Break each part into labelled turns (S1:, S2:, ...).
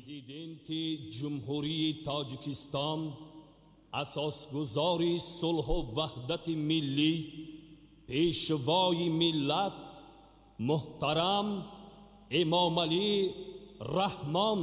S1: Президенти Ҷумҳурии Тоҷикистон, асосгузори сулҳу ваҳдати миллӣ, пешвои миллат, муҳтарам Эмомалӣ Раҳмон.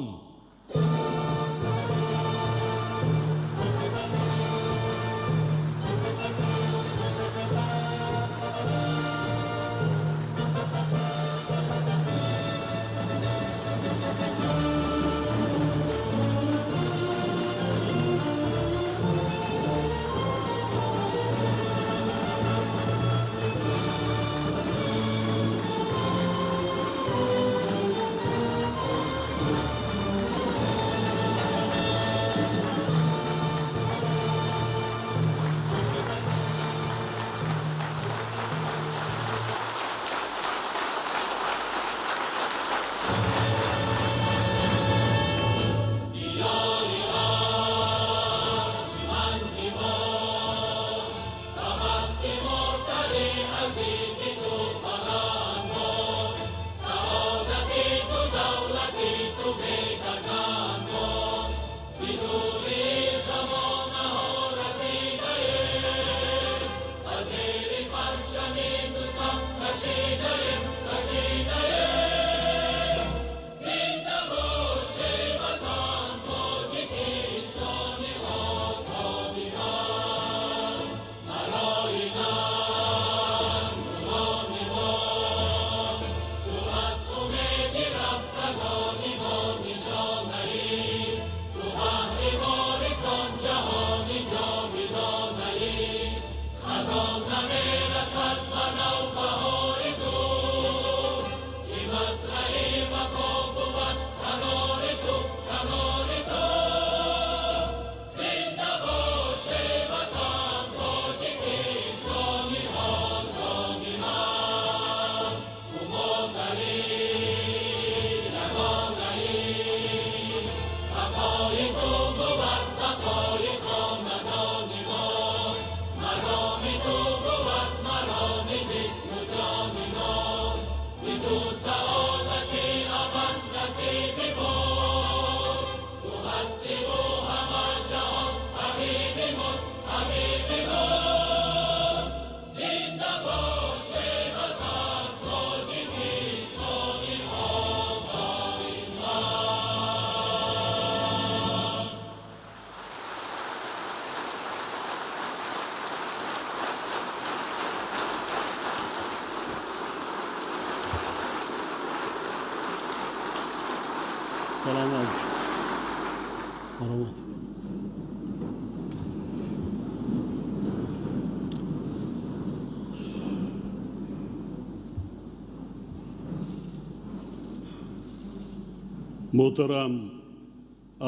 S2: Муҳтарам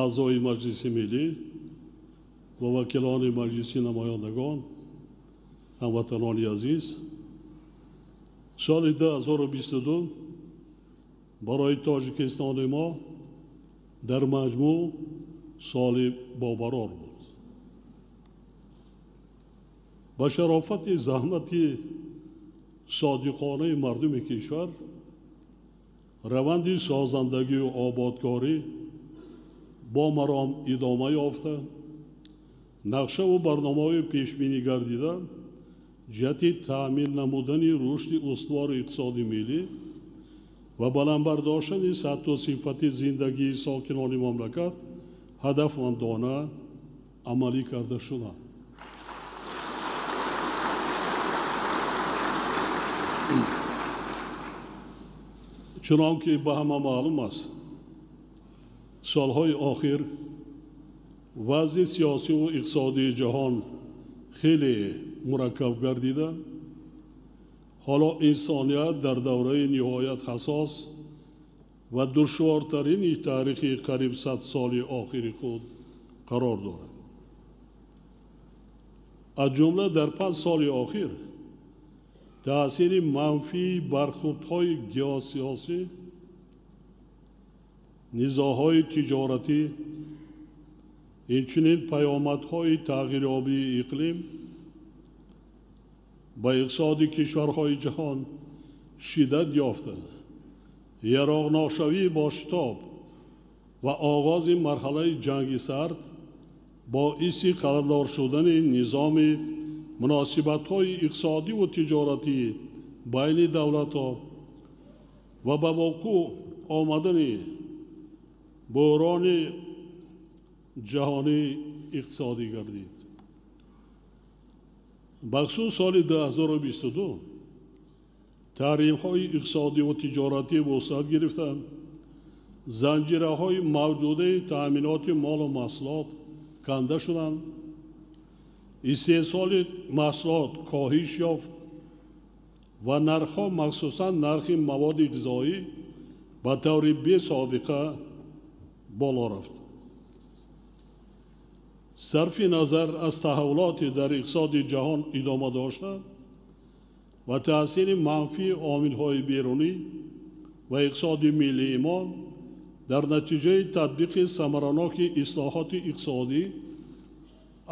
S2: аъзои Маҷлиси Миллӣ ва вакилони Маҷлиси намояндагон, ҳамватанони азиз, соли 2022 барои Тоҷикистони мо дар маҷмӯъ соли бобарор буд. Ба шарофати заҳмати содиқонаи мардуми кишвар раванди созандагию ободкорӣ бо маром идома ёфта, нақшаву барномаҳои пешбинӣ гардида ҷиҳати таъмин намудани рушди устувори иқтисоди миллӣ ва баланд бардоштани сатҳу сифати зиндагии сокинони мамлакат ҳадафмандона амалӣ карда шуданд. Чунон ки ба ҳама маълум аст, солҳои охир вазъи сиёсиву иқтисодии ҷаҳон хеле мураккаб гардида, ҳоло инсоният дар давраи ниҳоят ҳассос ва душвортарини таърихи қариб 100 соли охири худ қарор дорад. Аз ҷумла дар 5 соли охир таъсири манфии бархӯрдҳои геосиёсӣ, низоъҳои тиҷоратӣ, инчунин паёмадҳои тағйирёбии иқлим ба иқтисоди кишварҳои ҷаҳон шиддат ёфта, яроғношавии бо шитоб ва оғози марҳалаи ҷанги сард боиси қарордор шудани низоми муносибатҳои иқтисодиву тиҷоратӣ байни давлатҳо ва ба воқеъ омадани буҳрони ҷаҳонии иқтисодӣ гардид. Бахусус соли 2022 таҳримҳои иқтисодиву тиҷоратӣ вусъат гирифтанд, занҷираҳои мавҷудаи таъминоти молу маҳсулот канда шуданд, истеҳсоли маҳсулот коҳиш ёфт ва нархҳо, махсусан нархи маводи ғизоӣ, ба таври бесобиқа боло рафт. Сарфи назар аз таҳаввулоти дар иқтисоди ҷаҳон идома дошта ва таъсири манфии омилҳои берунӣ ва иқтисоди миллии мо дар натиҷаи татбиқи самараноки ислоҳоти иқтисодӣ,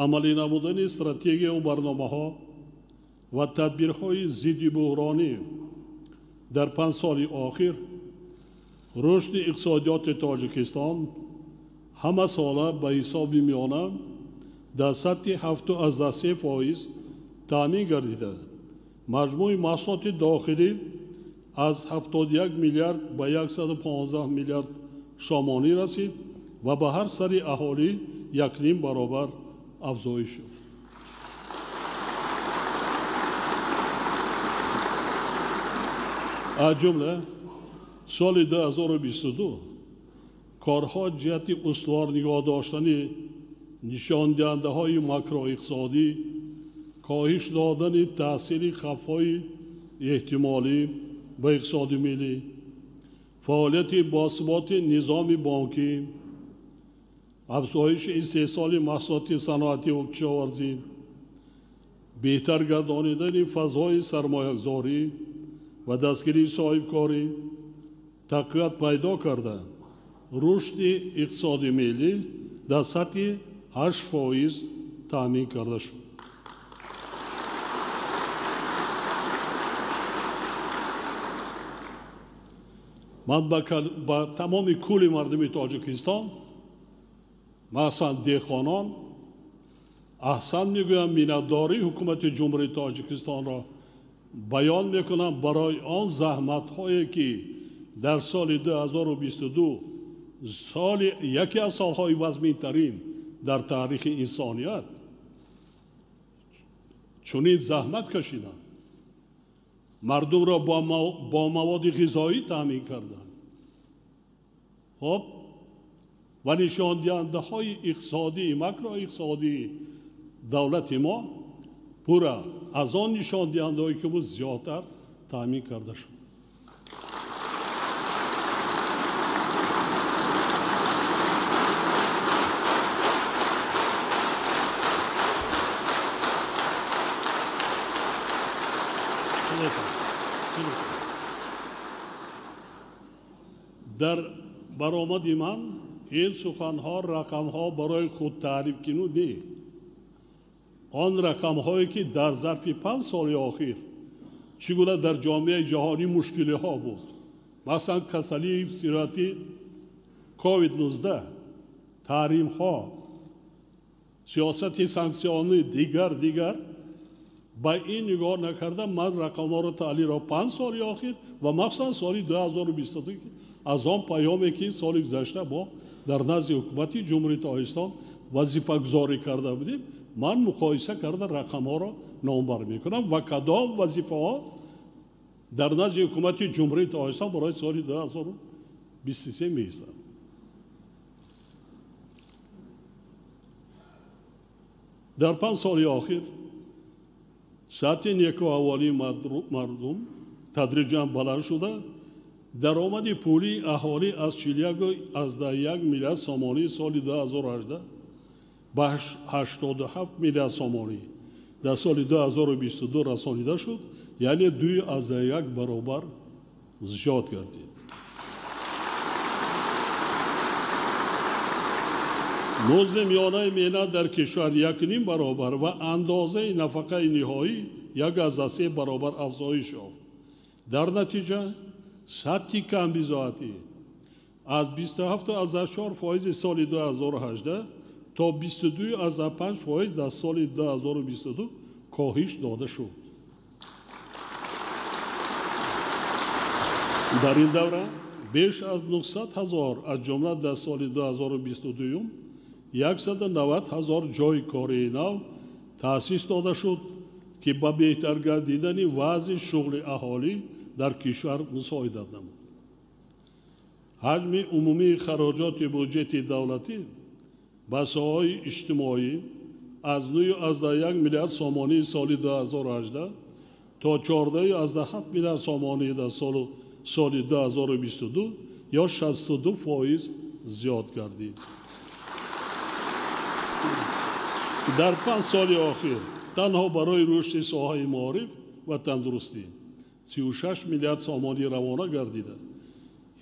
S2: амалӣ намудани стратегияву барномаҳо ва тадбирҳои зидди буҳронӣ дар 5 соли охир рушди иқтисодиёти Тоҷикистон ҳама сола ба ҳисоби миёна дар сатҳи 7,3% таъмин гардида, маҷмӯи маҳсулоти дохилӣ аз 71 миллиард ба 115 миллиард сомонӣ расид ва ба ҳар сари аҳолӣ 1,5 баробар афзоиш ёфт. Аз ҷумла соли 2022 корҳо ҷиҳати устувор нигоҳ доштани нишондиҳандаҳои макроиқтисодӣ, коҳиш додани таъсири хавфҳои эҳтимолӣ ба иқтисоди миллӣ, фаъолияти босуботи низоми бонкӣ, афзоиши истеҳсоли маҳсулоти саноативу кишоварзӣ, беҳтар гардонидани фазои сармоягузорӣ ва дастгирии соҳибкорӣ тақвият пайдо карда, рушди иқтисоди миллӣ дар сатҳи 8% таъмин карда шуд. Ман ба тамоми кулли мардуми Тоҷикистон, махсусан деҳқонон, аҳсан мегӯям, миннатдории ҳукумати Ҷумҳурии Тоҷикистонро баён мекунам барои он заҳматҳое ки дар соли 2022, соли яке аз солҳои вазминтарин дар таърихи инсоният, чунин заҳмат кашиданд, мардумро бо маводи ғизоӣ таъмин карданд. Хоб, ва нишондиҳандаҳои иқтисодии макроиқтисодии давлати мо пурра аз он нишондиҳандаҳое ки буд зиёдтар таъмин карда шуд. Дар баромади ман ин суханҳо, рақамҳо барои худтаъриф кину не. Он рақамҳое ки дар зарфи 5 соли охир чӣ гуна дар ҷомеаи ҷаҳонӣ мушкилиҳо буд, масалан касалии сироятӣ COVID-19, таҳримҳо, сиёсати санксионӣ, дигар ба ин нигоҳ накарда ман рақамҳоро таҳлилро 5 соли охир ва махсусан соли 2022 аз он паёме ки соли гузашта мо дар назди ҳукумати Ҷумҳурии Тоҷикистон вазифагузорӣ карда будем, ман муқоиса карда рақамҳоро номбар мекунам ва кадом вазифаҳо дар назди ҳукумати Ҷумҳурии Тоҷикистон барои соли 2023 меистанд. Дар 5 соли охир сатҳи некуаҳволии мардум тадриҷан баланд шуда, даромади пулии аҳолӣ аз 41,1 миллиард сомонӣ соли 2018 ба 87 миллиард сомонӣ дар соли 2022 расонида шуд, яъне 2,1 баробар зиёд гардид. Музди миёнаи меҳнат дар кишвар 1,5 баробар ва андозаи нафақаи ниҳоӣ 1,3 баробар афзоиш ёфт. Дар натиҷа сатҳи камбизоатӣ аз 27,4 фоизи соли 2018 то 22,5 фоиз дар соли 2022 коҳиш дода шуд. Дар ин давра беш аз 900 ҳазор, аз ҷумла дар соли 2022 190 ҳазор ҷойи кории нав таъсис дода шуд, ки ба беҳтар гардидани вазъи шуғли аҳолӣ дар кишвар мусоидат намуд. Ҳаҷми умумии хароҷоти буҷети давлатӣ ба соҳаҳои иҷтимоӣ аз 9,1 миллиард сомонии соли 2018 то 14,7 миллиард сомонӣ дар соли 2022 ё 62% зиёд гардид. Дар 5 соли охир танҳо барои рушди соҳаи маориф ва тандурустӣ 36 миллиард сомонӣ равона гардида,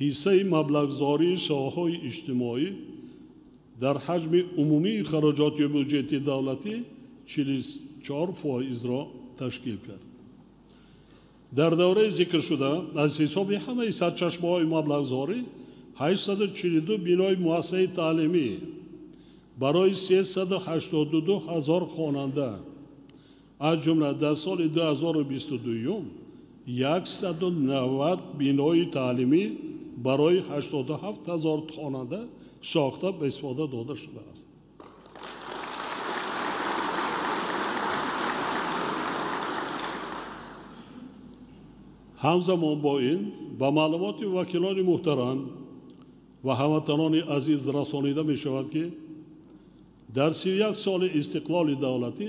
S2: ҳиссаи маблағгузории соҳаҳои иҷтимоӣ дар ҳаҷми умумии хароҷоти буҷети давлатӣ 44%-ро ташкил кард. Дар давраи зикршуда аз ҳисоби ҳамаи сарчашмаҳои маблағгузорӣ 842 бинои муассисаи таълимӣ барои 382 ҳазор хонанда, аз ҷумла дар соли 2022 190 бинои таълимӣ барои 87 ҳазор хонанда сохта ба истифода дода шудааст. Ҳамзамон бо ин ба маълумоти вакилони муҳтарам ва ҳамватанони азиз расонида мешавад, ки дар 31 соли истиқлоли давлатӣ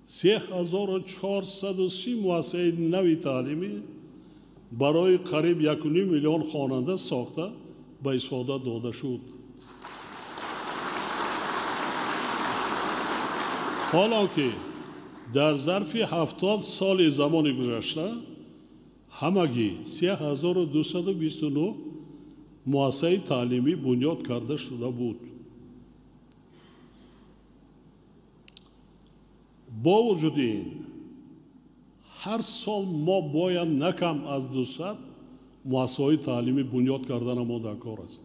S2: 3430 муассисаи нави таълимӣ барои қариб 1,5 миллион хонанда сохта ба истифода дода шуд. Ҳоло ки дар зарфи 70 соли замони гузашта ҳамагӣ 3229 муассисаи таълимӣ бунёд карда шуда буд. Бо вуҷуди ин ҳар сол мо бояд на кам аз 200 муассисаҳои таълимӣ бунёд карданамо дар кор аст.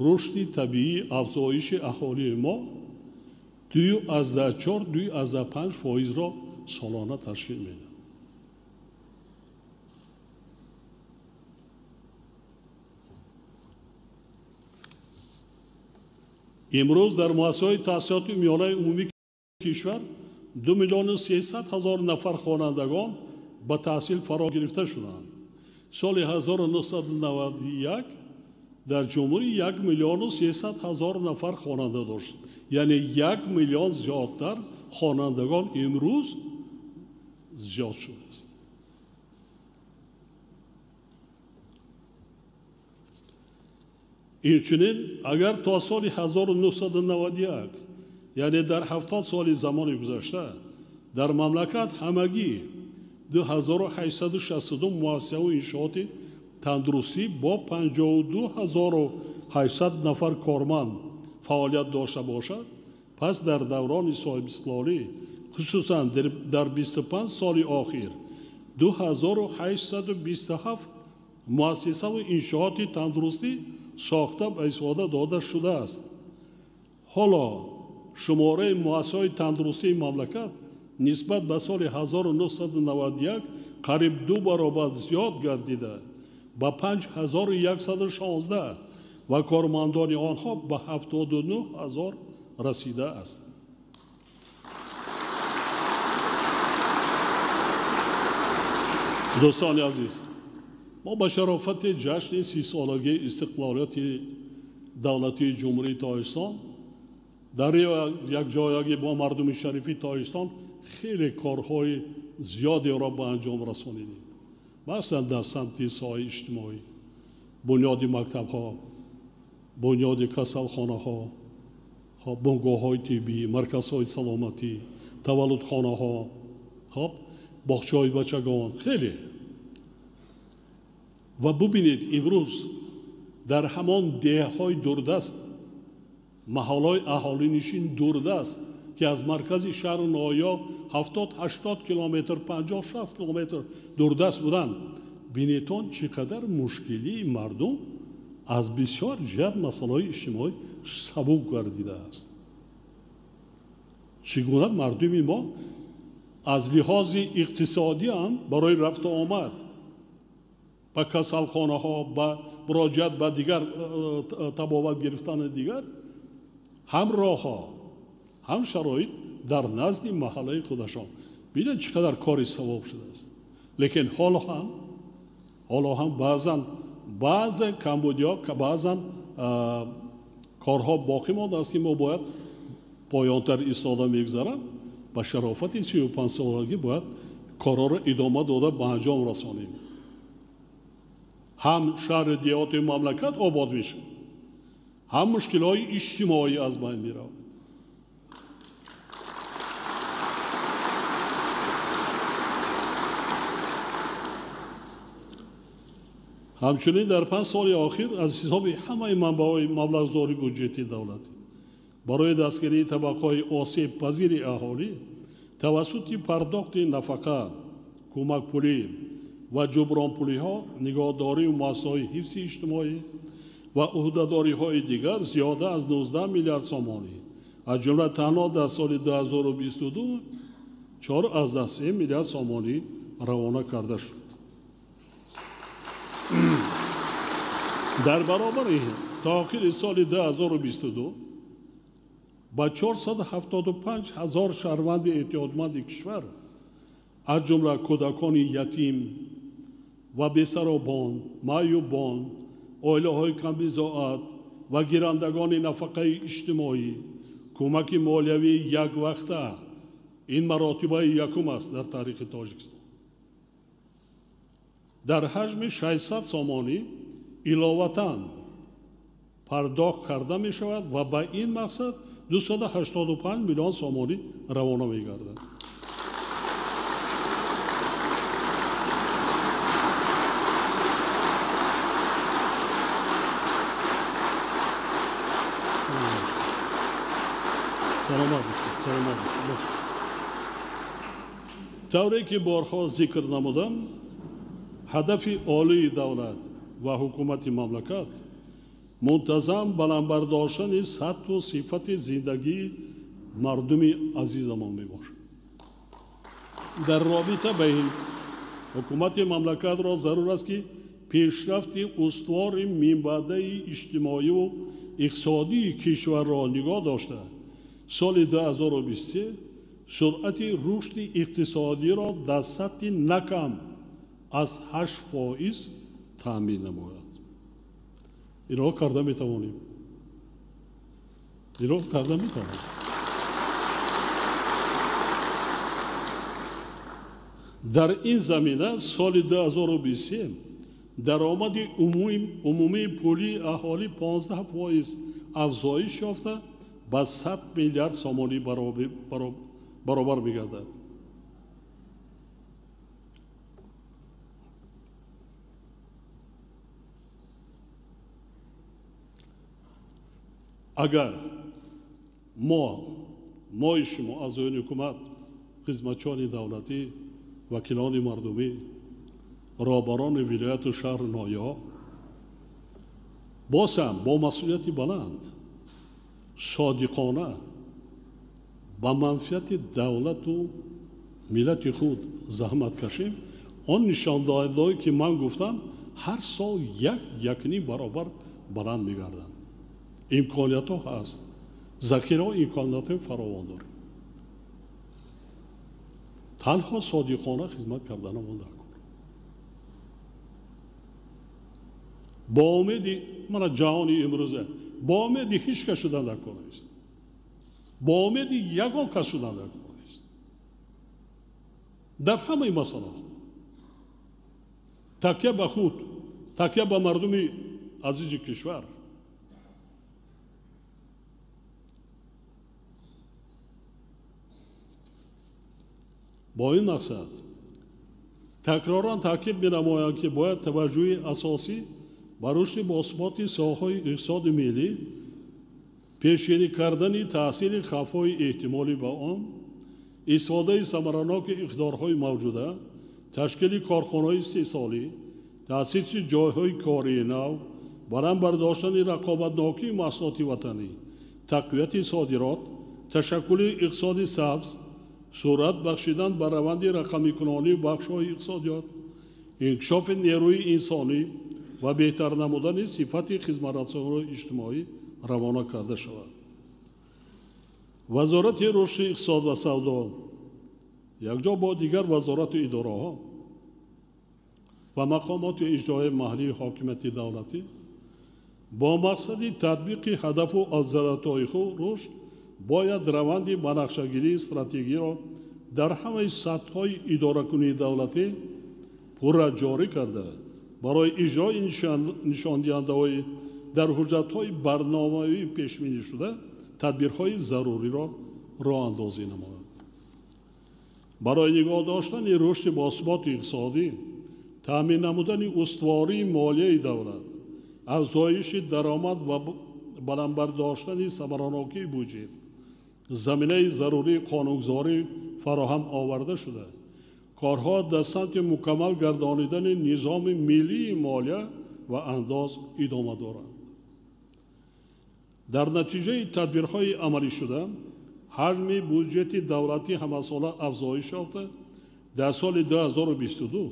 S2: Рушди табиии афзоиши аҳолии мо 2,4-2,5 фоизро солона ташкил медиҳад. Имрӯз дар муассисаҳои таҳсилоти миёнаи умумии кишвар 2 300 000 нафар хонандагон ба таҳсил фаро гирифта шуданд. Соли 1991 дар ҷумҳурӣ 1 300 000 нафар хонанда дошт, яъне 1 миллион зиёдтар хонандагон имрӯз зиёд шудааст. Инчунин агар то соли 1991, яъне дар 70 соли замони гузашта, дар мамлакат ҳамагӣ 2862 муассисаву иншооти тандурустӣ бо 52800 нафар корманд фаъолият дошта бошад, пас дар даврони соҳибистиқлолӣ, хусусан дар 25 соли охир 2827 муассисаву иншооти тандурустӣ сохта ба истифода дода шудааст. Ҳоло шумораи муассисаҳои тандурустии мамлакат нисбат ба соли 1991 қариб 2 баробар зиёд гардида ба 5116 ва кормандони онҳо ба 79 ҳазор расидааст. Дӯстони азиз, мо ба шарофати ҷашни 30-солагии истиқлолияти давлатии Ҷумҳурии Тоҷикистон дар якҷоягӣ бо мардуми шарифи Тоҷикистон хеле корҳои зиёдеро ба анҷом расонидем. Махсусан дар самти соҳаи иҷтимоӣ, бунёди мактабҳо, бунёди касалхонаҳо, бунгоҳҳои тиббӣ, марказҳои саломатӣ, таваллудхонаҳо, боғчаҳои бачагон, хеле. Ва бубинед, имрӯз дар ҳамон деҳҳои дурдаст, маҳалҳои аҳолинишин дурдаст, ки аз маркази шаҳру ноҳия 70-80 километр, 50-60 километр дурдаст буданд, Бинетон чӣ қадар мушкилии мардум аз бисёр ҷиҳат масъалаҳои иҷтимоӣ сабук гардидааст. Чӣ гуна мардуми мо аз лиҳози иқтисодӣ ҳам барои рафту омад ба касалхонаҳо, ба муроҷиат ба дигар табобат гирифтани дигар ҳам роҳҳо, ҳам шароит дар назди маҳаллаи худашон. Бинед чӣ қадар кори савоб шудааст. Лекин ҳоло ҳам баъзе камбудиҳо, баъзан корҳо боқӣ мондааст, ки мо бояд поёнтар истода мегузарам. Ба шарофати 35 солагӣ бояд корҳоро идома дода ба анҷом расонем. Ҳам шаҳри деҳоти мамлакат обод мешавад, ҳам мушкилҳои иҷтимоӣ аз байн меравад. Ҳамчунин дар 5 соли охир аз ҳисоби ҳамаи манбаъҳои маблағгузори буҷети давлатӣ барои дастгирии табақаҳои осебпазири аҳолӣ тавассути пардохти нафақа, кӯмакпулӣ ва ҷубронпулиҳо, нигоҳдории муассисаҳои ҳифзи иҷтимоӣ ва ӯҳдадориҳои дигар зиёда аз 19 миллиард сомонӣ, аз ҷумла танҳо дар соли 2022 4,3 миллиард сомонӣ равона карда шуд. Дар баробари ин то охири соли 2022 ба 475 ҳазор шаҳрванди эҳтиётманди кишвар, аз ҷумла кӯдакони ятим ва бесаробон, маъюбон, оилаҳои камбизоат ва гирандагони нафақаи иҷтимоӣ кӯмаки молиявии яквақта, ин маротибаи якум аст дар таърихи Тоҷикистон, дар ҳаҷми 600 сомонӣ иловатан пардохт карда мешавад ва ба ин мақсад 285 миллион сомонӣ равона мегардад. Тавре ки борҳо зикр намудам, ҳадафи олии давлат ва ҳукумати мамлакат мунтазам баланд бардоштани сатҳу сифати зиндагии мардуми азизамон мебошад. Дар робита ба ин ҳукумати мамлакатро зарур аст, ки пешрафти устувори минбаъдаи иҷтимоиву иқтисодии кишварро нигоҳ дошта, соли 2023 суръати рушди иқтисодиро дар сатҳи на кам аз 8% таъмин намояд. Инро карда метавонем. Инро карда метавонем. Дар ин замина соли 2023 даромади умумии пулии аҳолӣ 15% афзоиш ёфта ба 100 миллиард сомонӣ баробар мегардад. Агар мои шумо аъзоёни ҳукумат, хизматчиёни давлатӣ, вакилони мардумӣ, роҳбарони вилояту шаҳру ноҳияҳо боз ҳам бо масъулияти баланд, содиқона ба манфиати давлату миллати худ заҳмат кашем, он нишондиҳандаҳое ки ман гуфтам ҳар сол 1-1.5 баробар баланд мегарданд. Имкониятҳо ҳаст, захираҳо имкониятҳои фаровон дорем. Танҳо содиқона хизмат карданамон дар кор. Бо умеди мана ҷаҳони имрӯза, бо умеди ҳеҷ кас шудан дар кор нест, бо умеди ягон кас шудан дар кор нест. Дар ҳамаи масъалаҳо такя ба худ, такя ба мардуми азизи кишвар. Бо ин мақсад такроран таъкид менамоям, ки бояд таваҷҷӯҳи асосӣ ба рушди босуботи соҳаҳои иқтисоди миллӣ, пешгирӣ кардани таъсири хавфҳои эҳтимолӣ ба он, истифодаи самараноки иқтидорҳои мавҷуда, ташкили корхонаҳои истеҳсолӣ, Таъсиси ҷойҳои кории нав, баланд бардоштани рақобатнокии маҳсулоти ватанӣ, тақвияти содирот, ташаккули иқтисоди сабз, суръат бахшидан ба раванди рақамикунонии бахшҳои иқтисодиёт, инкишофи нерӯи инсонӣ ва беҳтар намудани сифати хизматрасониҳои иҷтимоӣ равона карда шавад. Вазорати рушди иқтисод ва савдо якҷо бо дигар вазорату идораҳо ва мақомоти иҷроияи маҳаллии ҳокимияти давлатӣ бо мақсади татбиқи ҳадафу афзалиятҳои худ рушд бояд раванди банақшагирии стратегиро дар ҳамаи сатҳҳои идоракунии давлатӣ пурра ҷорӣ карда, барои иҷрои нишондиҳандаҳои дар ҳуҷҷатҳои барномавӣ пешбинӣ шуда тадбирҳои заруриро роҳандозӣ намояд. Барои нигоҳ доштани рушди босуботи иқтисодӣ, таъмин намудани устувории молияи давлат, афзоиши даромад ва баланд бардоштани самаранокии буҷет, заминаи зарурии қонунгузорӣ фароҳам оварда шуда, корҳо дар самти мукаммал гардонидани низоми миллии молия ва андоз идома доранд. Дар натиҷаи тадбирҳои амалӣ шуда, ҳаҷми буҷети давлатӣ ҳамасола афзоиш ёфта, дар соли 2022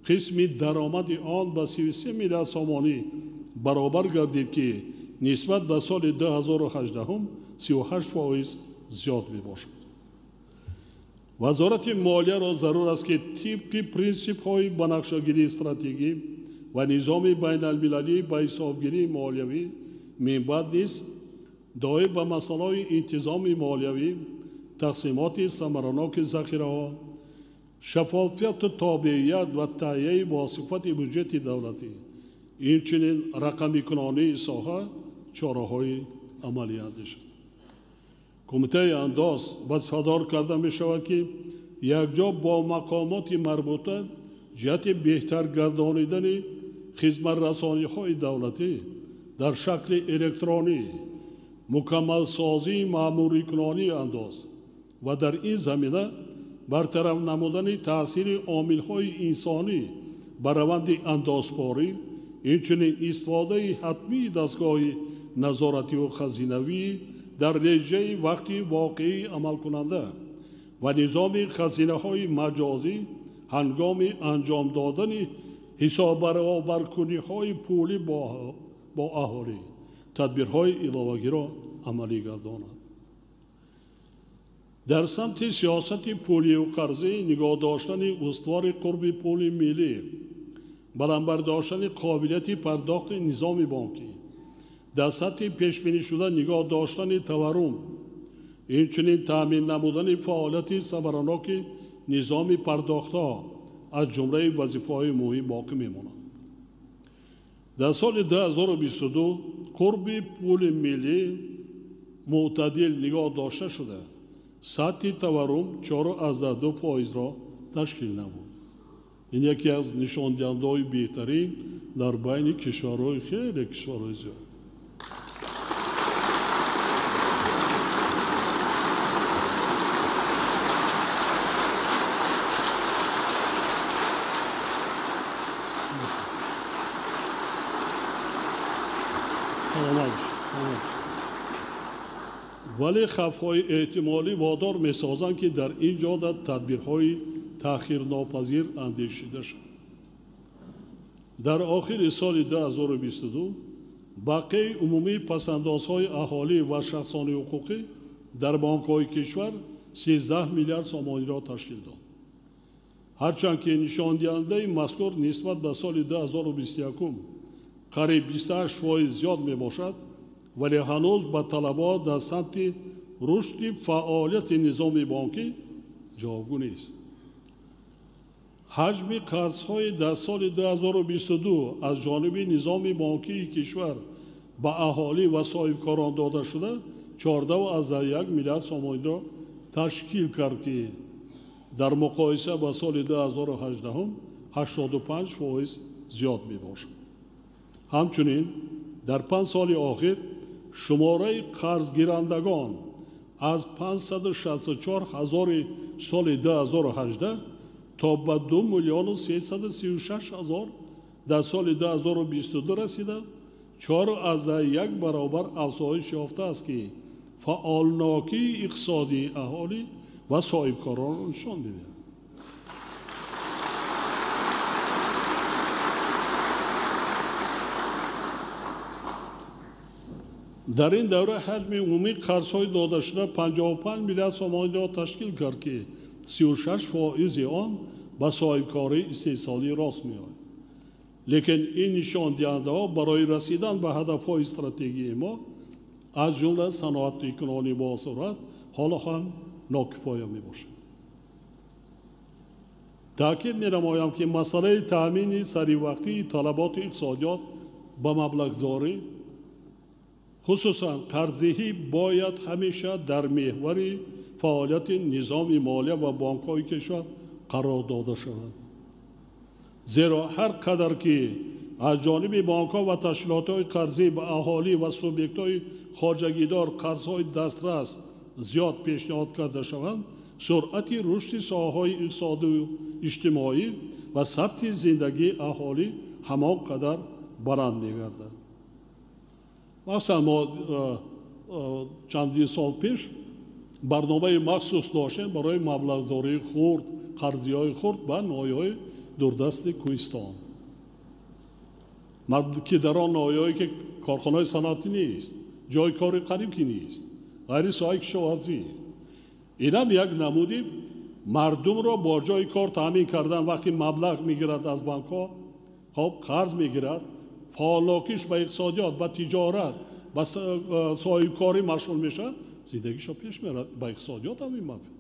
S2: қисми даромади он ба 33 миллиард сомонӣ баробар гардид, ки нисбат ба соли 2018 38% зиёд мебошад. Вазорати молияро зарур аст, ки тибқи принсипҳои банақшагирии стратегӣ ва низоми байналмилалӣ ба ҳисобгирии молиявӣ минбаъд низ доир ба масъалаҳои интизоми молиявӣ, тақсимоти самараноки захираҳо, шаффофияту тобеият ва таҳияи босифати буҷети давлатӣ, инчунин рақамикунонии соҳа чораҳои амалӣ андешад. Кумитаи андоз вазифадор карда мешавад, ки якҷо бо мақомоти марбута ҷиҳати беҳтар гардонидани хизматрасониҳои давлатӣ дар шакли электронӣ, мукаммалсозии маъмурикунонии андоз ва дар ин замина бартараф намудани таъсири омилҳои инсонӣ ба раванди андозпорӣ, инчунин истифодаи ҳатмии дастгоҳи назоративу хазинавӣ дар реҷаи вақти воқеии амалкунанда ва низоми хазинаҳои маҷозӣ ҳангоми анҷом додани ҳисоббаробаркуниҳои пулӣ бо аҳолӣ тадбирҳои иловагиро амалӣ гардонад. Дар самти сиёсати пулию қарзӣ нигоҳ доштани устувори қурби пули миллӣ, баланд бардоштани қобилияти пардохти низоми бонкӣ, дар сатҳи пешбинишуда нигоҳ доштани таваррум, инчунин таъмин намудани фаъолияти самараноки низоми пардохтҳо аз ҷумлаи вазифаҳои муҳим боқӣ мемонад. Дар соли 2022 қурби пули миллӣ мӯътадил нигоҳ дошта шуда, сатҳи таваррум 4,2%-ро ташкил намуд. Ин яке аз нишондиҳандаҳои беҳтарин дар байни кишварҳои хеле кишварҳои зиёд. Вале хавфҳои эҳтимолӣ водор месозанд, ки дар ин ҷода тадбирҳои таъхирнопазир андешида шавад. Дар охири соли 2022 бақияи умумии пасандозҳои аҳолӣ ва шахсони ҳуқуқӣ дар бонкҳои кишвар 13 миллиард сомониро ташкил дод. Ҳарчанд ки нишондиҳандаи мазкур нисбат ба соли 2021 қариб 28% зиёд мебошад, вале ҳанӯз ба талабот дар самти рушди фаъолияти низоми бонкӣ ҷавобгӯ нест. Ҳаҷми қарзҳои дар соли 2022 аз ҷониби низоми бонкии кишвар ба аҳолӣ ва соҳибкорон дода шуда 14,1 миллиард сомониро ташкил кард, ки дар муқоиса ба соли 2018 85% зиёд мебошад. Ҳамчунин дар 5 соли охир шумораи қарзгирандагон аз 564 ҳазори соли 2018 то ба 2 336 000 дар соли 2022 расида 4,1 баробар афзоиш ёфтааст, ки фаъолнокии иқтисодии аҳолӣ ва соҳибкоронро нишон медиҳад. Дар ин давра ҳаҷми умумии қарзҳои додашуда 55 миллиард сомониро ташкил кард, ки 36% он ба соҳибкории истеҳсолӣ рост меояд. Лекин ин нишондиҳандаҳо барои расидан ба ҳадафҳои стратегии мо, аз ҷумла саноаткунонӣ босуръат, ҳоло ҳам нокифоя мебошад. Таъкид менамоям, ки масъалаи таъмини саривақтии талаботи иқтисодиёт ба маблағгузорӣ, хусусан қарздиҳӣ, бояд ҳамеша дар меҳвари фаъолияти низоми молия ва бонкҳои кишвар қарор дода шавад. Зеро ҳар қадар ки аз ҷониби бонкҳо ва ташкилотҳои қарзӣ ба аҳолӣ ва субъектҳои хоҷагидор қарзҳои дастрас зиёд пешниҳод карда шаванд, суръати рушди соҳаҳои иқтисодию иҷтимоӣ ва сатҳи зиндагии аҳолӣ ҳамон қадар баланд мегардад. Масалан, мо чандин сол пеш барномаи махсус доштем барои маблағгузории хурд, қарзиҳои хурд ба ноҳияҳои дурдасти Кӯҳистон, ки дар он ноҳияҳое ки корхонаҳои саноатӣ нест, ҷои кори қариб ки нест, ғайри соҳаи кишоварзӣ. Инам як намуди мардумро бо ҷои кор таъмин кардан. Вақти маблағ мегирад аз банкҳо, хоб қарз мегирад, фаъолнокиш ба иқтисодиёт, ба тиҷорат, ба соҳибкорӣ машғул мешавад, зиндагиашо пеш мерад, ба иқтисодиёт ҳам ин манфиат.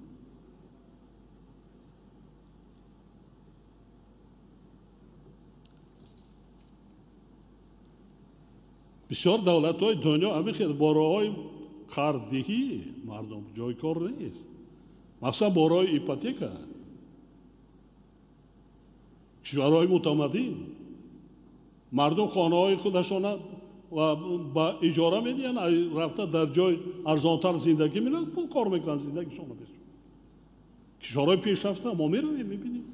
S2: Бисёр давлатҳои дунё ҳамин хел бо роҳҳои қарздиҳӣ мардум ҷои кор нест, махсусан бо роҳи ипотека. Кишварҳои мутамаддин мардум хонаҳои худашона ба иҷора медиҳанд, рафта дар ҷои арзонтар зиндагӣ мекунанд, пул кор мекунанд, зиндагишонро пеш. Кишварҳои пешрафта мо меравем, мебинем.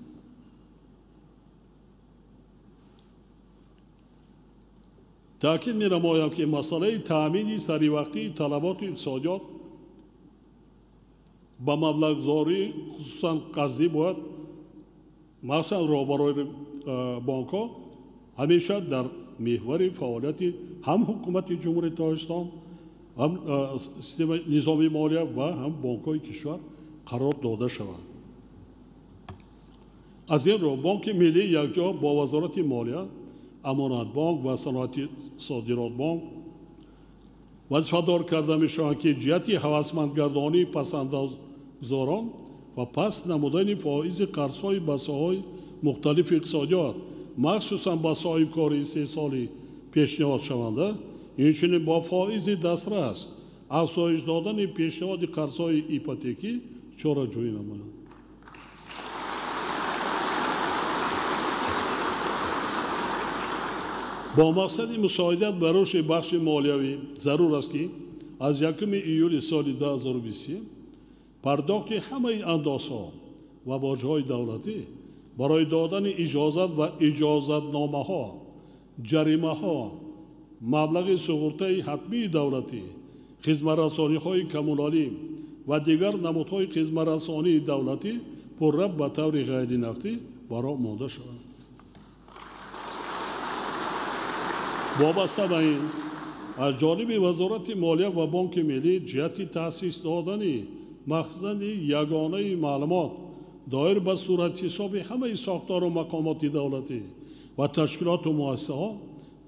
S2: Таъкид менамоям, ки масъалаи таъмини саривақтии талаботи иқтисодиёт ба маблағгузорӣ, хусусан қарзӣ, бояд махсусан роҳбарони бонкҳо ҳамеша дар меҳвари фаъолияти ҳам ҳукумати Ҷумҳурии Тоҷикистон, ҳам системаи низоми молия ва ҳам бонкҳои кишвар қарор дода шаванд. Аз ин рӯ Бонки Миллӣ якҷо бо Вазорати молия, Амонатбонк ва Саноати Содиротбонк вазифадор карда мешаванд, ки ҷиҳати ҳавасмандгардонии пасандозгузорон ва паст намудани фоизи қарзҳои ба соҳаҳои мухталифи иқтисодиёт, махсусан ба соҳибкории истеҳсолӣ пешниҳод шаванда, инчунин бо фоизи дастрас афзоиш додани пешниҳоди қарзҳои ипотекӣ чораҷӯӣ намоянд. Бо мақсади мусоидат ба рушди бахши молиявӣ зарур аст, ки аз 1 июли соли 2023 пардохти ҳамаи андозҳо ва боҷҳои давлатӣ барои додани иҷозат ва иҷозатномаҳо, ҷаримаҳо, маблағи суғуртаи ҳатмии давлатӣ, хизматрасониҳои коммуналӣ ва дигар намудҳои хизматрасонии давлатӣ пурра ба таври ғайринақдӣ ба роҳ монда шаванд. Вобаста ба ин, аз ҷониби Вазорати молия ва Бонки Миллӣ ҷиҳати таъсис додани махзани ягонаи маълумот доир ба суратҳисоби ҳамаи сохтору мақомоти давлатӣ ва ташкилоту муассисаҳо,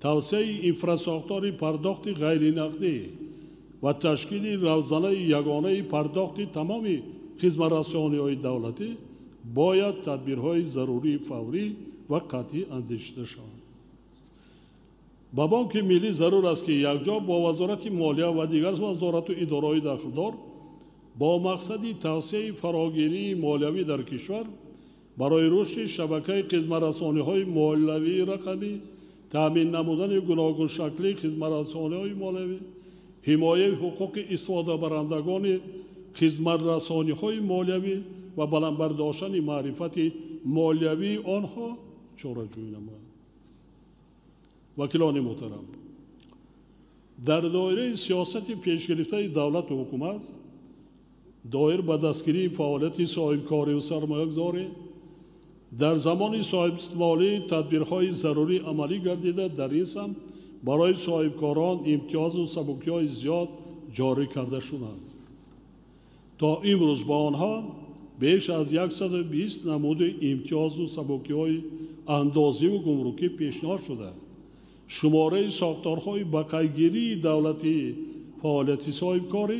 S2: тавсеаи инфрасохтори пардохти ғайринақдӣ ва ташкили равзанаи ягонаи пардохти тамоми хизматрасониҳои давлатӣ бояд тадбирҳои зарурии фаврӣ ва қатъӣ андешида шаванд. Ба Бонки Миллӣ зарур аст, ки якҷо бо Вазорати молия ва дигар вазорату идораҳои дахлдор бо мақсади тавсеаи фарогирии молиявӣ дар кишвар барои рушди шабакаи хизматрасониҳои молиявии рақамӣ, таъмин намудани гуногуншаклии хизматрасониҳои молиявӣ, ҳимояи ҳуқуқи истифодабарандагони хизматрасониҳои молиявӣ ва баланд бардоштани маърифати молиявии онҳо чораҷӯӣ намояд. Вакилони муҳтарам, дар доираи сиёсати пешгирифтаи давлату ҳукумат доир ба дастгирии фаъолияти соҳибкорию сармоягузорӣ дар замони соҳибистиқлолӣ тадбирҳои зарурӣ амалӣ гардида, дар ин самт барои соҳибкорон имтиёзу сабукиҳои зиёд ҷорӣ карда шуданд. То имрӯз ба онҳо беш аз 120 намуди имтиёзу сабукиҳои андозиву гумрукӣ пешниҳод шуда, шумораи сохторҳои ба қайдгирии давлатии фаъолияти соҳибкорӣ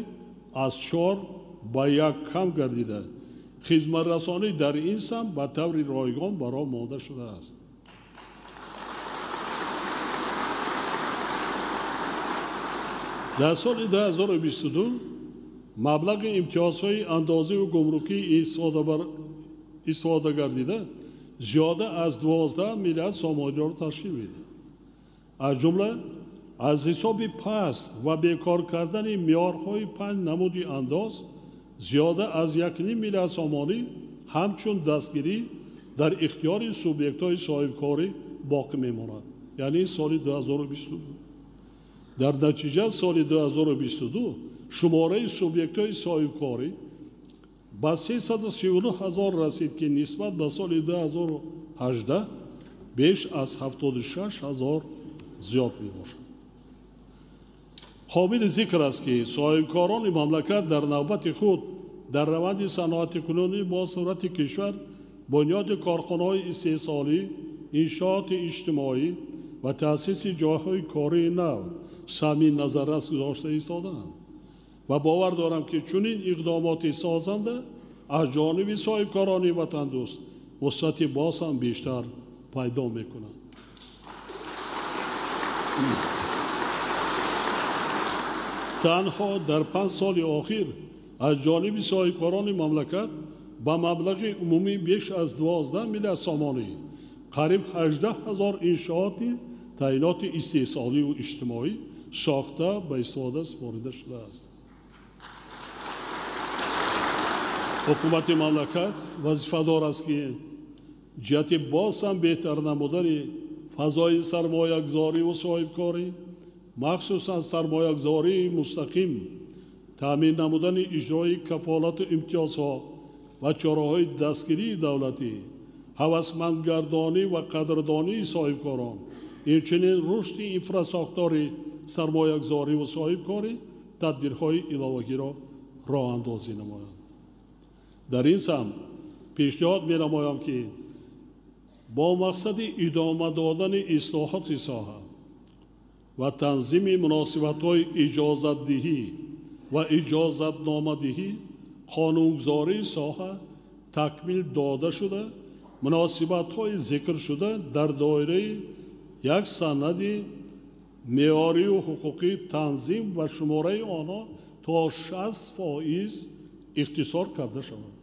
S2: аз 4 ба 1 кам гардида, хизматрасонӣ дар ин самт ба таври ройгон ба роҳ монда шудааст. Дар соли 2022 маблағи имтиёзҳои андозиву гумрукӣ истифода гардида зиёда аз 12 миллиард сомониро ташкил медиҳад. Аз ҷумла аз ҳисоби паст ва бекор кардани меъёрҳои 5 намуди андоз зиёда аз 1,5 миллиард сомонӣ ҳамчун дастгирӣ дар ихтиёри субъектҳои соҳибкорӣ боқӣ мемонад, яъне соли 2022. Дар натиҷа соли 2022 шумораи субъектҳои соҳибкорӣ ба 339 ҳазор расид, ки нисбат ба соли 2018 беш аз 76 ҳазор зиёд мебошад. Қобили зикр аст, ки соҳибкорони мамлакат дар навбати худ дар раванди саноатикунонӣ бо суръати кишвар бунёди корхонаҳои истеҳсолӣ, иншооти иҷтимоӣ ва таъсиси ҷойҳои кории нав саҳми назаррас гузошта истодаанд ва бовар дорам, ки чунин иқдомоти созанда аз ҷониби соҳибкорони ватандӯст вусъати боз ҳам бештар пайдо мекунанд. Танҳо дар 5 соли охир аз ҷониби соҳибкорони мамлакат ба маблағи умумӣ беш аз 12 миллиард сомонӣ қариб 18 ҳазор иншооти таъиноти истеҳсоливу иҷтимоӣ сохта ба истифода супорида шудааст. Ҳукумати мамлакат вазифадор аст, ки ҷиҳати боз ҳам беҳтар намудани фазои сармоягузориву соҳибкорӣ, махсусан сармоягузории мустақим, таъмин намудани иҷрои кафолату имтиёзҳо ва чораҳои дастгирии давлатӣ, ҳавасмандгардонӣ ва қадрдонии соҳибкорон, инчунин рушди инфрасохтори сармоягузориву соҳибкорӣ тадбирҳои иловагиро роҳандозӣ намоянд. Дар ин самт пешниҳод менамоям, ки бо мақсади идома додани ислоҳоти соҳа ва танзими муносибатҳои иҷозатдиҳӣ ва иҷозатномадиҳӣ қонунгузории соҳа такмил дода шуда, муносибатҳои зикршуда дар доираи як санади меъёрию ҳуқуқӣ танзим ва шумораи онҳо то 60% ихтисор карда шавад.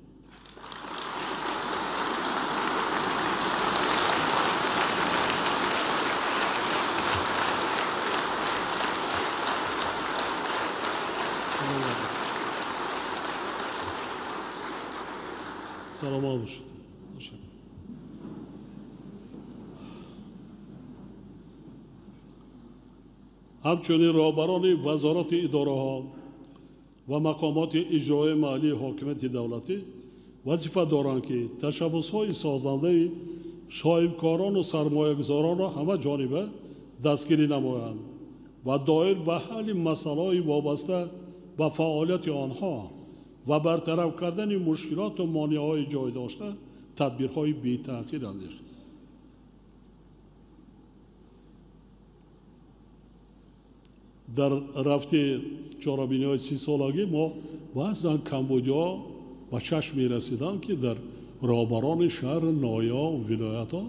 S2: Саломат бошед. Ҳамчунин роҳбарони вазорати идораҳо ва мақомоти иҷроии маҳаллии ҳокимияти давлатӣ вазифа доранд, ки ташаббусҳои созандаи соҳибкорону сармоягузоронро ҳама ҷониба дастгирӣ намоянд ва доир ба ҳалли масъалаҳои вобаста ба фаъолияти онҳо ва бартараф кардани мушкилоту монеаҳои ҷой дошта тадбирҳои бетаъхир андешанд. Дар рафти чорабиниҳои 30-солагӣ мо баъзан камбудиҳо ба чашм мерасиданд, ки дар роҳбарони шаҳр, ноҳияҳо, вилоятҳо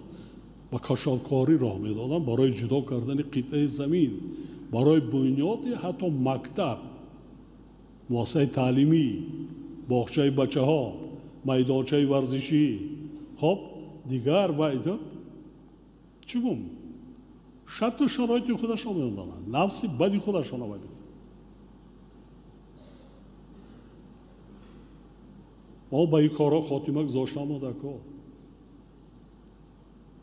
S2: ба кашолкорӣ роҳ медоданд барои ҷудо кардани қитъаи замин, барои бунёди ҳатто мактаб, муассисаи таълимӣ, боғчаи бачаҳо, майдончаи варзишӣ, хоб дигар ва чӣ гум шарту шароити худашон медонанд, нафси бади худашон мебинанд. Мо ба ин корҳо хотима гузоштамо дар кор.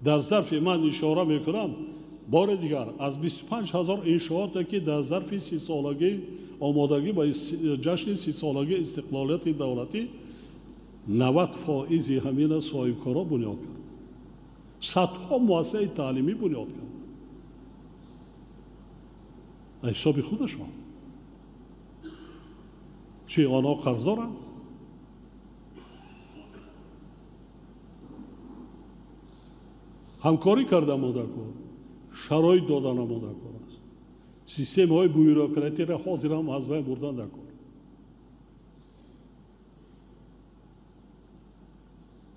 S2: Дар зарфи ман ишора мекунам, Бори дигар аз 25 ҳазор иншооте ки дар зарфи 30-солагӣ омодагӣ ба ҷашни 30-солагии истиқлолияти давлатӣ 90% ҳамина соҳибкорҳо бунёд кард. Садҳо муассисаи таълимӣ бунёд кард. Аз ҳисоби худашон. Чӣ онҳо қарз доранд? Ҳамкорӣ карда модакор, шароит дода намодакор аст. Системаҳои бюрократияро ҳозир ҳам аз байн бурдан дар кор.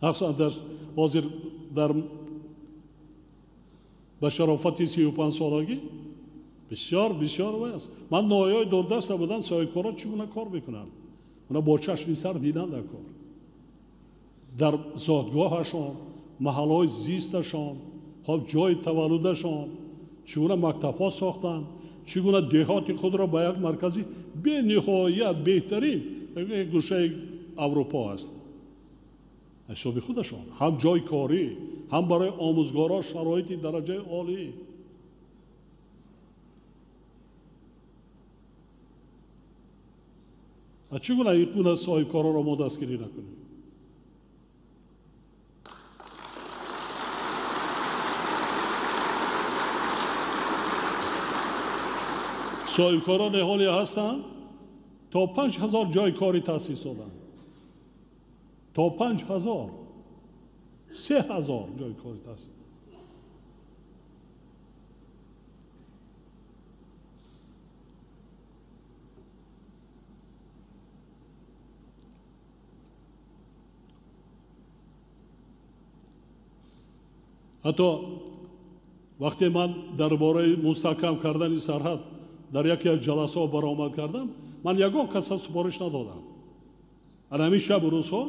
S2: Махсусан дар ҳозир дар ба шарофати 35-солагӣ бисёр бисёр вай аст. Ман ноҳияҳои дурдаста будам, соҳибкорҳо чӣ гуна кор мекунанд? Она бо чашми сар дидан дар кор. Дар зодгоҳашон, маҳаллаҳои зисташон, хоб ҷои таваллудашон, чӣ гуна мактабҳо сохтанд, чӣ гуна деҳоти худро ба як маркази бениҳоят беҳтарин гӯшаи Аврупо аст. Аз ҳисоби худашон, ҳам ҷои корӣ, ҳам барои омӯзгорон шароити дараҷаи олӣ. А чӣ гуна ин гуна соҳибкорҳоро мо дастгирӣ накунем? Соҳибкороне ҳоле ҳастанд то 5000 ҷои кори таъсис доданд. То 5000, 3000 ҷои кори таъсис. Ҳатто вақте ман дар бораи мустаҳкам кардани сарҳад дар яке аз ҷаласаҳо баромад кардам, ман ягон каса супориш надодам. Ана ҳамин шабу рӯзҳо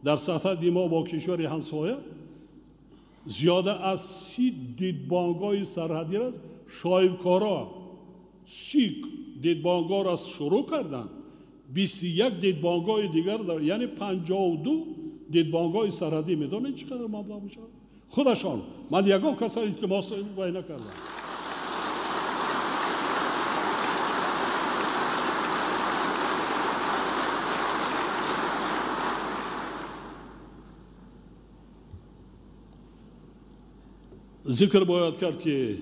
S2: дар сарҳади мо бо кишвари ҳамсоя зиёда аз 30 дидбонгоҳи сарҳадиро соҳибкорҳо 30 дидбонгоҳро шурӯъ карданд, 21 дидбонгоҳи дигар, яъне 52 дидбонгоҳи сарҳадӣ. Медонед чӣ қадар маблағ мешавад? Худашон. Ман ягон каса илтимос вай накардам. Зикр бояд кард, ки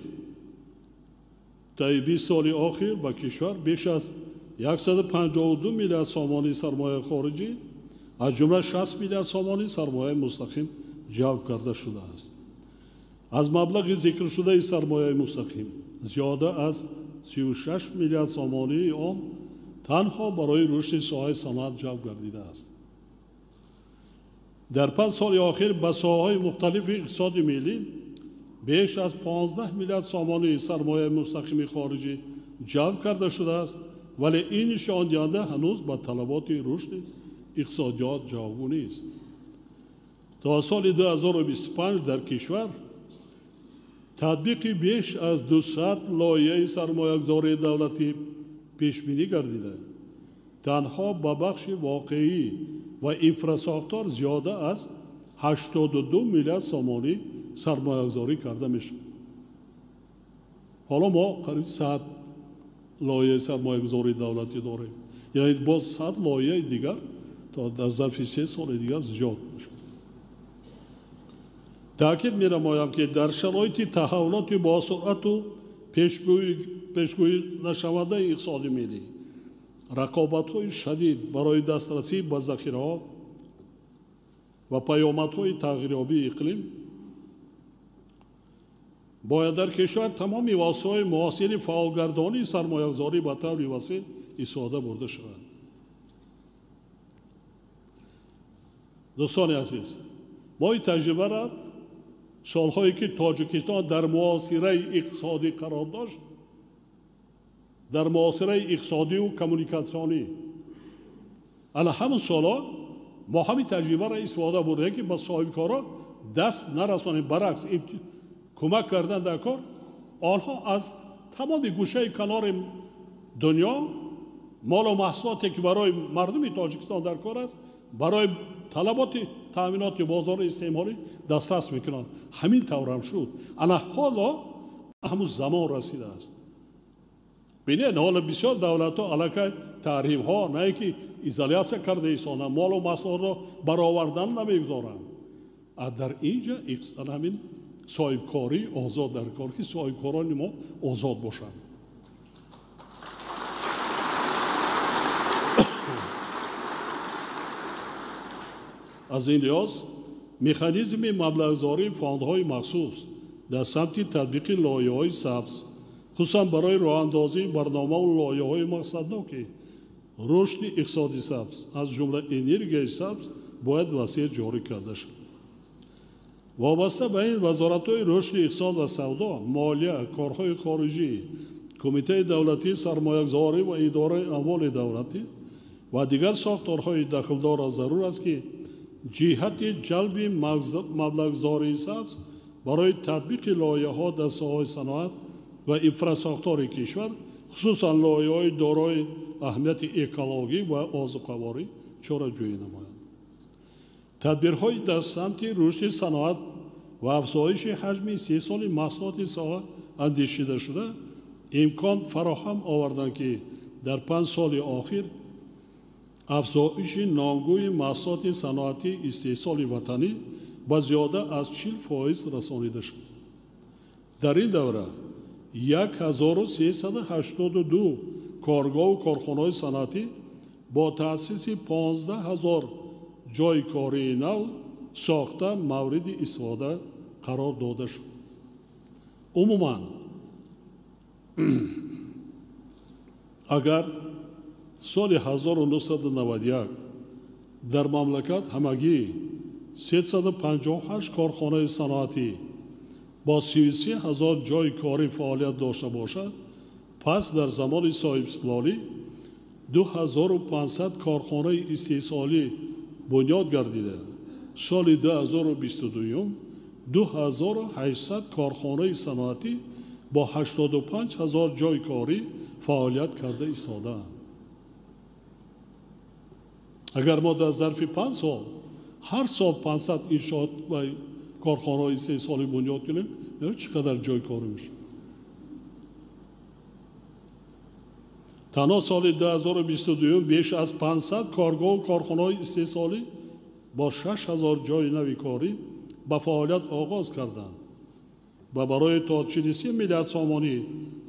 S2: таи 20 соли охир ба кишвар беш аз 152 миллиард сомонии сармояи хориҷӣ, аз ҷумла 60 миллиард сомонии сармояи мустақим ҷалб карда шудааст. Аз маблағи зикршудаи сармояи мустақим зиёда аз 36 миллиард сомонии он танҳо барои рушди соҳаи саноат ҷалб гардидааст. Дар 5 соли охир ба соҳаҳои мухталифи иқтисоди миллӣ беш аз 15 миллиард сомонии сармояи мустақими хориҷӣ ҷалб карда шудааст, вале ин нишондиҳанда ҳанӯз ба талаботи рушди иқтисодиёт ҷавобгӯ нест. То соли 2025 дар кишвар татбиқи беш аз 200 лоиҳаи сармоягузории давлатӣ пешбинӣ гардида, танҳо ба бахши воқеӣ ва инфрасохтор зиёда аз 82 миллиард сомонӣ сармоягузорӣ карда мешавад. Ҳоло мо қариб 100 лоиҳаи сармоягузории давлатӣ дорем, яъне боз 100 лоиҳаи дигар то дар зарфи 3 соли дигар зиёд мешавад. Таъкид менамоям, ки дар шароити таҳаввулоти босуръату пешгӯӣ нашавандаи иқтисоди миллӣ, рақобатҳои шадид барои дастрасӣ ба захираҳо ва паёмадҳои тағйирёбии иқлим бояд дар кишвар тамоми воситаҳои муосири фаъолгардонии сармоягузорӣ ба таври васеъ истифода бурда шавад. Дӯстони азиз, мо ин таҷрибаро солҳое ки Тоҷикистон дар муосираи иқтисодӣ қарор дошт, дар муосираи иқтисодиву коммуникатсионӣ, ана ҳамон солҳо мо ҳамин таҷрибаро истифода бурдем, ки ба соҳибкорҳо даст нарасонем, баръакс кӯмак кардан дар кор. Онҳо аз тамоми гӯшаи канори дунё молу маҳсулоте ки барои мардуми Тоҷикистон дар кор аст, барои талаботи таъминоти бозори истеъмолӣ дастрас мекунанд. Ҳамин таврам шуд. Ана ҳоло Ҳамун замон расидааст. Бинед, ҳоло бисёр давлатҳо аллакай таҳримҳо, на ин ки изолятсия карда истонанд, молу маҳсулотро баровардан намегузоранд. Дар ин ҷо ҳамин соҳибкории озод дар кор, ки соҳибкорони мо озод бошанд. Аз ин лиҳоз механизми маблағгузории фондҳои махсус дар самти татбиқи лоиҳаҳои сабз, хусусан барои роҳандозии барномаву лоиҳаҳои мақсадноки рушди иқтисоди сабз, аз ҷумла энергияи сабз, бояд васеъ ҷорӣ карда шавад. Вобаста ба ин вазоратҳои рушди иқтисод ва савдо, молия, корҳои хориҷӣ, Кумитаи давлатии сармоягузорӣ ва идораи амволи давлатӣ ва дигар сохторҳои дахлдорро зарур аст, ки ҷиҳати ҷалби маблағгузории сабз барои татбиқи лоиҳаҳо дар соҳаи саноат ва инфрасохтори кишвар, хусусан лоиҳаҳои дорои аҳамияти экологӣ ва озуқаворӣ чораҷӯӣ намоянд. Тадбирҳои дар самти рушди саноат ва афзоиши ҳаҷми истеҳсоли маҳсулоти соҳа андешида шуда, имкон фароҳам оварданд, ки дар 5 соли охир афзоиши номгӯи маҳсулоти саноатии истеҳсоли ватанӣ ба зиёда аз 40% расонида шуд. Дар ин давра 1382 коргоҳу корхонаҳои саноатӣ бо таъсиси 15 000 ҷойи кории нав сохта мавриди истифода қарор дода шуд. Умуман, агар соли 1991 дар мамлакат ҳамагӣ 358 корхонаи саноатӣ бо 33 000 ҷойи корӣ фаъолият дошта бошад, пас дар замони соҳибистиқлолӣ 2500 корхонаи истеҳсолӣ бунёд гардида, соли 2022 2800 корхонаи саноатӣ бо 85 000 ҷойи корӣ фаъолият карда истодаанд. Агар мо дар зарфи 5 сол ҳар сол 500 иншоот ва корхонаҳои истеҳсолӣ бунёд кунем, чӣ қадар ҷойи корӣ мешавад? Танҳо соли 2022 беш аз 500 коргоҳу корхонаҳои истеҳсолӣ бо 6000 ҷойи нави корӣ ба фаъолият оғоз карданд ва барои то 43 миллиард сомонӣ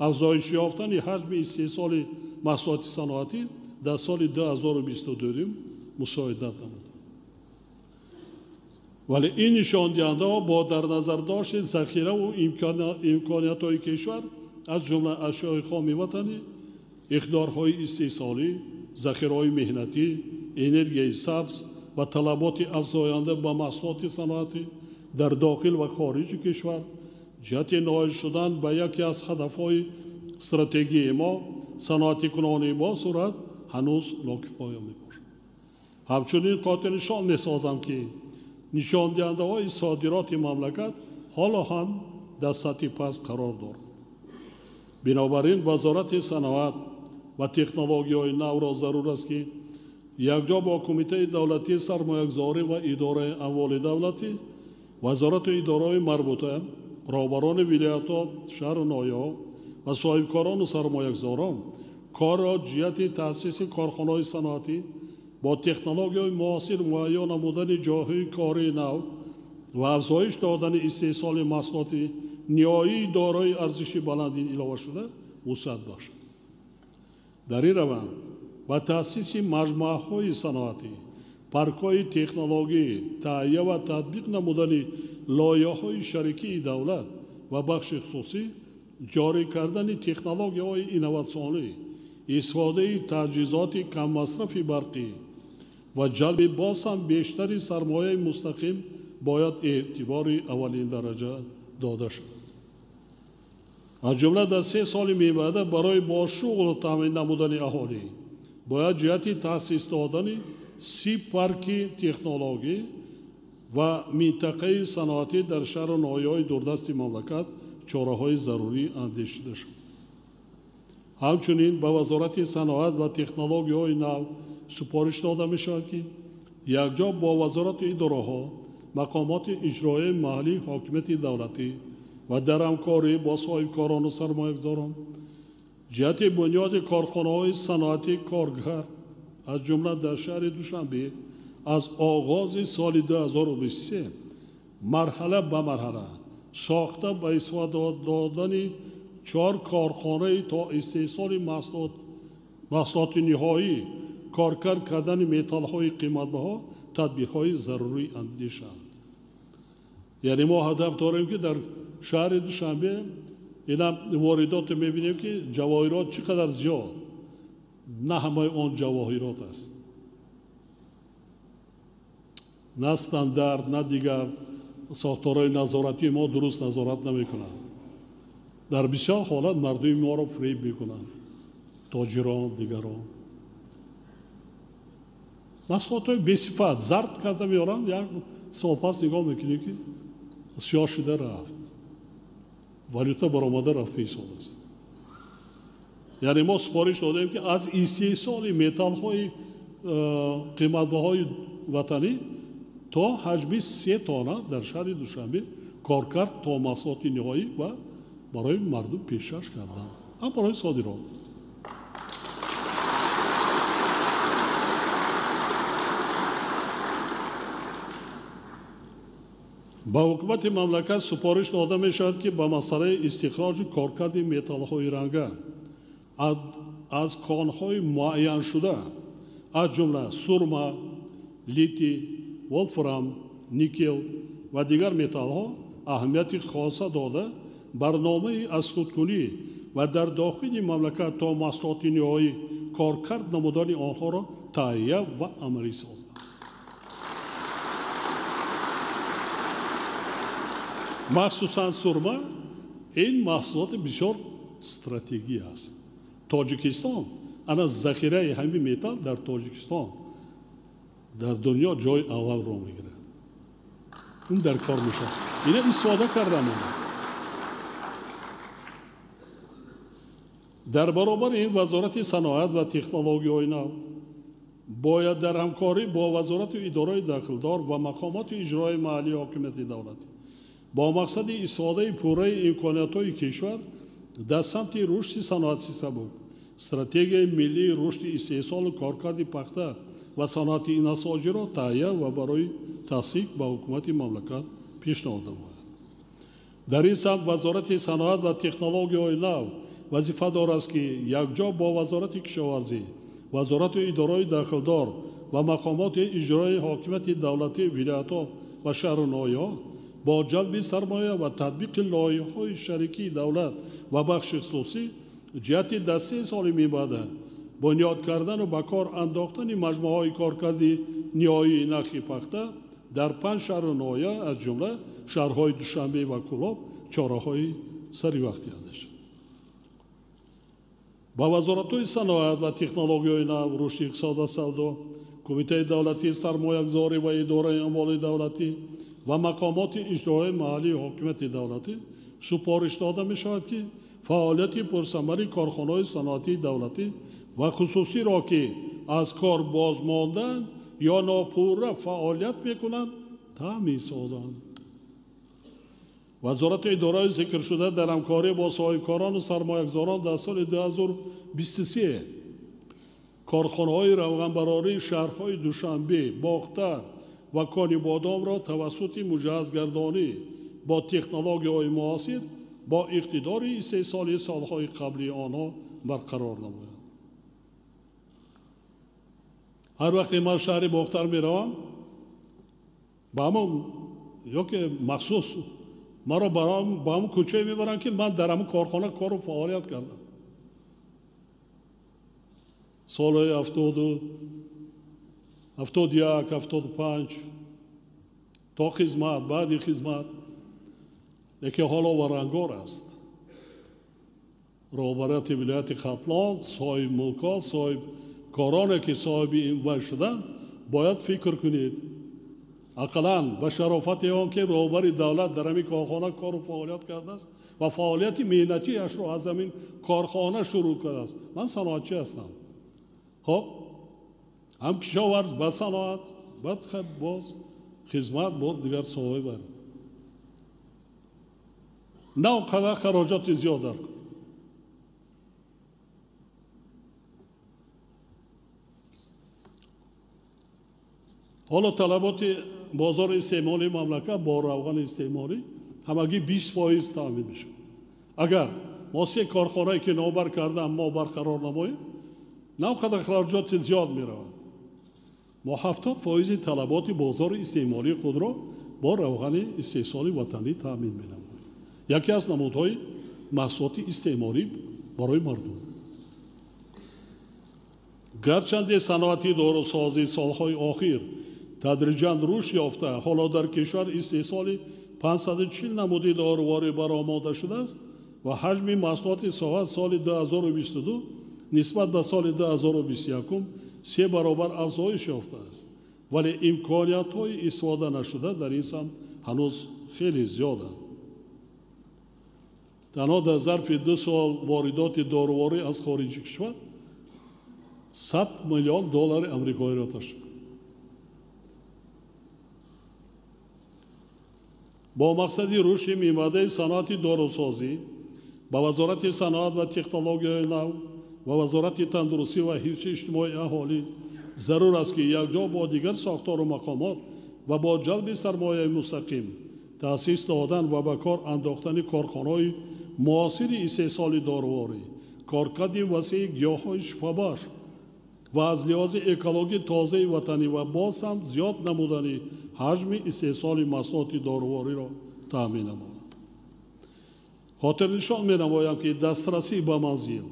S2: афзоиш ёфтани ҳаҷми истеҳсоли маҳсулоти саноатӣ дар соли 2022 мусоидат намуданд. Вале ин нишондиҳандаҳо бо дар назардошти захираву имкониятҳои кишвар, аз ҷумла ашёи хоми ватанӣ, иқдорҳои истеҳсолӣ, захираҳои меҳнатӣ, энергияи сабз ва талаботи афзоянда ба маҳсулоти саноатӣ дар дохил ва хориҷи кишвар, ҷиҳати ноил шудан ба яке аз ҳадафҳои стратегии мо, саноатикунонии бо суръат, ҳанӯз нокифоя мебошад. Ҳамчунин қотилнишон месозам, ки нишондиҳандаҳои содироти мамлакат ҳоло ҳам дар сатҳи паст қарор дорад. Бинобар ин Вазорати саноат ва технологияҳои навро зарур аст, ки якҷо бо Кумитаи давлатии сармоягузорӣ ва идораи амволи давлатӣ, вазорату идораҳои марбута, роҳбарони вилоятҳо, шаҳру ноҳияҳо ва соҳибкорону сармоягузорон корро ҷиҳати таъсиси корхонаҳои саноатӣ бо технологияҳои муосир муҳайё намудани ҷойҳои кории нав ва афзоиш додани истеҳсоли маҳсулоти ниҳоии дорои арзиши баланди иловашуда вусъат бахшад. Дар ин раванд ба таъсиси маҷмӯаҳои саноатӣ, паркҳои технологӣ, таҳия ва татбиқ намудани лоиҳаҳои шарикии давлат ва бахши хусусӣ, ҷорӣ кардани технологияҳои инноватсионӣ, истифодаи таҷҳизоти каммасрафи барқӣ ва ҷалби боз ҳам бештари сармояи мустақим бояд эътибори аввалин дараҷа дода шавад. Аз ҷумла дар 3 соли мебаъда барои бо шуғл таъмин намудани аҳолӣ бояд ҷиҳати таъсис додани 30 парки технологӣ ва минтақаи саноатӣ дар шаҳру ноҳияҳои дурдасти мамлакат чораҳои зарурӣ андешида шавад. Ҳамчунин ба Вазорати саноат ва технологияҳои нав супориш дода мешавад, ки якҷо бо вазорату идораҳо, мақомоти иҷроияи маҳаллии ҳокимияти давлатӣ ва дар ҳамкорӣ бо соҳибкорону сармоягузорон ҷиҳати бунёди корхонаҳои саноатӣ коргар аз ҷумла дар шаҳри Душанбе аз оғози соли 2023 марҳала ба марҳала сохта ба истифода додани 4 корхонаи то истеҳсоли маҳсулоти ниҳоӣ коркард кардани металлҳои қиматбаҳо тадбирҳои зарурӣ андешанд. Яъне мо ҳадаф дорем ки дар шаҳри Душанбе инам воридотро мебинем ки ҷавоҳирот чӣ қадар зиёд, на ҳамаи он ҷавоҳирот аст, на стандарт, на дигар сохторҳои назоратии мо дуруст назорат намекунанд. Дар бисёр ҳолат мардуми моро фиреб мекунанд, тоҷирон, дигарон. Маҳсулотҳои бесифат зарб карда меоранд, як сол пас нигоҳ мекунем ки сиёҳ шуда рафт, валюта баромада рафта ҳисоб аст. Яъне мо супориш додем ки аз истеҳсоли металлҳои қиматбаҳои ватанӣ то ҳаҷми 3 тонна дар шаҳри Душанбе коркард то маҳсулоти ниҳоӣ ва барои мардум пешкаш кардан, ҳам барои содирот. Ба ҳукумати мамлакат супориш дода мешавад ки ба масъалаи истихроҷу коркарди металлҳои ранга аз конҳои муайяншуда аз ҷумла сурма, литий, волфрам, никел ва дигар металлҳо аҳамияти хоса дода барномаи азхудкунӣ ва дар дохили мамлакат то маҳсулоти ниҳоӣ коркард намудани онҳоро таҳия ва амалӣ созад. Махсусан сурма ин маҳсулоти бисёр стратегӣ аст. Тоҷикистон ана захираи ҳамин металл дар Тоҷикистон дар дунё ҷои аввалро мегирад. Ин дар кор мешавад. Ина истифода кардам. Дар баробари ин Вазорати саноат ва технологияҳои нав бояд дар ҳамкорӣ бо Вазорату идораи дахлдор ва мақомоти иҷрои маҳаллии ҳокимияти давлатӣ бо мақсади истифодаи пурраи имкониятҳои кишвар дар самти рушди саноати сабук, стратегияи миллии рушди истеҳсолу коркарди пахта ва саноати насоҷиро таҳия ва барои тасдиқ ба ҳукумати мамлакат пешниҳод намояд. Дар ин самт Вазорати саноат ва технологияҳои нав вазифадор аст ки якҷо бо Вазорати кишоварзӣ, Вазорату идораҳои дахлдор ва мақомоти иҷрои ҳокимияти давлатии вилоятҳо ва шаҳру ноҳияҳо бо ҷалби сармоя ва татбиқи лоиҳаҳои шарикии давлат ва бахши хусусӣ ҷиҳати дар 3 соли мебаъда бунёд кардану ба кор андохтани маҷмӯаҳои коркарди ниҳоии нахи пахта дар 5 шаҳру ноҳия аз ҷумла шаҳрҳои Душанбе ва Кӯлоб чораҳои саривақтӣ андешад. Ба вазоратҳои саноат ва технологияҳои нав, рушди иқтисод ва савдо, Кумитаи давлатии сармоягузорӣ ва идораи амволи давлатӣ ва мақомоти иҷроии маҳаллии ҳокимияти давлатӣ супориш дода мешавад ки фаъолияти пурсамари корхонаҳои саноатии давлатӣ ва хусусиро ки аз кор бозмонданд ё нопурра фаъолият мекунанд таъмин созанд. Вазорати идораҳои зикршуда дар ҳамкорӣ бо соҳибкорону сармоягузорон дар соли 2023 корхонаҳои равғанбарории шаҳрҳои Душанбе, Бохтар ва Конибодомро тавассути муҷаҳҳазгардонӣ бо технологияҳои муосир бо иқтидори истеҳсоли солҳои қаблии онҳо барқарор намояд. Ҳар вақте ман шаҳри Бохтар меравам, ба ҳамон ё ки махсус маро ба ҳамон кӯчае мебаранд ки ман дар ҳамон корхона кору фаъолият кардам. Солҳои 71, 75 то хизмат, баъди хизмат, лекин ҳоло варангор аст. Роҳбарияти вилояти Хатлон, соҳибмулкҳо, соҳибкороне ки соҳиби ин вай шуданд, бояд фикр кунед. Ақаллан ба шарофати он ки роҳбари давлат дар ҳамин корхона кору фаъолият кардааст ва фаъолияти меҳнатиашро аз ҳамин корхона шурӯъ кардааст. Ман саноатчӣ ҳастам. Хоб, ҳам кишоварз, ба саноат, баъд боз хизмат, бо дигар соҳаҳои бар. На он қадар хароҷоти зиёд дар кор. Ҳоло талаботи бозори истеъмолии мамлакат бо равғани истеъмолӣ ҳамагӣ 20% таъмин мешавад. Агар мо се корхонае ки номбар кардаам мо барқарор намоем, на он қадар хароҷоти зиёд меравад. Мо 70% талаботи бозори истеъмолии худро бо равғани истеҳсоли ватанӣ таъмин менамоем. Яке аз намудҳои маҳсулоти истеъмолӣ барои мардум. Гарчанде саноати дорусозӣ солҳои охир тадриҷан рушд ёфта, ҳоло дар кишвар истеҳсоли 540 намуди доруворӣ баромода шудааст ва ҳаҷми маҳсулоти соҳа соли 2022 нисбат ба соли 2021 се баробар афзоиш ёфтааст, вале имкониятҳои истифода нашуда дар ин самт ҳанӯз хеле зиёданд. Танҳо дар зарфи 2 сол воридоти доруворӣ аз хориҷи кишвар 100 миллион доллари амрикоиро ташкил. Бо мақсади рушди минбаъдаи саноати дорусозӣ ба Вазорати саноат ва технологияҳои нав ва Вазорати тандурустӣ ва ҳифзи иҷтимоии аҳолӣ зарур аст, ки якҷо бо дигар сохтору мақомот ва бо ҷалби сармояи мустақим таъсис додан ва ба кор андохтани корхонаҳои муосири истеҳсоли доруворӣ, коркарди васеи гиёҳҳои шифобахш ва аз лиҳози экологӣ тозаи ватанӣ ва боз ҳам зиёд намудани ҳаҷми истеҳсоли маҳсулоти дорувориро таъмин намояд. Хотирнишон менамоям, ки дастрасӣ ба манзил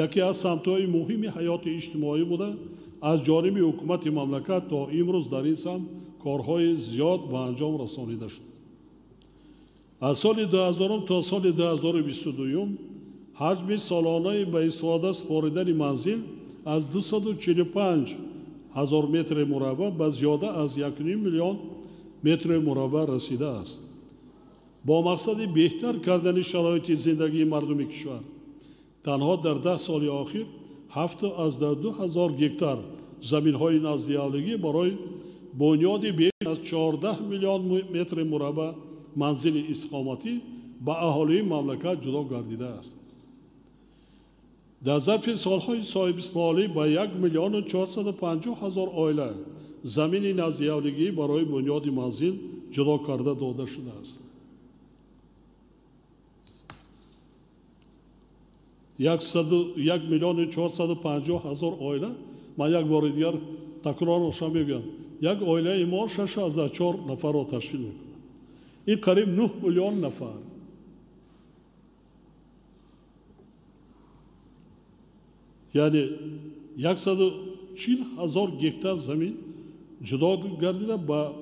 S2: яке аз самтҳои муҳими ҳаёти иҷтимоӣ буда, аз ҷониби ҳукумати мамлакат то имрӯз дар ин самт корҳои зиёд ба анҷом расонида шуд. Аз соли 2000 то соли 2022 ҳаҷми солонаи ба истифода супоридани манзил аз 245 ҳазор метри мураббаъ ба зиёда аз 1,5 миллион метри мураббаъ расидааст. Бо мақсади беҳтар кардани шароити зиндагии мардуми кишвар танҳо дар 10 соли охир 7,2 ҳазор гектар заминҳои наздиавлигӣ барои бунёди беш аз 14 миллион метри мураббаъ манзили истиқоматӣ ба аҳолии мамлакат ҷудо гардидааст. Дар зарфи солҳои соҳибистиқлолӣ ба 1 450 000 оила замини наздиавлигӣ барои бунёди манзил ҷудо карда дода шудааст. 1 450 000 оила, ман як бори дигар такрор мегӯям, як оилаи мо 6,4 нафарро ташкил мекунад. Ин қариб 9 миллион нафар. Яъне 140 000 гектар замин ҷудо гардида ба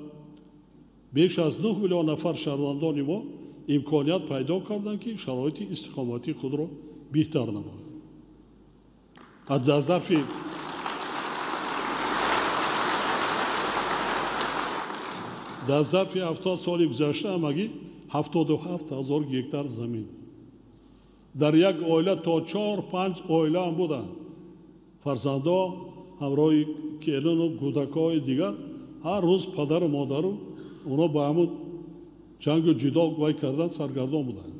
S2: беш аз 9 миллион нафар шаҳрвандони мо имконият пайдо карданд, ки шароити истиқоматии худро беҳтар намоянд. Дар зарфи 70 соли гузашта ҳамагӣ 77 000 гектар замин. Дар як оила то 4-5 оила ҳам буданд. Фарзандо ҳамроҳи келину кӯдакҳои дигар ҳар рӯз падару модару онҳо ба ҳамун ҷангу ҷидол вай кардан саргардон буданд.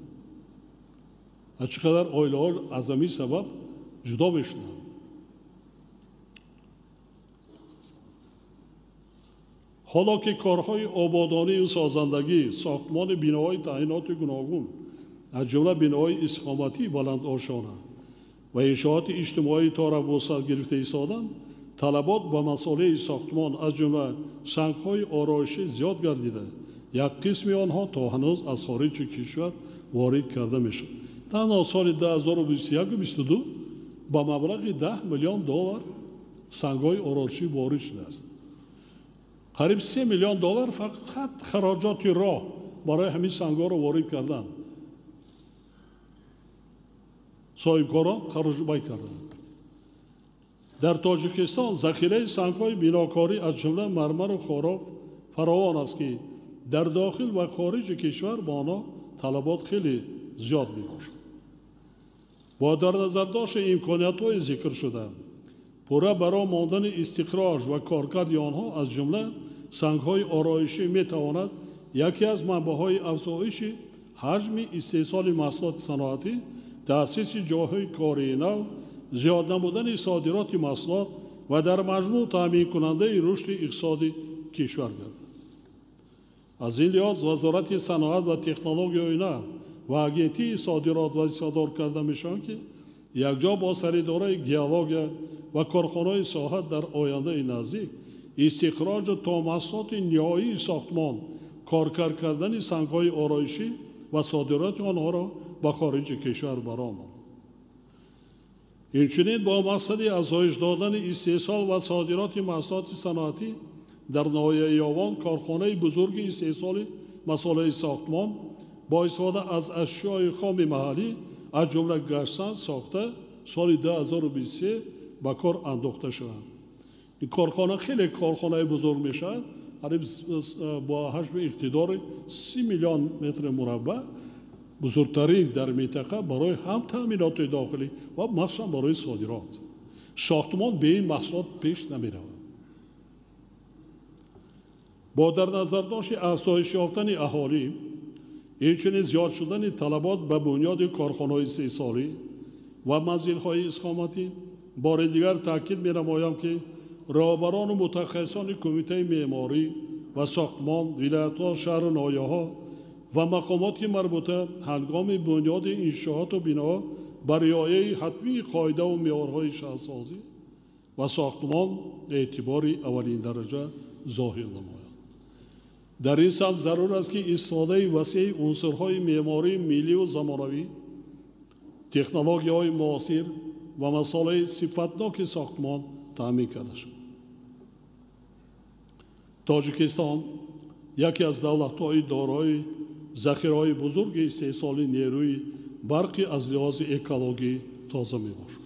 S2: Аз чӣ қадар оилаҳо аз ҳамин сабаб ҷудо мешуданд. Ҳоло ки корҳои ободонию созандагӣ, сохтмони биноҳои таъиноти гуногун, аз ҷумла биноҳои истиқоматии баландошона ва иншооти иҷтимоӣ тора вусъат гирифта истоданд, талабот ба масолеҳи сохтмон аз ҷумла сангҳои ороишӣ зиёд гардида, як қисми онҳо то ҳанӯз аз хориҷи кишвар ворид карда мешавад. Танҳо соли 2021-22 ба маблағи 10 миллион доллар сангҳои ороишӣ ворид шудааст. Қариб 3 миллион доллар фақат хароҷоти роҳ барои ҳамин сангҳоро ворид кардан. Соҳибкорон хароҷбай карданд. Дар Тоҷикистон захираи сангҳои бинокорӣ аз ҷумла мармару хороб фаровон аст, ки дар дохил ва хориҷи кишвар ба онҳо талабот хеле зиёд мебошад. Бо дар назардошти имкониятҳои зикршуда, пурра барои мондани истиқроҷ ва коркарди онҳо аз ҷумла сангҳои ороишӣ метавонад яке аз манбаъҳои афзоиши ҳаҷми истеҳсоли маҳсулоти саноатӣ, таъсиси ҷойҳои кории нав, зиёд намудани содироти маҳсулот ва дар маҷмӯъ таъминкунандаи рушди иқтисоди кишвар гардад. Аз ин лиҳоз Вазорати саноат ва технологияҳои нав ва Агентии содирот вазифадор карда мешаванд, ки якҷо бо саридораи геология ва корхонаҳои соҳа дар ояндаи наздик истихроҷу то маҳсулоти ниҳоии сохтмон, коркард кардани сангҳои ороишӣ ва содироти онҳоро ба хориҷи кишвар бароманд. Инчунин бо мақсади афзоиш додани истеҳсол ва содироти маҳсулоти саноатӣ дар ноҳияи Ёвон корхонаи бузурги истеҳсоли масолеҳи сохтмон бо истифода аз ашёи хоми маҳаллӣ аз ҷумла гаштсан сохта соли 2023 ба кор андохта шаванд. Ин корхона хеле корхонаи бузург мешавад, қариб бо ҳаҷми иқтидори 30 миллион метри мураббаъ, бузургтарин дар минтақа барои ҳам таъминоти дохилӣ ва махсусан барои содирот. Сохтмон бе ин маҳсулот пеш намеравад. Бо дар назардошти афзоиш ёфтани аҳолӣ, инчунин зиёд шудани талабот ба бунёди корхонаҳои истеҳсолӣ ва манзилҳои истиқоматӣ, бори дигар таъкид менамоям, ки роҳбарону мутахассисони Кумитаи меъморӣ ва сохтмон, вилоятҳо, шаҳру ноҳияҳо ва мақомоти марбута ҳангоми бунёди иншооту биноҳо ба риояи ҳатмии қоидаву меъёрҳои шаҳрсозӣ ва сохтмон эътибори аввалиндараҷа зоҳир намоянд. Дар ин самт зарур аст, ки истифодаи васеи унсурҳои меъмории миллию замонавӣ, технологияҳои муосир ва масолеҳи сифатноки сохтмон таъмин карда шавад. Тоҷикистон яке аз давлатҳои дорои захираҳои бузурги истеҳсоли нерӯи барқи аз лиҳози экологӣ тоза мебошад.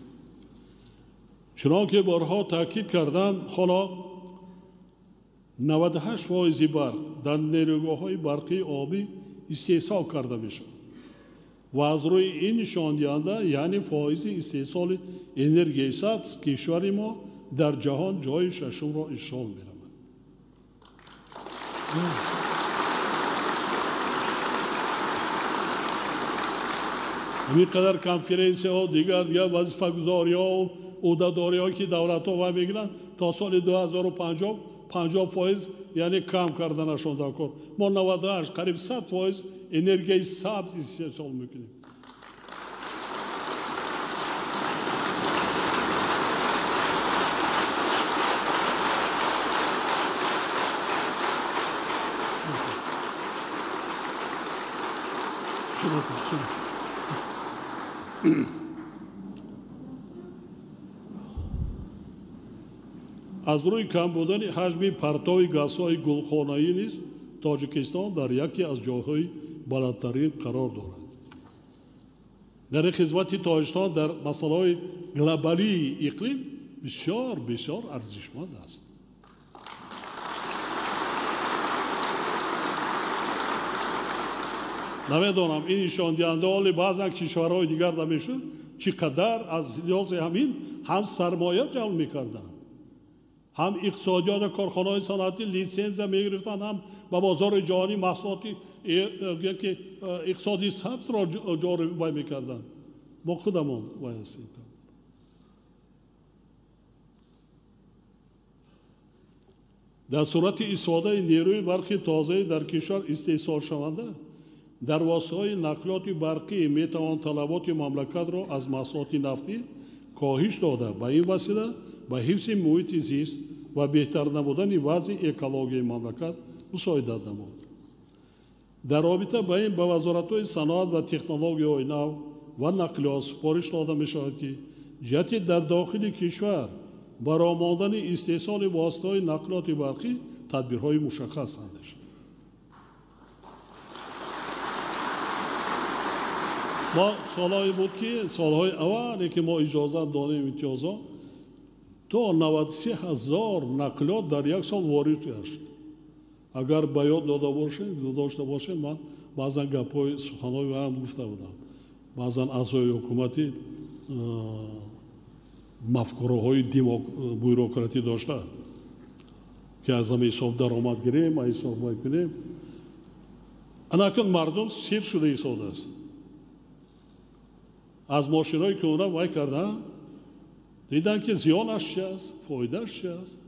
S2: Чунон ки борҳо таъкид кардам, ҳоло 98% барқ дар нерӯгоҳҳои барқии обӣ истеҳсол карда мешавад ва аз рӯи ин нишондиҳанда, яъне фоизи истеҳсоли энергияи сабз, кишвари мо дар ҷаҳон ҷойи шашумро ишғол менамояд. Ҳамин қадар конференсияҳо, дигар вазифагузориҳо, ӯҳдадориҳо, ки давлатҳо вай мегиранд, то соли 2050 50% яъне кам карданашон дар кор. Мо 98, қариб 100% энергияи сабз истеҳсол мекунем. Аз рӯи кам будани ҳаҷми партови газҳои гулхонаӣ низ Тоҷикистон дар яке аз ҷойҳои баландтарин қарор дорад. Дар хизмати Тоҷикистон дар масъалаҳои глобалии иқлим бисёр бисёр арзишманд аст. Намедонам ин нишондиҳанда ҳоли баъзан кишварҳои дигар намешуд, чӣ қадар аз лиҳози ҳамин ҳам сармоя ҷалб мекарданд, ҳам иқтисодиёт ва корхонаҳои саноатӣ литсензия мегирифтанд, ҳам ба бозори ҷаҳонӣ маҳсулоти ки иқтисоди сабзро ҷорӣ вай мекарданд. Мо худамон вай ҳастем. Дар сурати истифодаи нерӯи барқи тозаи дар кишвар истеҳсолшаванда дар воситаҳои нақлиёти барқӣ метавон талаботи мамлакатро аз маҳсулоти нафтӣ коҳиш дода, ба ин васила ба ҳифзи муҳити зист ва беҳтар намудани вазъи экологияи мамлакат мусоидат намуд. Дар робита ба ин ба вазоратҳои саноат ва технологияҳои нав ва нақлиёт супориш дода мешавад, ки ҷиҳати дар дохили кишвар барои мондани истеҳсоли воситаҳои нақлиёти барқӣ тадбирҳои мушаххас андешанд. Мо солҳое буд, ки солҳои аввале ки мо иҷозат додем имтиёзҳо, то 93 ҳазор нақлиёт дар як сол ворид гашт. Агар ба ёд дода бошем, дошта бошем, ман баъзан гапҳои суханҳои ҳам гуфта будам. Баъзан аъзои ҳукуматӣ мафкураҳои бюрократӣ дошта, ки аз ҳама ҳисоб даромад гирем, аз ҳисоб вай кунем. Анакун мардум сир шуда истодааст. Аз мошинҳои кӯҳна вай кардан, дидан ки зиёнаш чи аст, фоидааш чи аст.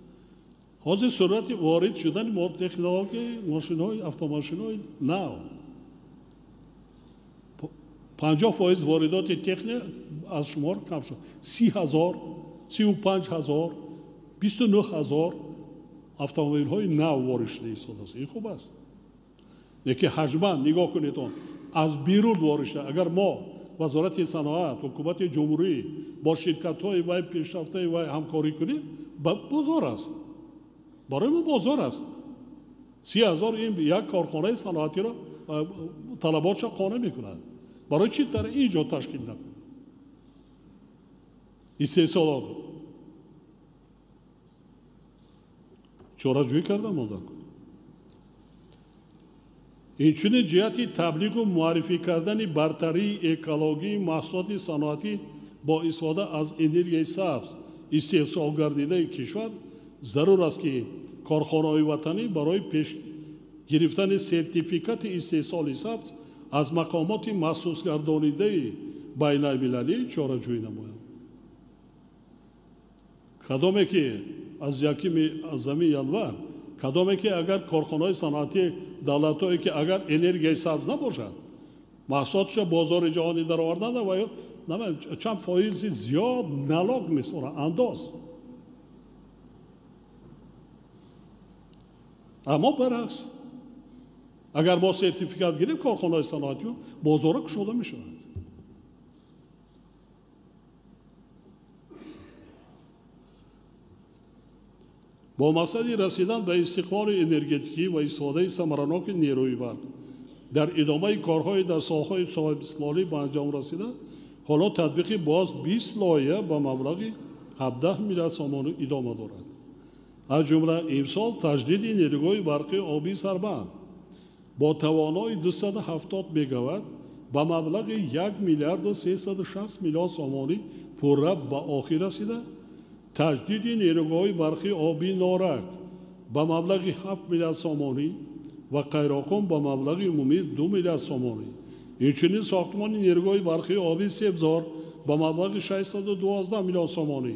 S2: Ҳозир суръати ворид шудани технологияи мошинҳои автомошинҳои нав 50% воридоти техника аз шумор кам шуд. 30 000, 35 000, 29 000 автомобилҳои нав ворид шуда истодааст. Ин хуб аст. Лекин ҳаҷман нигоҳ кунед, он аз берун ворид шуда. Агар мо вазорати саноат, ҳукумати ҷумҳурӣ бо ширкатҳои вай пешрафтаи вай ҳамкорӣ кунем, бозор аст. Барои мо бозор аст. 30 000 ин як корхонаи саноатиро талаботша қонеъ мекунад. Барои чӣ дар ин ҷо ташкил накунем? Истеҳсолот чораҷӯӣ карда монда. Инчунин ҷиҳати таблиғу муаррифӣ кардани бартарии экологии маҳсулоти саноатӣ бо истифода аз энергияи сабз истеҳсол гардидаи кишвар зарур аст, ки корхонаҳои ватанӣ барои пеш гирифтани сертификати истеҳсоли сабз аз мақомоти махсусгардонидаи байналмилалӣ чораҷӯӣ намоянд. Кадоме ки аз 1 январ, кадоме ки агар корхонаҳои саноатии давлатҳое ки агар энергияи сабз набошад, маҳсулоташро бозори ҷаҳонӣ дароварданда ва ё чанд фоизи зиёд налог меспоранд, андоз. Аммо баръакс, агар мо сертификат гирем, корхонаҳои саноатӣ бозорро кушода мешавад. Бо мақсади расидан ба истиқлоли энергетикӣ ва истифодаи самараноки нерӯи барқ дар идомаи корҳои дар солҳои соҳибистиқлолӣ ба анҷом расида, ҳоло татбиқи боз 20 лоиҳа ба маблағи 17 миллиард сомонӣ идома дорад. Аз ҷумла имсол таҷдиди нерӯгоҳи барқи обии Сарбанд бо тавонои 270 мегаватт ба маблағи 1 миллиарду 360 миллион сомонӣ пурра ба охир расида, таҷдиди нерӯгоҳи барқи обии Норак ба маблағи 7 миллиард сомонӣ ва Қайроқум ба маблағи умумии 2 миллиард сомонӣ. Инчунин сохтмони нерӯгоҳи барқи обии Себзор ба маблағи 612 миллион сомонӣ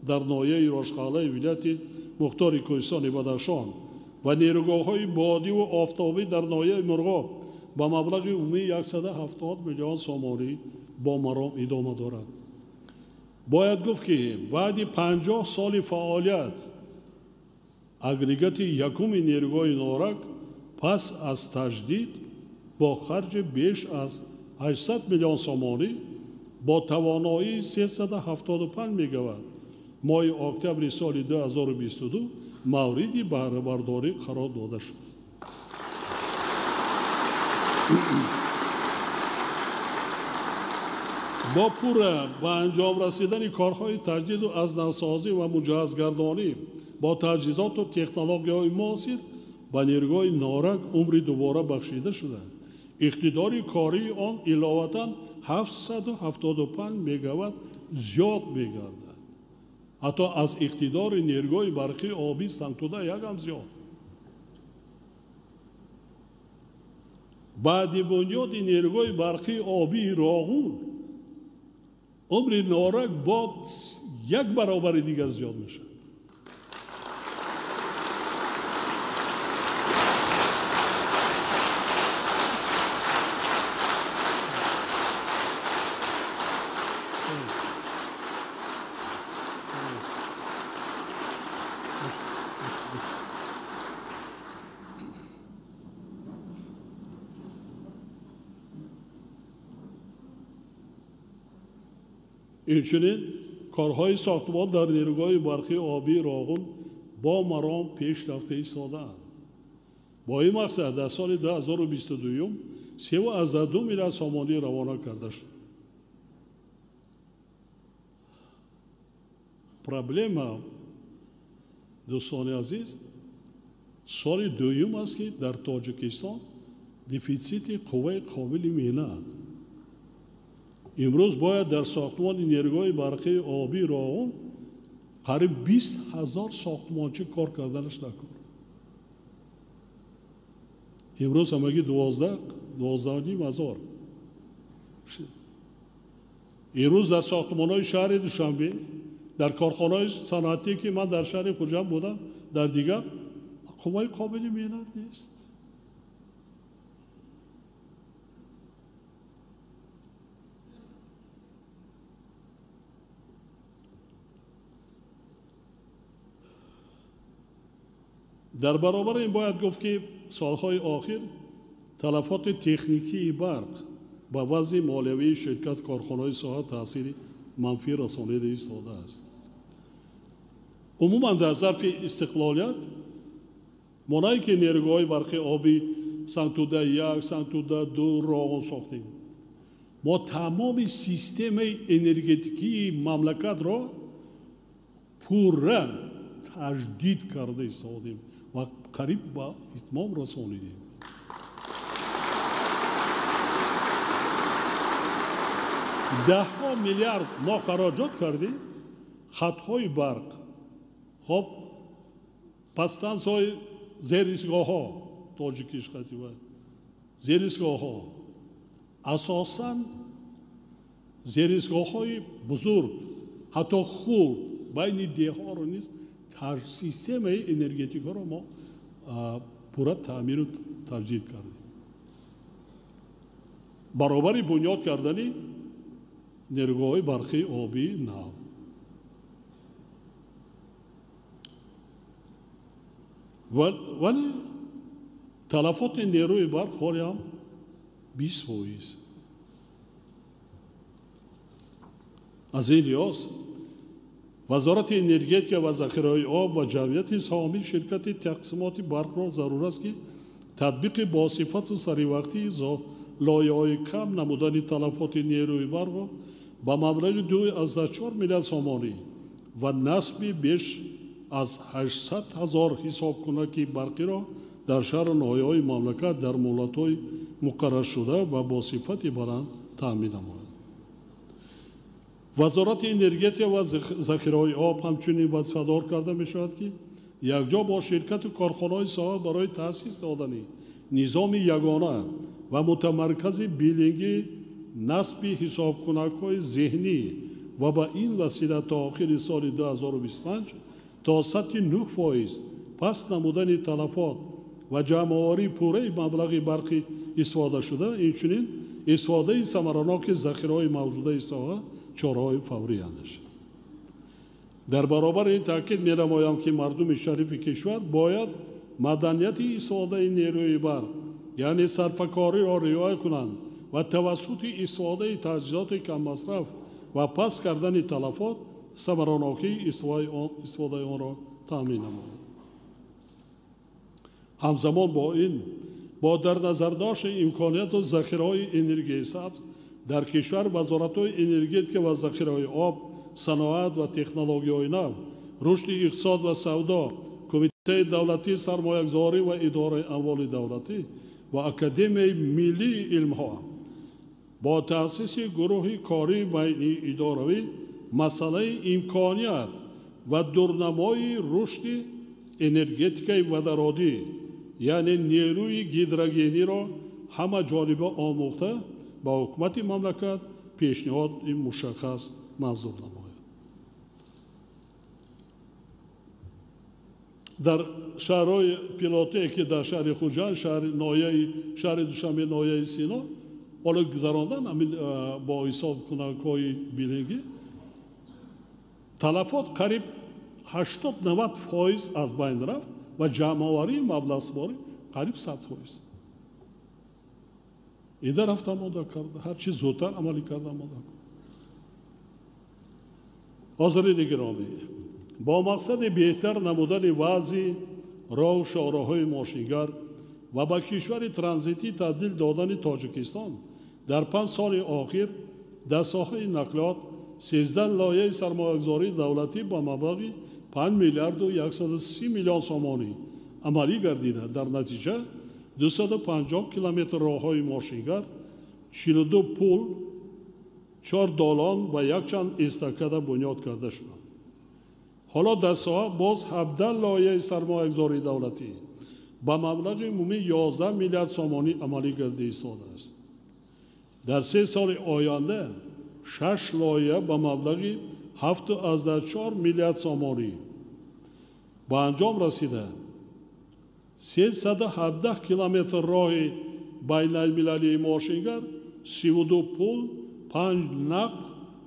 S2: дар ноҳияи Рошқалъаи вилояти Мухтори Кӯҳистони Бадахшон ва нерӯгоҳҳои бодиву офтобӣ дар ноҳияи Мурғоб ба маблағи умумии 170 миллион сомонӣ бо маром идома дорад. Бояд гуфт, ки баъди 50 соли фаъолият агрегати якуми нерӯгоҳи Норак пас аз таҷдид бо харҷи беш аз 800 миллион сомонӣ бо тавоноии 375 мегаватт моҳи октябри соли 2022 мавриди баҳрабардорӣ қарор дода шуд. Бо пурра ба анҷом расидани корҳои таҷдиду аз навсозӣ ва муҷаҳҳазгардонӣ бо таҷҳизоту технологияҳои муосир ба нерӯгоҳи Норак умри дубора бахшида шуда, иқтидори кории он иловатан 775 мегаватт зиёд мегардад. Ҳатто аз иқтидори нерӯгоҳи барқии обии Сангтуда якам зиёд. Баъди бунёди нерӯгоҳи барқии обии Роғун умри Норак бо як баробари дигар зиёд мешавад. Инчунин корҳои сохтмон дар нерӯгоҳи барқии обии Роғун бо маром пеш рафта истодаанд. Бо ин мақсад дар соли 2022 3,2 миллиард сомонӣ равона карда шуд. Проблема, дӯстони азиз, соли дуюм аст, ки дар Тоҷикистон дефитсити қувваи қобили меҳнат. Имрӯз бояд дар сохтмони нерӯгоҳи барқии обии Роғун қариб 20 000 сохтмончӣ кор карданаш накор. Имрӯз ҳамагӣ 12,5 ҳазор. Имрӯз дар сохтмонҳои шаҳри Душанбе, дар корхонаҳои саноатӣ, ки ман дар шаҳри Хуҷанд будам, дар дигар қувваи қобили меҳнат нест. Дар баробари ин бояд гуфт, ки солҳои охир талафоти техникии барқ ба вазъи молиявии ширкат корхонаҳои соҳа таъсири манфӣ расонида истодааст. Умуман дар зарфи истиқлолият мо на ин ки нерӯгоҳҳои барқи обӣ Сангтуда 1, Сангтуда 2 Роғун сохтем, мо тамоми системаи энергетикии мамлакатро пурра таҷдид карда истодем ва қариб ба итмом расонидем. Даҳҳо миллиард мо хароҷот кардем хатҳои барқ, хоб подстансияҳои зеристгоҳҳо, тоҷикиш қатива зеристгоҳҳо, асосан зеристгоҳҳои бузург, ҳатто хурд байни деҳҳоро низ системаи энергетикаро мо пурра таъмиру таҷдид кардем. Баробари бунёд кардани нерӯгоҳҳои барқии обии нав. Вале талафоти нерӯи барқ ҳоле ҳам 20%. Аз ин лиҳоз Вазорати энергетика ва захираҳои об ва ҷамъияти саҳомии ширкати тақсимоти барқро зарур аст, ки татбиқи босифату саривақтии лоиҳаҳои кам намудани талафоти нерӯи барқро ба маблағи 2,4 миллиард сомонӣ ва насби беш аз 800 ҳазор ҳисобкунаки барқиро дар шаҳру ноҳияҳои мамлакат дар муҳлатҳои муқарраршуда ва бо сифати баланд таъмин намояд. Вазорати энергетика ва захираҳои об ҳамчунин вазифадор карда мешавад, ки якҷо бо ширкату корхонаҳои соҳа барои таъсис додани низоми ягона ва мутамаркази билингӣ, насби ҳисобкунакҳои зеҳнӣ ва ба ин васила то охири соли 2025 то сатҳи 9% паст намудани талафот ва ҷамъоварии пурраи маблағи барқи истифодашуда, инчунин истифодаи самараноки захираҳои мавҷудаи соҳа чораҳои фаврӣ андешад. Дар баробари ин таъкид менамоям, ки мардуми шарифи кишвар бояд маданияти истифодаи нерӯи барқ, яъне сарфакориро риоя кунанд ва тавассути истифодаи таҷҳизоти каммасраф ва паст кардани талафот самаранокии истифодаи онро таъмин намоянд. Ҳамзамон бо ин, бо дар назардошти имконияту захираҳои энергияи сабз дар кишвар, вазоратҳои энергетика ва захираҳои об, саноат ва технологияҳои нав, рушди иқтисод ва савдо, Кумитаи давлатии сармоягузорӣ ва идораи амволи давлатӣ ва Академияи миллии илмҳо бо таъсиси гурӯҳи кории байниидоравӣ масъалаи имконият ва дурнамои рушди энергетикаи водородӣ, яъне нерӯи гидрогениро ҳама ҷониба омӯхта ба ҳукумати мамлакат пешниҳоди мушаххас манзур намояд. Дар шаҳрҳои пилотие, ки дар шаҳри Хуҷанд, шаҳри Душанбе, ноҳияи Сино ҳоло гузарондан ҳамин бо ҳисобкунакҳои билингӣ талафот қариб 80-90% аз байн рафт ва ҷамъоварии маблағсупорӣ қариб 100%. Ида рафта омода карда, ҳарчи зудтар амалӣ карда омода кард. Ҳозирини гиромӣ, бо мақсади беҳтар намудани вазъи роҳу шоҳроҳҳои мошингард ва ба кишвари транзитӣ табдил додани Тоҷикистон дар 5 соли охир дар соҳаи нақлиёт 13 лоиҳаи сармоягузории давлатӣ ба маблағи 5 миллиарду 130 миллион сомонӣ амалӣ гардида, дар натиҷа 250 километр роҳҳои мошингард, 42 пул, 4 долон ва якчанд эстакада бунёд карда шуданд. Ҳоло дар соҳа боз 17 лоиҳаи сармоягузории давлатӣ ба маблағи умумии 11 миллиард сомонӣ амалӣ гардида истодааст. Дар 3 соли оянда 6 лоиҳа ба маблағи 7,4 миллиард сомонӣ ба анҷом расида, 317 километр роҳи байналмилалии мошингард, 32 пул, 5 нақб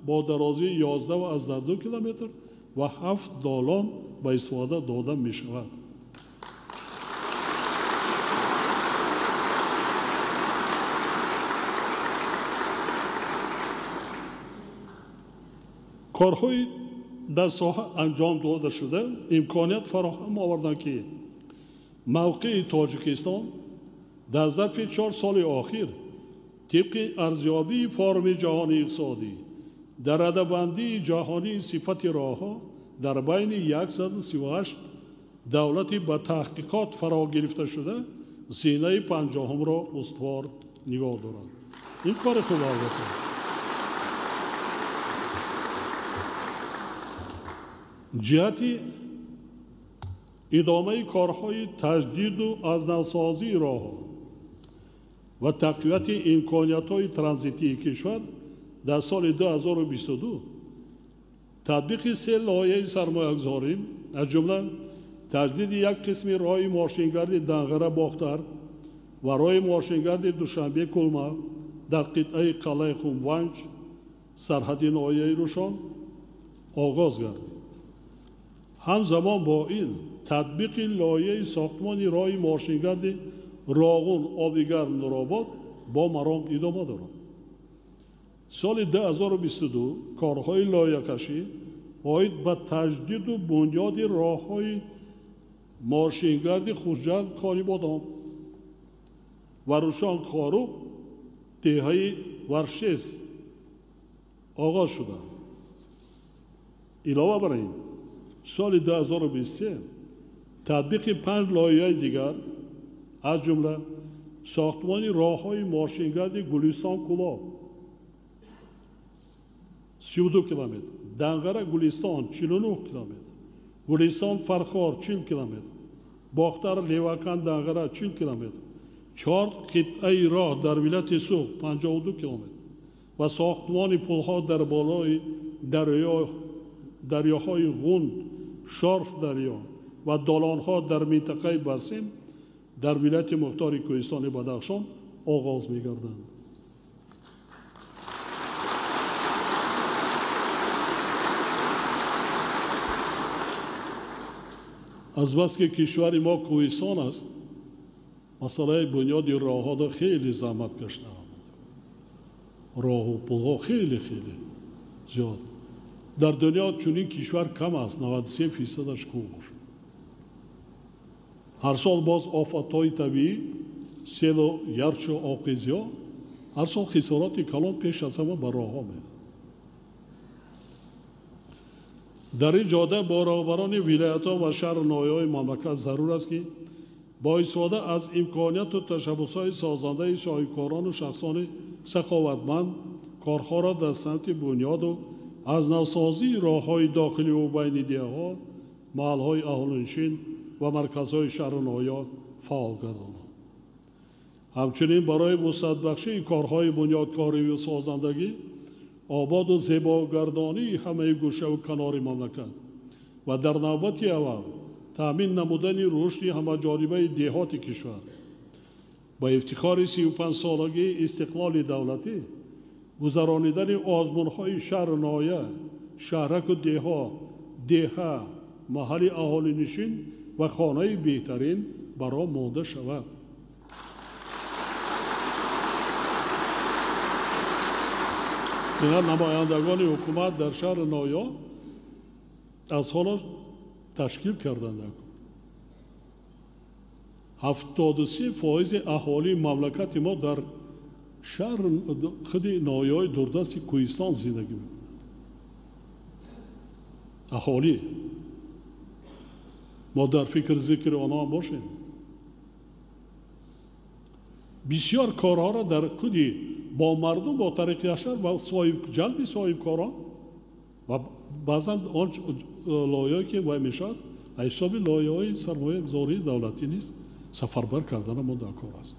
S2: бо дарозии 11,2 километр ва 7 долон ба истифода дода мешавад. Корҳои дар соҳа анҷом дода шуда имконият фароҳам оварданд, ки мавқеи Тоҷикистон дар зарфи 4 соли охир тибқи арзёбии форуми ҷаҳонии иқтисодӣ дар радабандии ҷаҳонии сифати роҳҳо дар байни 138 давлати ба таҳқиқот фаро гирифта шуда зинаи 50-ро устувор нигоҳ дорад. Ин кори хуб албатта. Ҷиҳати идомаи корҳои таҷдиду аз навсозии роҳҳо ва тақвияти имкониятҳои транзитии кишвар дар соли 2022 татбиқи 3 лоиҳаи сармоягузорӣ, аз ҷумла таҷдиди як қисми роҳи мошингарди Данғара-Бохтар ва роҳи мошингарди Душанбе-Кулма дар қитъаи қалъаи Хумванҷ сарҳади ноҳияи Рушон оғоз гардид. Ҳамзамон бо ин татбиқи лоиҳаи сохтмони роҳи мошингарди Роғун Обигарм Нуробод бо маром идома дорад. Соли 2022 корҳои лоиҳакашӣ оид ба таҷдиду бунёди роҳҳои мошингарди Хуҷанд Конибодом ва Рушон Хоруғ деҳаи Варшез оғоз шуданд. Илова бар ин, соли 2023 татбиқи 5 лоиҳаи дигар, аз ҷумла сохтмони роҳҳои мошингарди Гулистон Кулоб 32 километр, Данғара Гулистон 49 километр, Гулистон Фархор 40 километр, Бохтар Левакан Данғара 40 километр, 4 қитъаи роҳ дар вилояти Суғд 52 километр ва сохтмони пулҳо дар болои дарёҳои Ғунд, Шорф дарё ва долонҳо дар минтақаи Барсим дар вилояти мухтори Кӯҳистони Бадахшон оғоз мегарданд. Азбаски кишвари мо кӯҳистон аст, масъалаи бунёди роҳҳо хеле заҳмат кашидаанд. Роҳу пулҳо хеле хеле зиёд. Дар дунё чунин кишвар кам аст, 93%-аш кӯҳ бошад. Ҳар сол боз офатҳои табиӣ, селу ярчу оқизиҳо, ҳар сол хисороти калон пеш аз ҳама ба роҳҳо меояд. Дар ин ҷода бо роҳбарони вилоятҳо ва шаҳру ноҳияҳои мамлакат зарур аст, ки бо истифода аз имконияту ташаббусҳои созандаи соҳибкорону шахсони саховатманд корҳоро дар самти бунёду аз навсозии роҳҳои дохиливу байни деҳаҳо, маҳалҳои аҳолинишин ва марказҳои шаҳру ноҳияҳо фаъол гардонанд. Ҳамчунин барои вусъатбахшии корҳои бунёдкориву созандагӣ, ободу зебогардонии ҳамаи гӯшаву канори мамлакат ва дар навбати аввал таъмин намудани рушди ҳамаҷонибаи деҳоти кишвар ба ифтихори 35-солагии истиқлоли давлатӣ гузаронидани озмунҳои шаҳру ноҳия, шаҳраку деҳо, деҳа, маҳалли аҳолинишин ва хонаи беҳтарин баро монда шавад. Ина намояндагони ҳукумат дар шаҳру ноҳия аз ҳоло ташкил карданд. 73% аҳолии мамлакати мо дар шаҳр худи ноҳияҳои дурдасти кӯҳистон зиндагӣ мекунад. Аҳолӣ мо дар фикр зикри онҳо бошем. Бисёр корҳоро дар худи бо мардум бо тариқи ашар ва ҷалби соҳибкорон ва баъзан он лоиҳае ки вай мешавад, ҳисоби лоиҳаҳои сармоягузории давлатӣ нест, Сафарбар кардана мо дар кор аст.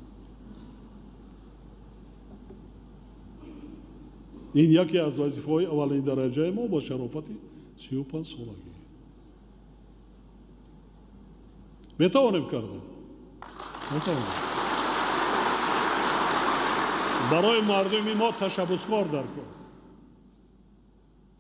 S2: Ин яке аз вазифаҳои аввалин дараҷаи мо бо шарофати 35 солагӣ. Метавонем карда? Метавонем. Барои мардуми мо ташаббускор дар кор.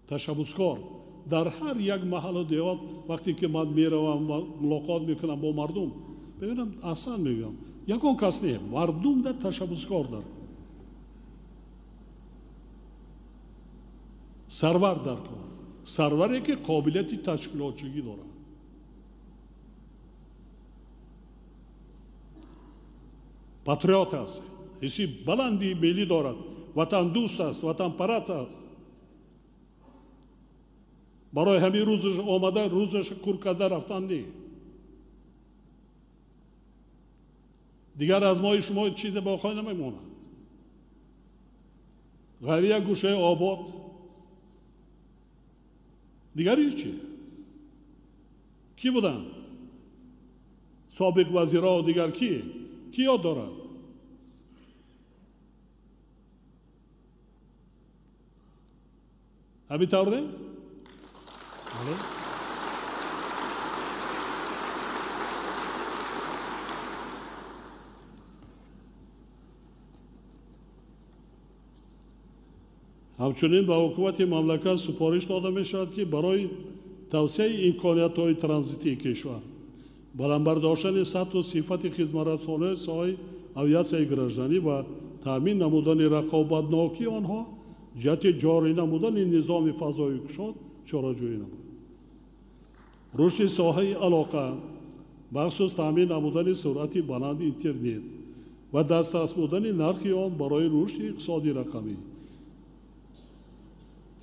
S2: Ташаббускор дар ҳар як маҳаллу деҳот. Вақте ки ман меравам ва мулоқот мекунам бо мардум, мебинам, аҳсан мегӯям, ягон кас не, мардум да ташаббускор дар кор, сарвар дар кор, сарваре ки қобилияти ташкилотчигӣ дорад. Патриот аст, ҳисси баланди миллӣ дорад, ватандӯст аст, ватанпараст аст. Барои ҳамин рӯзаш омада, рӯзаш кур карда рафтан не. Дигар аз мои шумо чизе боқӣ намемонад. Ғайри як гӯшаи обод, дигар ҳечи. Кӣ буданд? Собиқ вазирҳо, дигар кӣ? Кӣ ёд дорад? Ҳамин тавр не? Бале. Ҳамчунин ба ҳукумати мамлакат супориш дода мешавад, ки барои тавсеаи имкониятҳои транзитии кишвар, баланд бардоштани сатҳу сифати хизматрасониҳои соҳаи авиатсияи гражданӣ ва таъмин намудани рақобатнокии онҳо ҷиҳати ҷорӣ намудани низоми фазои кушод чораҷӯӣ намуд. Рушди соҳаи алоқа, махсус таъмин намудани суръати баланди интернет ва дастрас будани нархи он барои рушди иқтисоди рақамӣ,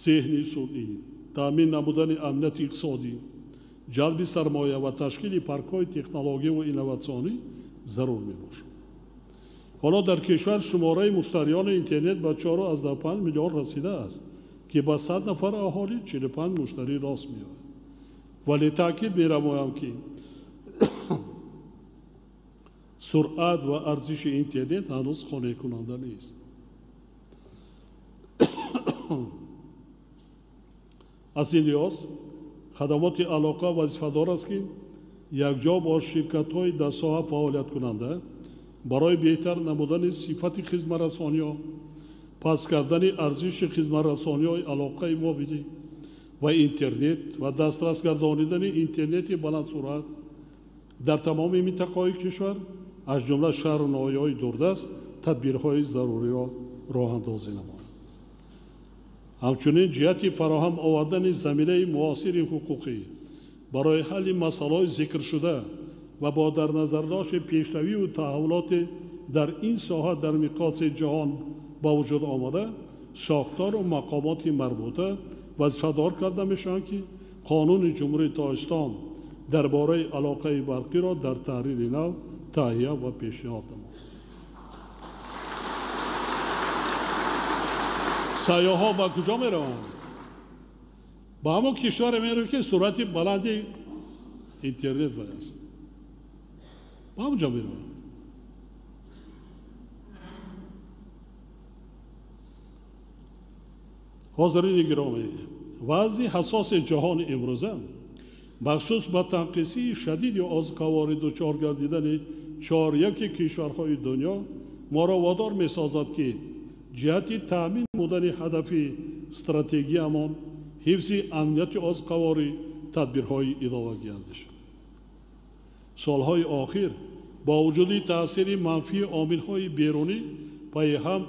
S2: зеҳни сунъӣ, таъмин намудани амнияти иқтисодӣ, ҷалби сармоя ва ташкили паркҳои технологияву инноватсионӣ зарур мебошад. Ҳоло дар кишвар шумораи муштариёни интернет ба 4,5 миллион расидааст, ки ба 100 нафар аҳолӣ 45 муштарӣ рост меояд. Вале таъкид мерамоям, ки суръат ва арзиши интернет ҳанӯз қонеъкунанда нест. Аз ин лиҳоз хадамоти алоқа вазифадор аст, ки якҷо бо ширкатҳои дар соҳа фаъолияткунанда барои беҳтар намудани сифати хизматрасониҳо, паст кардани арзиши хизматрасониҳои алоқаи мобилӣ ва интернет ва дастрас гардонидани интернети баландсуръат дар тамоми минтақаҳои кишвар, аз ҷумла шаҳру ноҳияҳои дурдаст, тадбирҳои заруриро роҳандозӣ намояд. Ҳамчунин ҷиҳати фароҳам овардани заминаи муосири ҳуқуқӣ барои ҳалли масъалаҳои зикршуда ва бо дар назардошти пешравию таҳаввулоти дар ин соҳа дар миқёси ҷаҳон ба вуҷуд омада, сохтору мақомоти марбута вазифадор карда мешаванд, ки қонуни Ҷумҳурии Тоҷикистон дар бораи алоқаи барқиро дар таҳрири нав таҳия ва пешниҳод намоянд. Сайёҳҳо ба куҷо мераванд? Ба ҳамон кишваре мераванд, ки суръати баланди интернет вай аст. Ба ҳамон ҷо мераванд. Ҳозирини гиромӣ, вазъи ҳассоси ҷаҳони имрӯза, махсус ба танқисии шадиди озуқаворӣ дучор гардидани чоряки кишварҳои дунё моро водор месозад, ки ҷиҳати таъмин намудани ҳадафи стратегиямон ҳифзи амнияти озуқаворӣ тадбирҳои иловагӣ андешад. Солҳои охир бо вуҷуди таъсири манфии омилҳои берунӣ пайи ҳам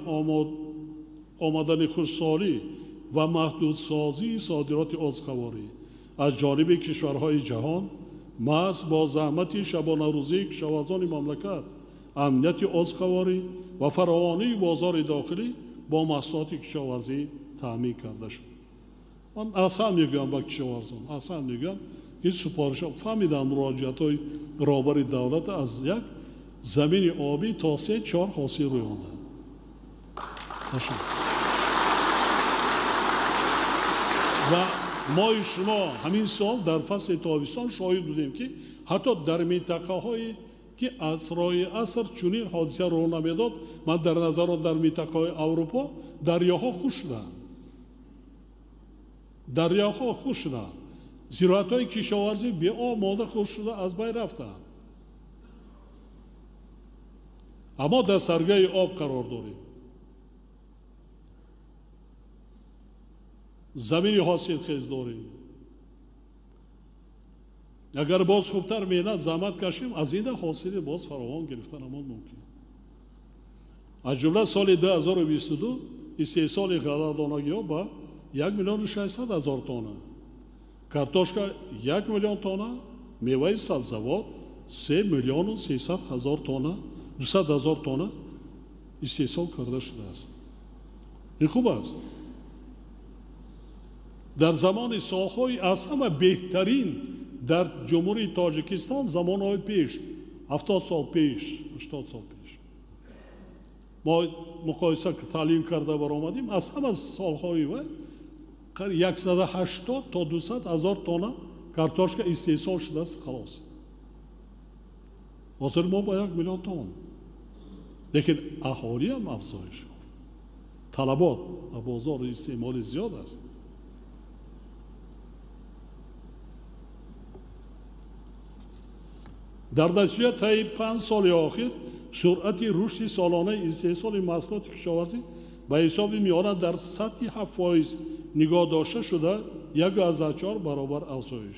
S2: омадани хушсолӣ ва маҳдудсозии содироти озуқаворӣ аз ҷониби кишварҳои ҷаҳон, маҳз бо заҳмати шабонарӯзии кишоварзони мамлакат, амнияти озуқаворӣ ва фаровонии бозори дохилӣ бо маҳсулоти кишоварзӣ таъмин карда шуд. Ман аҳсан мегӯям ба кишоварзон, аҳсан мегӯям, ки супоришҳо фаҳмиданд муроҷиатҳои роҳбари давлат аз як замини обӣ то 3-4 ҳосил рӯёнданд. Ва мои шумо ҳамин сол дар фасли тобистон шоҳид будем, ки ҳатто дар минтақаҳое ки аз роҳи аср чунин ҳодиса рӯ намедод. Ман дар назарот дар минтақаҳои Аврупо дарёҳо хушк шуданд, дарёҳо хушк шуданд, зироатҳои кишоварзӣ беоб монда хушк шуда аз байн рафтанд. Аммо дар саргаи об қарор дорем. Замини ҳосилхез дорем. Агар боз хубтар меҳнат заҳмат кашем, аз ина ҳосили боз фаровон гирифтанамон мумкин. Аз ҷумла соли 2022 истеҳсоли ғалладонагиҳо ба 1 600 000 тонна, картошка 1 миллион тонна, меваи сабзавот 3 300 000 тонна, 200 000 тонна истеҳсол карда шудааст. Ин хуб аст. Дар замони солҳои аз ҳама беҳтарин дар Ҷумҳурии Тоҷикистон, замонҳои пеш, 70 сол пеш, 80 сол пеш, мо муқоиса таълим карда баромадем, аз ҳама солҳои ва 180 то 200 ҳазор тонна картошка истеҳсол шудааст. Халос. Ҳозир мо ба 1 миллион тонна, лекин аҳолиам афзоиш ёфт, талабот ва бозори истеъмолӣ зиёд аст. Дар натиҷа таи 5 соли охир суръати рушди солонаи истеҳсоли маҳсулоти кишоварзӣ ба ҳисоби миёна дар сатҳи 7% нигоҳ дошта шуда 1,4 баробар афзоиш.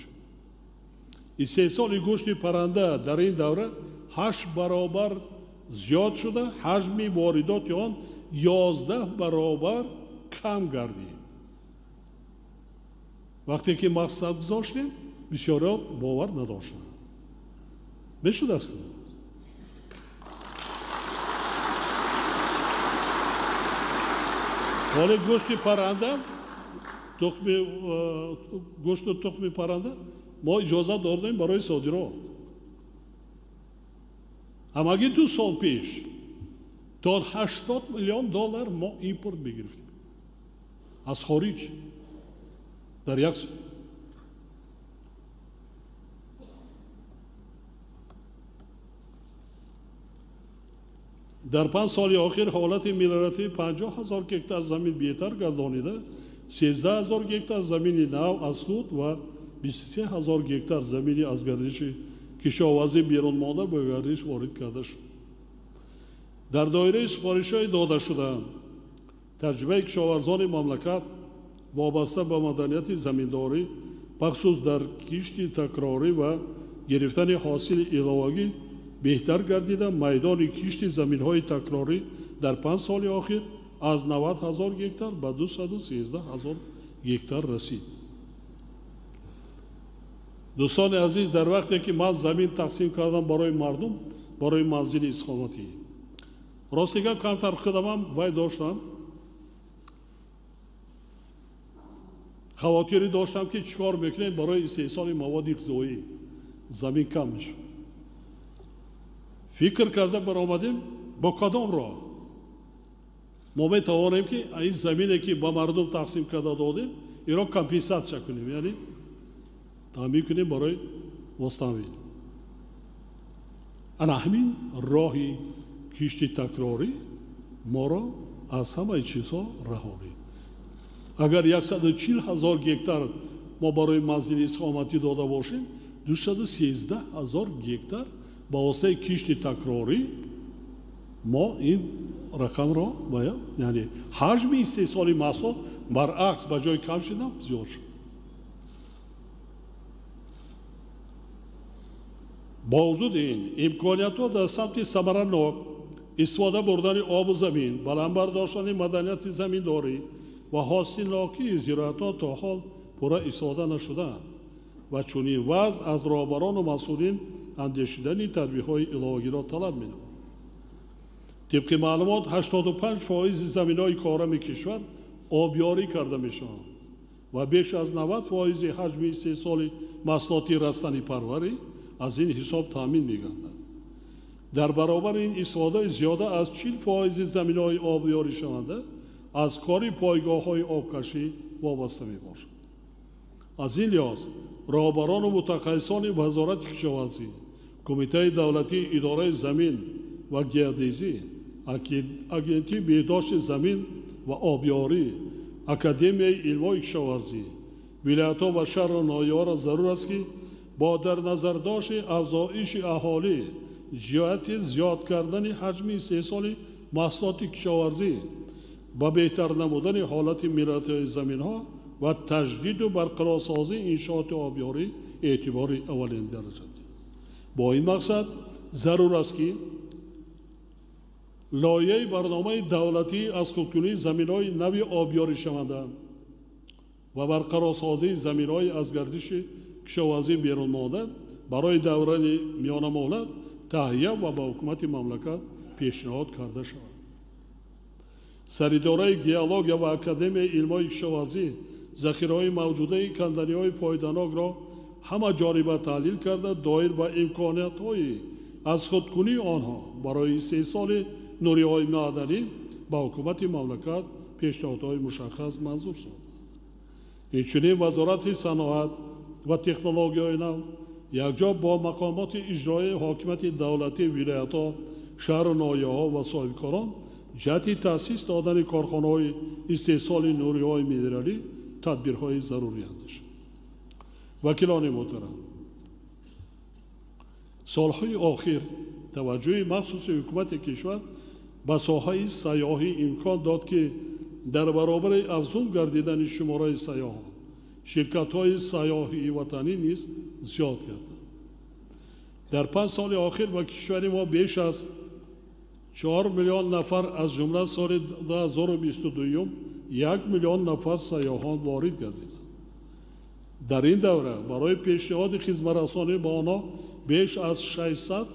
S2: Истеҳсоли гӯшти парранда дар ин давра 8 баробар зиёд шуда, ҳаҷми воридоти он 11 баробар кам гардид. Вақте ки мақсад гузоштем, бисёриҳо бовар надоштанд. Мешудааст ку? Ҳоле гӯшти парранда, тухми гӯшту тухми парранда мо иҷозат додем барои содирот. Ҳамагӣ 2 сол пеш то 80 миллион доллар мо импорт мегирифтем аз хориҷ дар як сол. Дар 5 соли охир ҳолати мелиоративӣ 50 ҳазор гектар замин беҳтар гардонида, 13 ҳазор гектар замини нав аз худ ва 23 ҳазор гектар замини аз гардиши кишоварзӣ берун монда ба гардиш ворид карда шуд. Дар доираи супоришҳои дода шудаанд, таҷрибаи кишоварзони мамлакат вобаста ба маданияти заминдорӣ, бахусус дар кишти такрорӣ ва гирифтани ҳосили иловагӣ беҳтар гардида, майдони кишти заминҳои такрорӣ дар 5 соли охир аз 90 ҳазор гектар ба 213 ҳазор гектар расид. Дӯстони азиз, дар вақте ки ман замин тақсим кардам барои мардум, барои манзили истиқоматӣ, рости гап камтар худамам вай доштам, хавотирӣ доштам ки чӣ кор мекунем барои истеҳсоли маводи ғизоӣ, замин кам мешавад. Фикр карда баромадем, бо кадом роҳ мо метавонем ки ин замине ки ба мардум тақсим карда додем, инро компенсатсия кунем, яъне таъмин кунем барои воситавӣ. Ана ҳамин роҳи кишти такрорӣ моро аз ҳамаи чизҳо раҳонид. Агар 140 ҳазор гектар мо барои манзили истиқоматӣ дода бошем, 213 ҳазор гектар ба воситаи кишти такрорӣ мо ин рақамро, яъне ҳаҷми истеҳсоли маҳсулот баръакс ба ҷои кам шудан зиёд шуд. Бо вуҷуди ин имкониятҳо дар самти самаранок истифода бурдани обу замин, баланд бардоштани маданияти заминдорӣ ва ҳосилнокии зироатҳо то ҳол пурра истифода нашудаанд ва чунин вазъ аз роҳбарону масъулин андешидани тадбирҳои иловагиро талаб менамояд. Тибқи маълумот, 85% заминҳои корами кишвар обёрӣ карда мешаванд ва беш аз 90% ҳаҷми истеҳсоли маҳсулоти растанипарварӣ аз ин ҳисоб таъмин мегардад. Дар баробари ин истифодаи зиёда аз 40% заминҳои обёришаванда аз кори пойгоҳҳои обкашӣ вобаста мебошад. Аз ин лиҳоз роҳбарону мутахассисони Вазорати кишоварзӣ, Кумитаи давлатии идораи замин ва геодезӣ, Агентии беҳдошти замин ва обёрӣ, Академияи илмҳои кишоварзӣ, вилоятҳо ва шаҳру ноҳияҳоро зарур аст, ки бо дар назардошти афзоиши аҳолӣ ҷиҳати зиёд кардани ҳаҷми истеҳсоли маҳсулоти кишоварзӣ ба беҳтар намудани ҳолати мелиоративии заминҳо ва таҷдиду барқарорсозии иншооти обёрӣ эътибори аввалин дараҷа диҳанд. Бо ин мақсад зарур аст, ки лоиҳаи барномаи давлатӣ аз худкунии заминҳои нави обёришаванда ва барқарорсозии заминҳои аз гардиши кишоварзӣ берун монда барои давраи миёнамуҳлат таҳия ва ба ҳукумати мамлакат пешниҳод карда шавад. Саридораи геология ва Академияи илмҳои кишоварзӣ захираҳои мавҷудаи канданиҳои фоиданокро ҳама ҷониба таҳлил карда, доир ба имкониятҳои аз худкунии онҳо барои истеҳсоли нуриҳои маъданӣ ба ҳукумати мамлакат пешниҳодҳои мушаххас манзур созад. Инчунин Вазорати саноат ва технологияҳои нав якҷо бо мақомоти иҷроии ҳокимияти давлатии вилоятҳо, шаҳру ноҳияҳо ва соҳибкорон ҷиҳати таъсис додани корхонаҳои истеҳсоли нуриҳои минералӣ тадбирҳои зарурӣ андешанд. Вакилони муҳтарам, солҳои охир таваҷҷӯҳи махсуси ҳукумати кишвар ба соҳаи сайёҳӣ имкон дод, ки дар баробари афзун гардидани шумораи сайёҳон ширкатҳои сайёҳии ватанӣ низ зиёд гарданд. Дар 5 соли охир ба кишвари мо беш аз 4 миллион нафар, аз ҷумла соли 2022 1 миллион нафар сайёҳон ворид гардиданд. Дар ин давра барои пешниҳоди хизматрасонӣ ба онҳо беш аз 600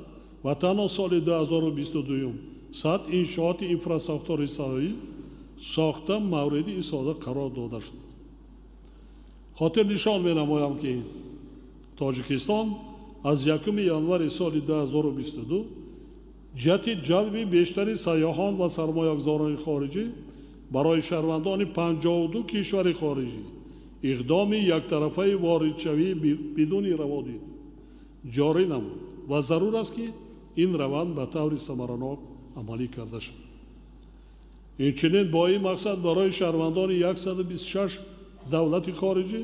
S2: ва танҳо соли 2022 100 иншооти инфрасохтори сайёҳӣ сохта мавриди истифода қарор дода шуд. Хотир нишон менамоям, ки Тоҷикистон аз 1 январи соли 2022 ҷиҳати ҷалби бештари сайёҳон ва сармоягузорони хориҷӣ барои шаҳрвандони 52 кишвари хориҷӣ иқдоми яктарафаи воридшавии бидуни раводид ҷорӣ намуд ва зарур аст, ки ин раванд ба таври самаранок амалӣ карда шавад. Инчунин бо ин мақсад барои шаҳрвандони 126 давлати хориҷӣ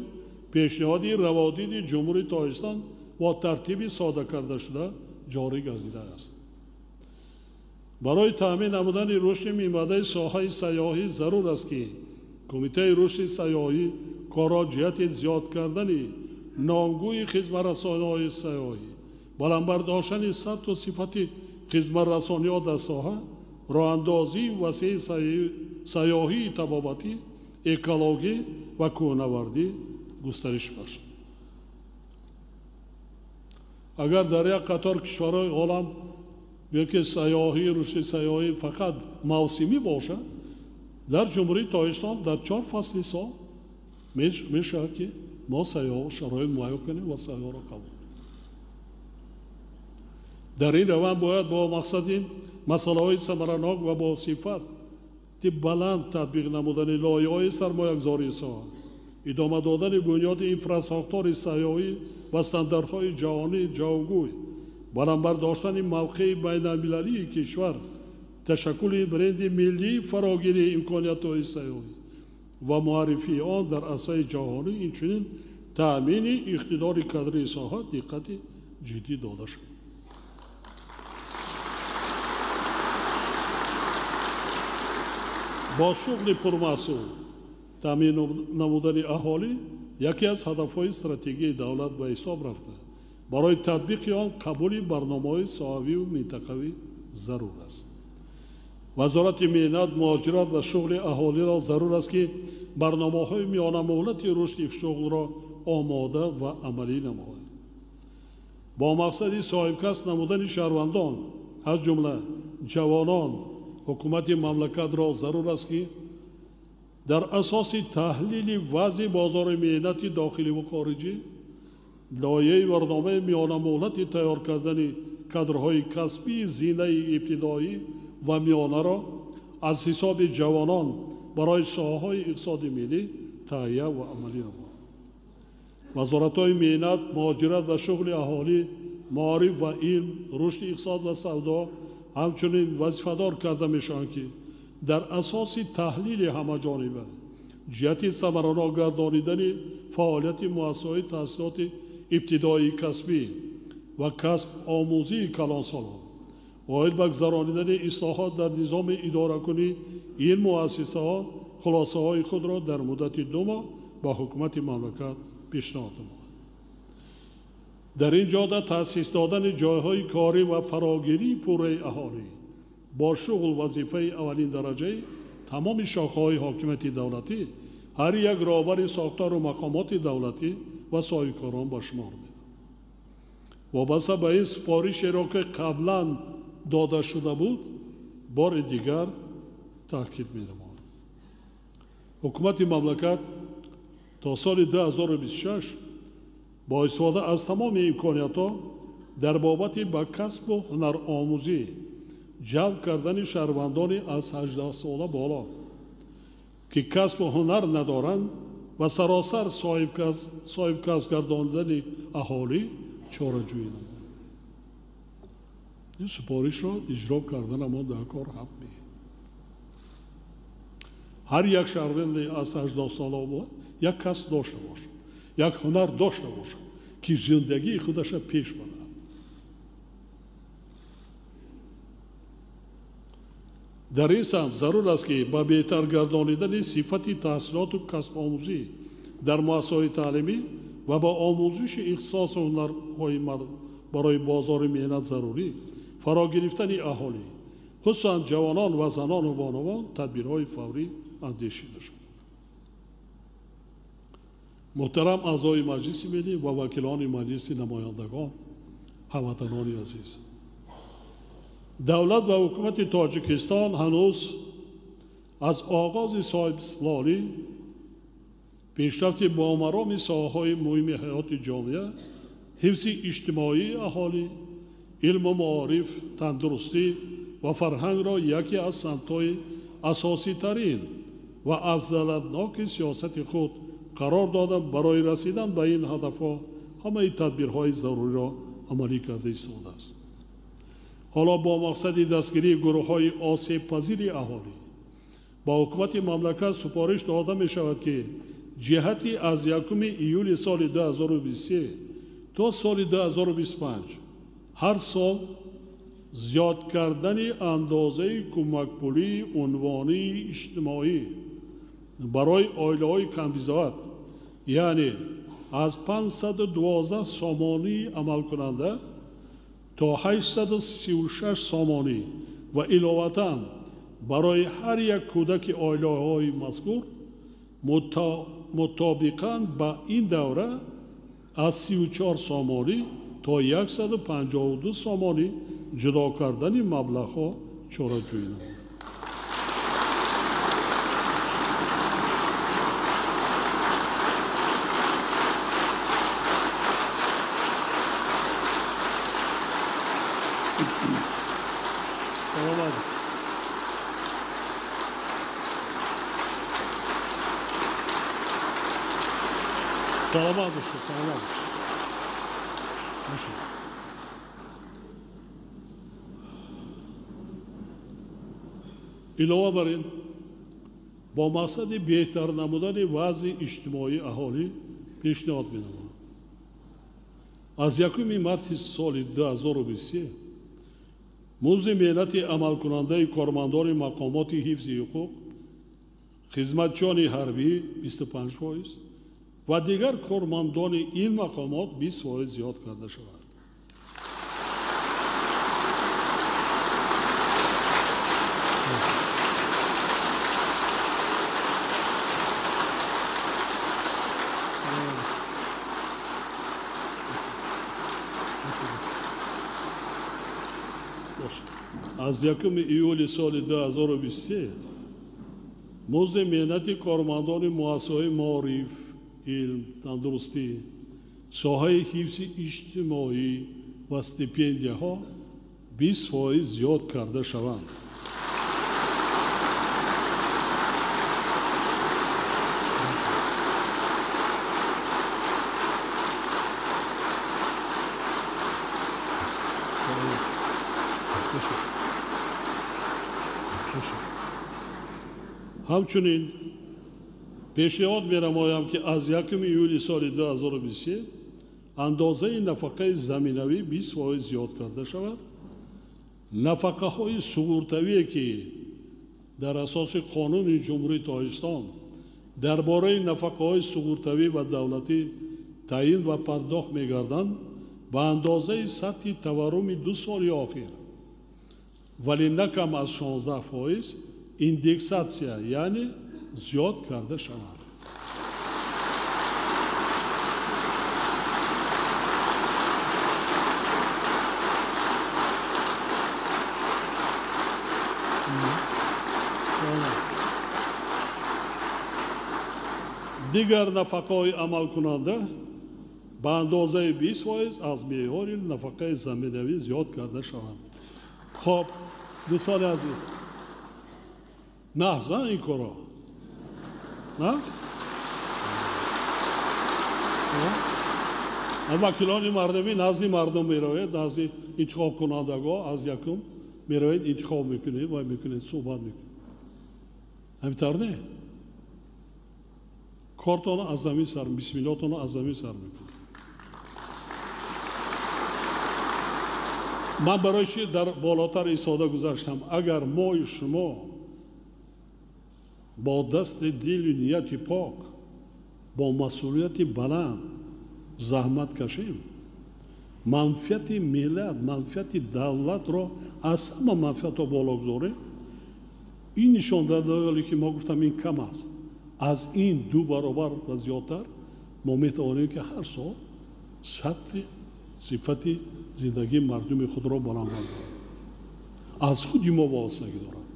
S2: пешниҳоди раводиди Ҷумҳурии Тоҷикистон бо тартиби сода карда шуда ҷорӣ гардидааст. Барои таъмин намудани рушди минбаъдаи соҳаи сайёҳӣ зарур аст, ки Кумитаи рушди сайёҳӣ корро ҷиҳати зиёд кардани номгӯи хизматрасониҳои сайёҳӣ, баланд бардоштани сатҳу сифати хизматрасониҳо дар соҳа, роҳандозии васеи сайёҳии табобатӣ, экологӣ ва кӯҳнавардӣ густариш бахшад. Агар дар як қатор кишварҳои олам ки сайёҳӣ, рушди сайёҳӣ фақат мавсимӣ бошад, дар Ҷумҳурии Тоҷикистон дар 4 фасли сол мешавад, ки мо сайёҳ шароит муҳайё кунем ва сайёҳро қабул. Дар ин раванд бояд бо мақсади масъалаҳои самаранок ва бо сифати баланд татбиқ намудани лоиҳаҳои сармоягузории соҳа, идома додани бунёди инфрасохтори сайёҳӣ ва стандартҳои ҷаҳонии ҷавобгӯй, баланд бардоштани мавқеи байналмилалии кишвар, ташаккули бренди миллии фарогирии имкониятҳои сайёҳӣ ва муаррифии он дар арсаи ҷаҳонӣ, инчунин таъмини иқтидори кадрии соҳа диққати ҷиддӣ дода шуд. Бо шуғли пурмаҳсул таъмин намудани аҳолӣ яке аз ҳадафҳои стратегии давлат ба ҳисоб рафта, барои татбиқи он қабули барномаҳои соҳавию минтақавӣ зарур аст. Вазорати меҳнат, муҳоҷират ва шуғли аҳолиро зарур аст, ки барномаҳои миёнамуҳлати рушди шуғлро омода ва амалӣ намояд. Бо мақсади соҳибкасб намудани шаҳрвандон, аз ҷумла ҷавонон, ҳукумати мамлакатро зарур аст, ки дар асоси таҳлили вазъи бозори меҳнати дохилӣ ва хориҷӣ лоиҳаи барномаи миёнамуҳлати тайёр кардани кадрҳои касбии зинаи ибтидоӣ ва миёнаро аз ҳисоби ҷавонон барои соҳаҳои иқтисоди миллӣ таҳия ва амалӣ намояд. Вазоратҳои меҳнат, муҳоҷират ва шуғли аҳолӣ маориф ва илм, рушди иқтисод ва савдо ҳамчунин вазифадор карда мешаванд, ки дар асоси таҳлили ҳамаҷониба ҷиҳати самаранок гардонидани фаъолияти муассисаҳои таҳсилоти ибтидоии касбӣ ва касб-омӯзии калонсолон оид ба гузаронидани ислоҳот дар низоми идоракунии ин муассисаҳо хулосаҳои худро дар муддати 2 моҳ ба ҳукумати мамлакат пешниҳод намояд. Дар ин ҷода таъсис додани ҷойҳои корӣ ва фарогирии пурраи аҳолӣ бо шуғл вазифаи аввалин дараҷаи тамоми шохаҳои ҳокимияти давлатӣ, ҳар як роҳбари сохтору мақомоти давлатӣ ва соҳибкорон ба шумор меравад. Вобаста ба ин супоришеро, ки қаблан дода шуда буд, бори дигар таъкид менамоям. Ҳукумати мамлакат то соли 2026 бо истифода аз тамоми имкониятҳо дар бобати ба касбу ҳунаромӯзӣ ҷалб кардани шаҳрвандони аз 18 сола боло, ки касбу ҳунар надоранд ва саросар соҳибкасб гардондани аҳолӣ чораҷӯӣ намояд. Ин супоришро иҷро карданамо дар кор ҳатмӣ. Ҳар як шаҳрванде аз 18 сола бояд як касб дошта бошад, як ҳунар дошта бошад, ки зиндагии худаша пеш барад. Дар ин самт зарур аст, ки ба беҳтар гардонидани сифати таҳсилоту касбомӯзӣ дар муассисаҳои таълимӣ ва ба омӯзиши ихтисосу ҳунарҳои барои бозори меҳнат зарурӣ фаро гирифтани аҳолӣ, хусусан ҷавонон ва занону бонувон тадбирҳои фаврӣ андешида шуд. Муҳтарам аъзои Маҷлиси Миллӣ ва вакилони Маҷлиси намояндагон, ҳамватанони азиз, давлат ва ҳукумати Тоҷикистон ҳанӯз аз оғози соҳибистиқлолӣ пешрафти бомароми соҳаҳои муҳими ҳаёти ҷомеа, ҳифзи иҷтимоии аҳолӣ, илму маориф, тандурустӣ ва фарҳангро яке аз самтҳои асоситарин ва афзалиятноки сиёсати худ қарор дода, барои расидан ба ин ҳадафҳо ҳамаи тадбирҳои заруриро амалӣ карда истодааст. Ҳоло бо мақсади дастгирии гурӯҳҳои осебпазири аҳолӣ ба ҳукумати мамлакат супориш дода мешавад, ки ҷиҳати аз 1 июли соли 2023 то соли 2025 ҳар сол зиёд кардани андозаи кӯмакпулии унвонии иҷтимоӣ барои оилаҳои камбизоат, яъне аз 512 сомонии амалкунанда то 836 сомонӣ ва иловатан барои ҳар як кӯдаки оилаҳои мазкур мутобиқан ба ин давра аз 34 сомонӣ то 152 сомонӣ ҷудо кардани маблағҳо чораҷӯӣ намояд. Саломат бошед, саломат бошед. Илова бар ин, бо мақсади беҳтар намудани вазъи иҷтимоии аҳолӣ пешниҳод менамоям. Аз 1 марти соли 2023 музди меҳнати амалкунандаи кормандони мақомоти ҳифзи ҳуқуқ, хизматчиёни ҳарбӣ 25% ва дигар кормандони ин мақомот 20% зиёд карда шавад. Аз 1 июли соли 2023 музди меҳнати кормандони муассисаҳои маориф, илм, тандурустӣ, соҳаи ҳифзи иҷтимоӣ ва стипендияҳо 20% зиёд карда шаванд. Ҳамчунин пешниҳод менамоям, ки аз 1 июли соли 2023 андозаи нафақаи заминавӣ 20% зиёд карда шавад. Нафақаҳои суғуртавие, ки дар асоси қонуни Ҷумҳурии Тоҷикистон дар бораи нафақаҳои суғуртавӣ ва давлатӣ таъин ва пардохт мегарданд, ба андозаи сатҳи таварруми 2 соли охир, вале на кам аз 16% индексатсия, яъне зиёд карда шаванд. Дигар нафақаҳои амалкунанда ба андозаи 20% аз меъёри нафақаи заминавӣ зиёд карда шаванд. Хоб, дӯстони азиз, наҳза ин корро? На? Вакилони мардумӣ назди мардум меравед, назди интихобкунандагон аз якум меравед, интихоб мекунед ва мекунед, суҳбат мекунед. Ҳамин тавр не? Кортонро аз замин сар, бисмиллотонро аз замин сар мекунед. Ман барои чи дар болотар истода гузаштам? Агар мои шумо бо дасти дилу нияти пок, бо масъулияти баланд заҳмат кашем, манфиати миллат, манфиати давлатро аз ҳама манфиатҳо боло гузорем, ин нишондиҳандаҳое ки мо гуфтам ин кам аст, аз ин 2 баробар ва зиёдтар мо метавонем, ки ҳар сол сатҳи сифати зиндагии мардуми худро баланд бардорем. Аз худи мо вобастагӣ дорад,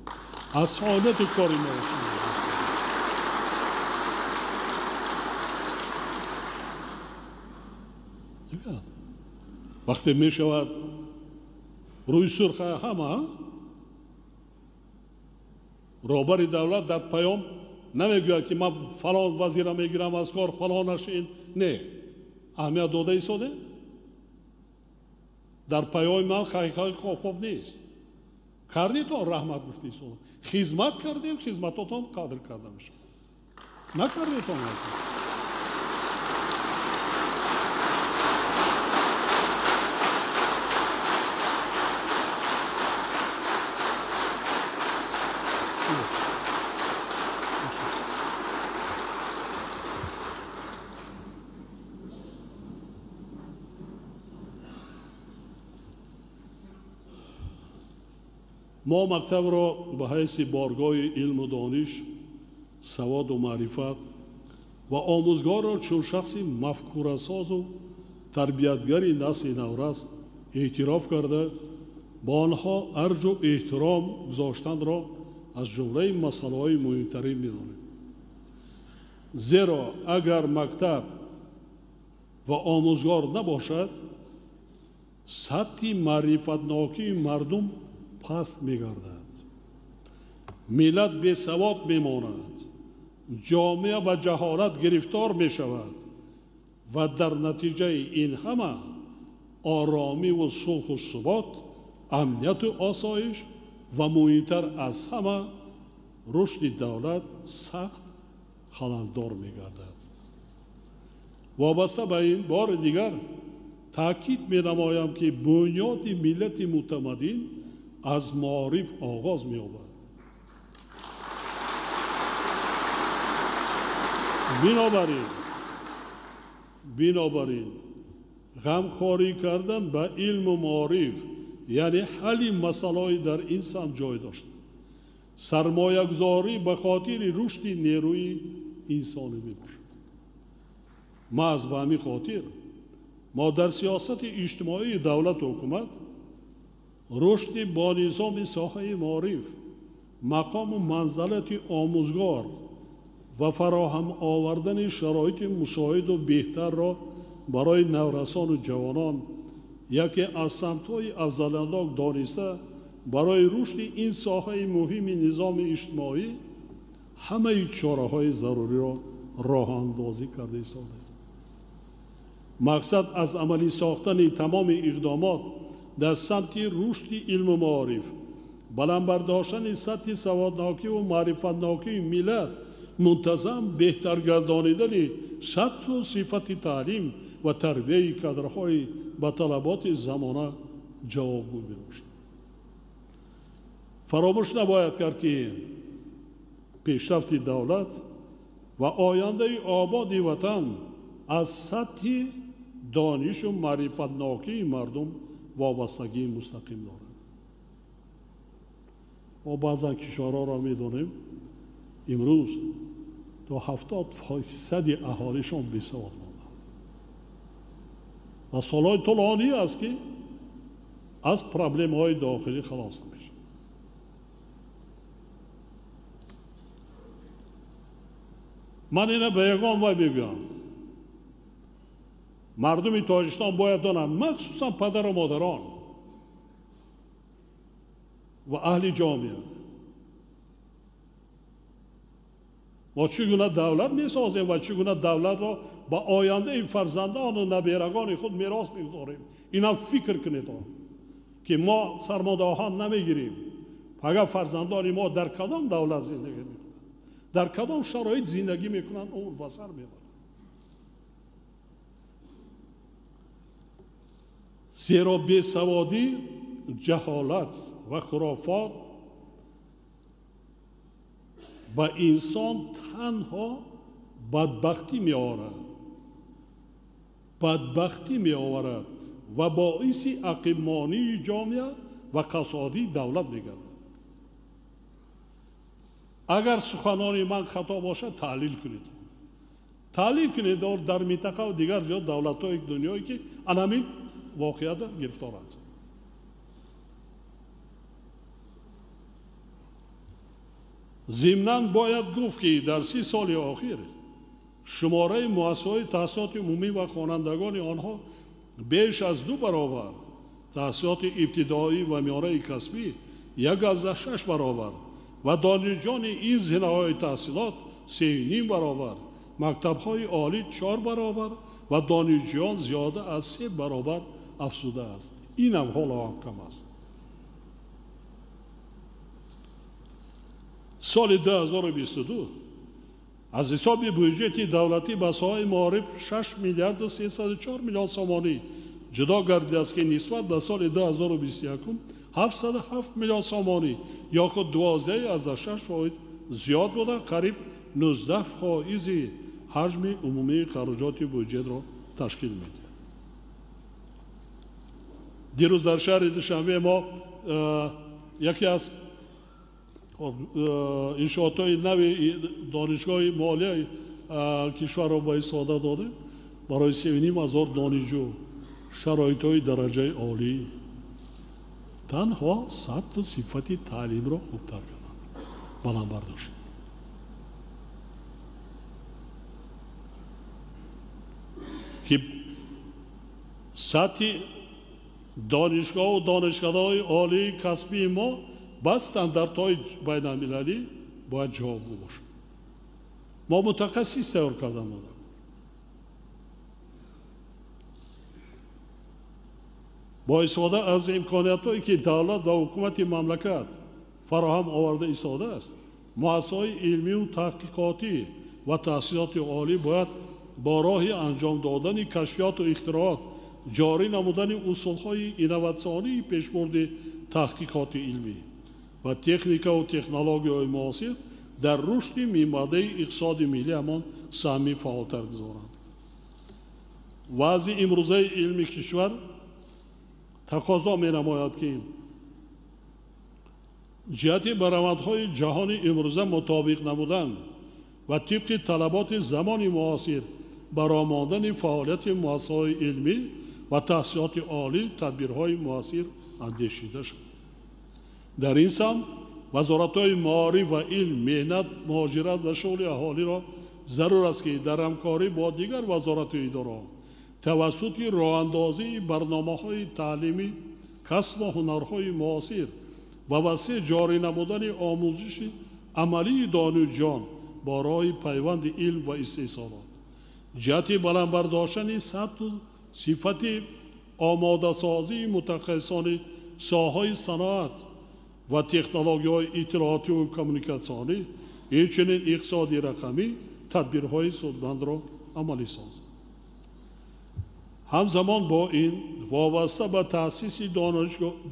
S2: аз фаъолияти кори мо вобастагӣ дорад. Вақте мешавад рӯи сурха ҳама, роҳбари давлат дар паём намегӯяд, ки ман фалон вазира мегирам аз кор, фалонаш ин. Не, аҳамият дода истоде? Дар паёми ман ҳақиқати хоб нест. Кардитон раҳмат гуфта истода. Хизмат кардем, хизматотон қадр карда мешавад. Накардитон мо мактабро ба ҳайси боргоҳи илму дониш, саводу маърифат ва омӯзгорро чун шахси мафкурасозу тарбиятгари насли наврас эътироф карда, ба онҳо арҷу эҳтиром гузоштанро аз ҷумлаи масъалаҳои муҳимтарин медонем. Зеро агар мактаб ва омӯзгор набошад, сатҳи маърифатнокии мардум паст мегардад, миллат бесавод мемонад, ҷомеа ба ҷаҳолат гирифтор мешавад ва дар натиҷаи ин ҳама оромиву сулҳу субот, амнияту осоиш ва муҳимтар аз ҳама рушди давлат сахт халалдор мегардад. Вобаста ба ин бори дигар таъкид менамоям, ки бунёди миллати мутамаддин аз маориф оғоз меёбад. Бинобар ин ғамхорӣ кардан ба илму маориф, яъне ҳалли масъалаҳои дар ин самт ҷой дошт, сармоягузорӣ ба хотири рушди нерӯи инсонӣ мебошад. Маҳз ба ҳамин хотир мо дар сиёсати иҷтимоии давлату ҳукумат рушди бонизоми соҳаи маориф, мақому манзалати омӯзгор ва фароҳам овардани шароити мусоиду беҳтарро барои наврасону ҷавонон яке аз самтҳои афзалиятнок дониста, барои рушди ин соҳаи муҳими низоми иҷтимоӣ ҳамаи чораҳои заруриро роҳандозӣ карда истодаем. Мақсад аз амалӣ сохтани тамоми иқдомот дар самти рушди илму маориф Баланд бардоштани сатҳи саводнокӣ ва маърифатнокии миллат, мунтазам беҳтар гардонидани сатҳу сифати таълим ва тарбияи кадрҳои ба талаботи замона ҷавобгӯ мебошад. Фаромӯш набояд кард, ки пешрафти давлат ва ояндаи ободи ватан аз сатҳи донишу маърифатнокии мардум вобастагии мустақим дорад. Мо баъзан кишварҳоро медонем, имрӯз то 70% аҳолишон бесавод монданд ва солҳои тӯлонӣ аст, ки аз проблемаҳои дохилӣ халос намешаванд. Ман ина ба ягон вай мегӯям, мардуми Тоҷикистон бояд донанд, махсусан падару модарон ва аҳли ҷомеа, мо чӣ гуна давлат месозем ва чӣ гуна давлатро ба ояндаи фарзандону наберагони худ мерос мегузорем. Инам фикр кунед, ки мо сармодаҳо намегирем. Фақат фарзандони мо дар кадом давлат зиндагӣ мекунанд, дар кадом шароит зиндагӣ мекунанд, умр ба сар мебаранд. Зеро бесаводӣ, ҷаҳолат ва хурофот ба инсон танҳо бадбахтӣ меорад, бадбахтӣ меоварад ва боиси ақибмонии ҷомеа ва қасодии давлат мегардад. Агар суханони ман хато бошад, таҳлил кунед. Таҳлил кунед дар минтақа ва дигар ҷо давлатҳои дунёе, ки анамин воқеада гирифтор ҳастанд. Зимнан бояд гуфт, ки дар 30 соли охир шумораи муассисаҳои таҳсилоти умумӣ ва хонандагони онҳо беш аз 2 баробар, таҳсилоти ибтидоӣ ва миёнаи касбӣ 1,6 баробар ва донишҷӯёни ин зинаҳои таҳсилот 3,5 баробар, мактабҳои олӣ 4 баробар ва донишҷӯён зиёда аз 3 баробар афзудааст. Инам ҳоло ҳам кам аст. Соли 2022 аз ҳисоби бюҷети давлатӣ ба соҳаи маориф 6 миллиарду 304 миллион сомонӣ ҷудо гардидааст, ки нисбат ба соли 2021 707 миллион сомонӣ ё худ 12,6% зиёд буда, қариб 19% ҳаҷми умумии хароҷоти бюҷетро ташкил медиҳад. Дирӯз дар шаҳри Душанбе мо яке аз иншоотҳои нави донишгоҳи молияи кишварро ба истифода додем барои 3,5 ҳазор донишҷӯ, шароитҳои дараҷаи олӣ, танҳо сатҳу сифати таълимро хубтар карданд, баланд бардоштанд. Ки сатҳи донишгоҳу донишкадаҳои олии касбии мо ба стандартҳои байналмилалӣ бояд ҷавобгӯ бошад. Мо мутахассис тайёр карда монда. Бо истифода аз имкониятҳое, ки давлат ва ҳукумати мамлакат фароҳам оварда истодааст, муассисаҳои илмию таҳқиқотӣ ва таҳсилоти олӣ бояд бо роҳи анҷом додани кашфиёту ихтироот, ҷорӣ намудани усулҳои инноватсионии пешбурди таҳқиқоти илмӣ ва техникаву технологияҳои муосир дар рушди минбаъдаи иқтисоди миллӣ ҳамон саҳми фаъолтар гузоранд. Вазъи имрӯзаи илми кишвар тақозо менамояд, ки ҷиҳати ба равандҳои ҷаҳони имрӯза мутобиқ намудан ва тибқи талаботи замони муосир баромондани фаъолияти муассисаҳои илмӣ ва таҳсилоти олӣ тадбирҳои муассир андешида шуд. Дар ин самт вазоратҳои маориф ва илм, меҳнат, муҳоҷират ва шуғли аҳолиро зарур аст, ки дар ҳамкорӣ бо дигар вазорату идораҳо тавассути роҳандозии барномаҳои таълимӣ, касбу ҳунарҳои муосир ва васеъ ҷорӣ намудани омӯзиши амалии донишҷӯён бо роҳи пайванди илм ва истеҳсолот, ҷиҳати баланд бардоштани сатҳу сифати омодасозии мутахассисони соҳаҳои саноат ва технологияҳои иттилоотиву коммуникатсионӣ, инчунин иқтисоди рақамӣ тадбирҳои судмандро амалӣ созад. Ҳамзамон бо ин вобаста ба таъсиси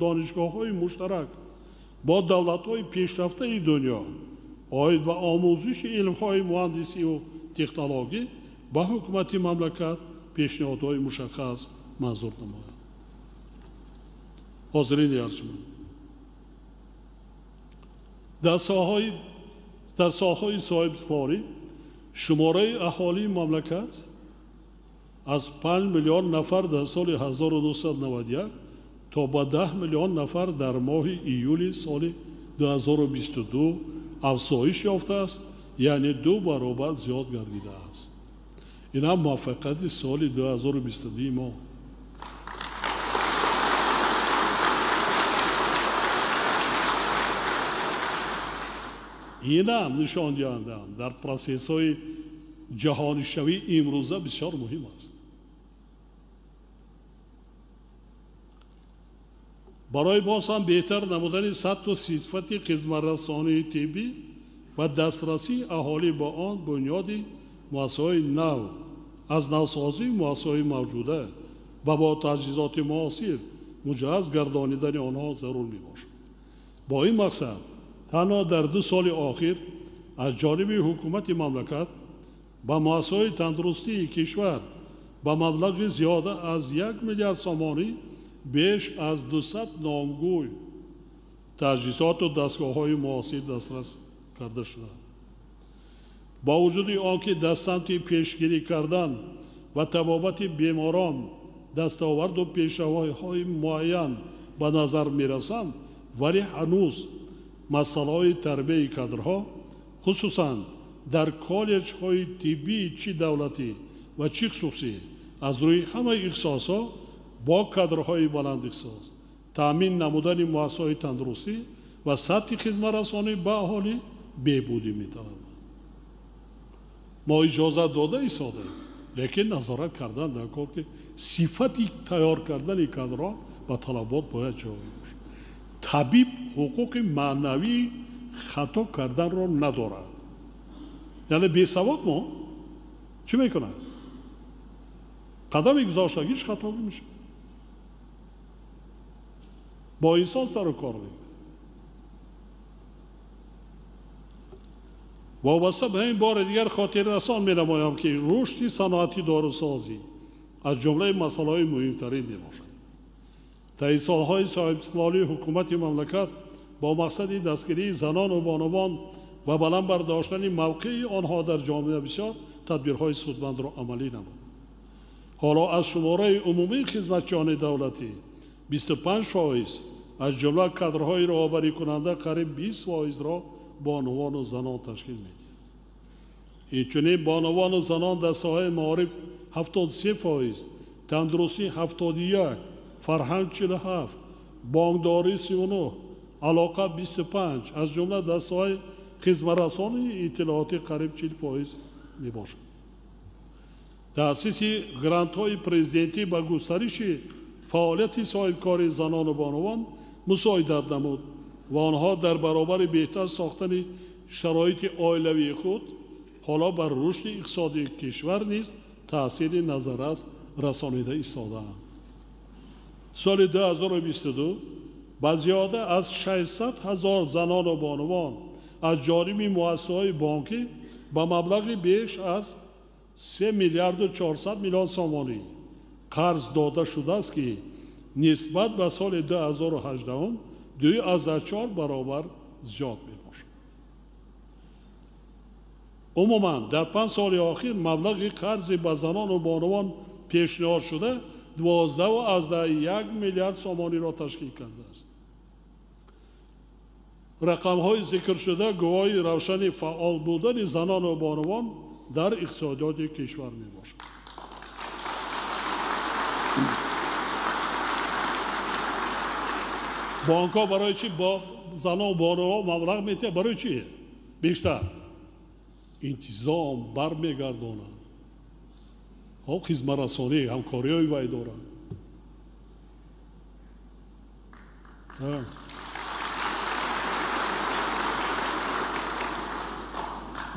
S2: донишгоҳҳои муштарак бо давлатҳои пешрафтаи дунё оид ба омӯзиши илмҳои муҳандисиву технологӣ ба ҳукумати мамлакат пешниҳодҳои мушаххас манзур намояд. Ҳозирини арҷманд, дар соҳаҳои соҳибистиқлолӣ шумораи аҳолии мамлакат аз 5 миллион нафар дар соли 1991 то ба 10 миллион нафар дар моҳи июли соли 2022 афзоиш ёфтааст, яъне 2 баробар зиёд гардидааст. Ин ҳам муваффақияти соли 2022 мо. Ин ҳам нишондиҳандаам дар процессҳои ҷаҳонишавии имрӯза бисёр муҳим аст. Барои боз ҳам беҳтар намудани сатҳу сифати хизматрасонии тиббӣ ва дастрасии аҳолӣ ба он бунёди муассисаҳои нав, аз навсозии муассисаҳои мавҷуда ва бо таҷҳизоти муосир муҷаҳҳаз гардонидани онҳо зарур мебошад. Бо ин мақсад танҳо дар 2 соли охир аз ҷониби ҳукумати мамлакат ба муассисаҳои тандурустии кишвар ба маблағи зиёда аз 1 миллиард сомонӣ беш аз 200 номгӯй таҷҳизоту дастгоҳҳои муосир дастрас карда шуданд. Бо вуҷуди он ки дар самти пешгирӣ кардан ва табобати беморон дастоварду пешравиҳои муайян ба назар мерасанд, вале ҳанӯз масъалаҳои тарбияи кадрҳо, хусусан дар коллеҷҳои тиббии чӣ давлатӣ ва чӣ хусусӣ, аз рӯи ҳамаи ихтисосҳо бо кадрҳои баландихтисос таъмин намудани муассисаҳои тандурустӣ ва сатҳи хизматрасонӣ ба аҳолӣ беҳбудӣ металабад. Мо иҷозат дода истодаем, лекин назорат кардан дар кор, ки сифати тайёр кардани кадрҳо ба талабот бояд ҷавобгӯ бошад. Табиб ҳуқуқи маънавии хато карданро надорад. Яъне бесавод мо чӣ мекунад? Қадами гузоштагиш хато мешавад. Бо инсон сару кор мекунад. Вобаста ба ин бори дигар хотиррасон менамоям, ки рушди саноати дорусозӣ аз ҷумлаи масъалаҳои муҳимтарин мебошад. Таи солҳои соҳибистиқлолии ҳукумати мамлакат бо мақсади дастгирии занону бонувон ва баланд бардоштани мавқеи онҳо дар ҷомеа бисёр тадбирҳои судмандро амалӣ намуд. Ҳоло аз шумораи умумии хизматчиёни давлатӣ 25%, аз ҷумла кадрҳои роҳбарикунанда қариб 20%-ро бонувану занон ташкил медиҳад. Инчунин бонувану занон дар соҳаи маориф 73%, тандурустӣ 71%, фарҳанг 47%, бонкдорӣ 39%, алоқа 25%, аз ҷумла дар соҳаи хизматрасонии иттилоотӣ қариб 40% мебошад. Таъсиси грантҳои президентӣ ба густариши фаъолияти соҳибкори занону бонувон мусоидат намуд ва онҳо дар баробари беҳтар сохтани шароити оилавии худ ҳоло бар рушди иқтисодии кишвар низ таъсири назаррас расонида истодаанд. Соли 2022 ба зиёда аз 600 000 занону бонувон аз ҷониби муассисаҳои бонкӣ ба маблағи беш аз 3 миллиарду 400 миллион сомонӣ қарз дода шудааст, ки нисбат ба соли 2018 2,4 баробар зиёд мебошад. Умуман дар 5 соли охир маблағи қарзи ба занону бонувон пешниҳод шуда 12,1 миллиард сомониро ташкил кардааст. Рақамҳои зикршуда гувоҳи равшани фаъол будани занону бонувон дар иқтисодиёти кишвар мебошад. Бонкҳо барои чӣ бо занон бонувон маблағ медиҳанд? Барои чӣ? Бештар интизом бармегардонанд, хизматрасонӣ, ҳамкориҳои вай доранд.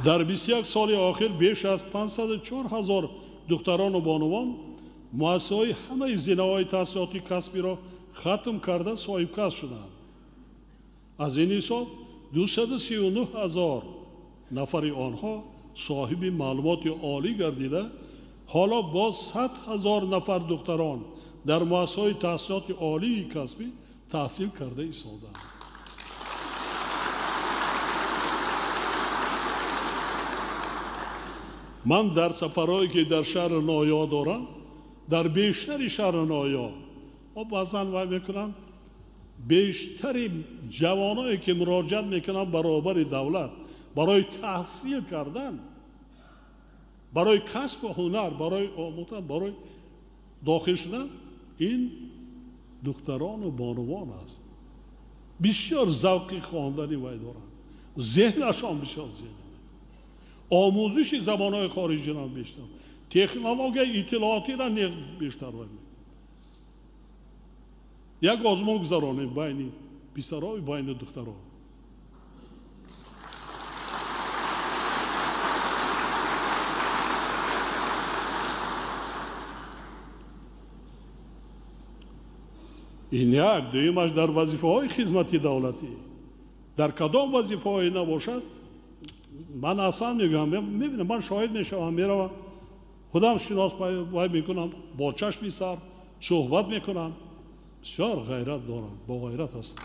S2: Дар 21 соли охир беш аз 504 ҳазор духтарону бонувон муассисаҳои ҳамаи зинаҳои таҳсилоти касбиро хатм карда соҳибкасб шуданд. Аз ин ҳисоб 239 ҳазор нафари онҳо соҳиби маълумоти олӣ гардида, ҳоло боз 100 ҳазор нафар духтарон дар муассисаҳои таҳсилоти олии касбӣ таҳсил карда истодаанд. Ман дар сафарҳое ки дар шаҳри ноҳияҳо дорам, дар бештари шаҳри ноҳияҳо баъзан вай мекунам, бештари ҷавоное ки муроҷиат мекунанд баробари давлат барои таҳсил кардан, барои касбу ҳунар, барои омӯхтан, барои дохил шудан, ин духтарону бонувон аст. Бисёр завқи хондани вай доранд, зеҳнашон бисёр зеҳн, омӯзиши забонҳои хориҷиро бештар, технологияи иттилоотиро бештар вай мекунанд. Як озмун гузаронем байни писаро ва байни духтаро. Ин як. Дуюмаш дар вазифаҳои хизмати давлатӣ. Дар кадом вазифаҳое набошад, ман аслан мегӯям, мебинам, ман шоҳид мешавам, меравам, худам шинос вай мекунам, бо чашми сар суҳбат мекунам. Бисёр ғайрат дорам, бо ғайрат ҳастам.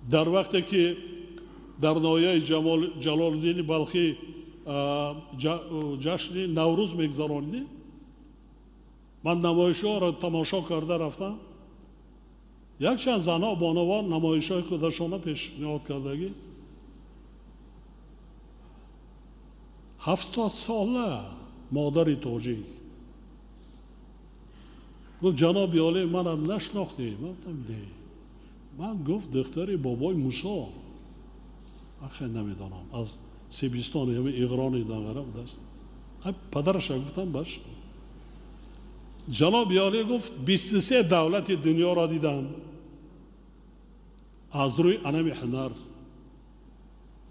S2: Дар вақте ки дар ноҳияи Ҷалолиддини Балхӣ ҷашни Наврӯз мегузаронидем, ман намоишҳоро тамошо карда рафтам. Якчанд занҳо бонувон намоишҳои худашонро пешниҳод кардагӣ. 70 сола модари тоҷик гуфт: ҷаноби олӣ, манам нашинохтӣ? Ман гуфтам не. Ман гуфт духтари бобои Мусо. Ман хеле намедонам, аз Себистон ё Иғрони данғара будааст. Падараша гуфтам баш. Ҷаноби олӣ гуфт 23 давлати дунёро дидам аз рӯи анами ҳунар,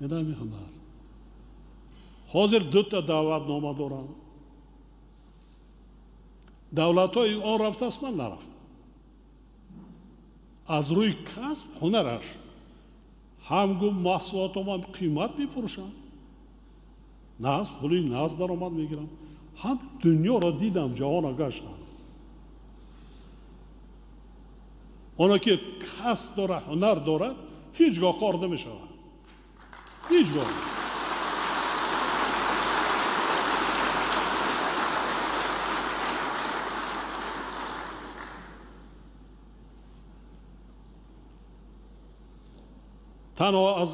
S2: анами ҳунар. Ҳозир дута даъватнома дорам. Давлатҳои он рафтааст, ман нарафтам. Аз рӯи касб ҳунараш ҳам гуфт маҳсулотам қимат мефурӯшам, наз пули наз даромад мегирам, ҳам дунёро дидам, ҷаҳонро гаштам. Оно ки касб дорад, ҳунар дорад, ҳеҷ гоҳ хор намешавад, ҳеҷ гоҳ. Танҳо аз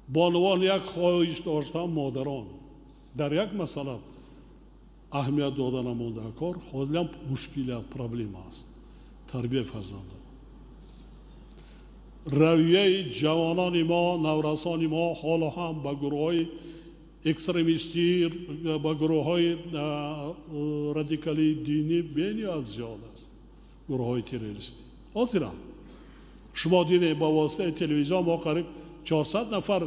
S2: бонувон як хоҳиш доштам, модарон дар як масъала аҳамият дода намонда кор, ҳозирам мушкилият, проблема аст. Тарбияи фарзандон. Равияи ҷавонони мо, наврасони мо ҳоло ҳам ба гурӯҳҳои экстремистӣ, ба гурӯҳҳои радикалии динӣ бениҳоят зиёд аст, гурӯҳҳои террористӣ. Ҳозирам шумо дидед ба воситаи телевизион мо қариб 400 нафар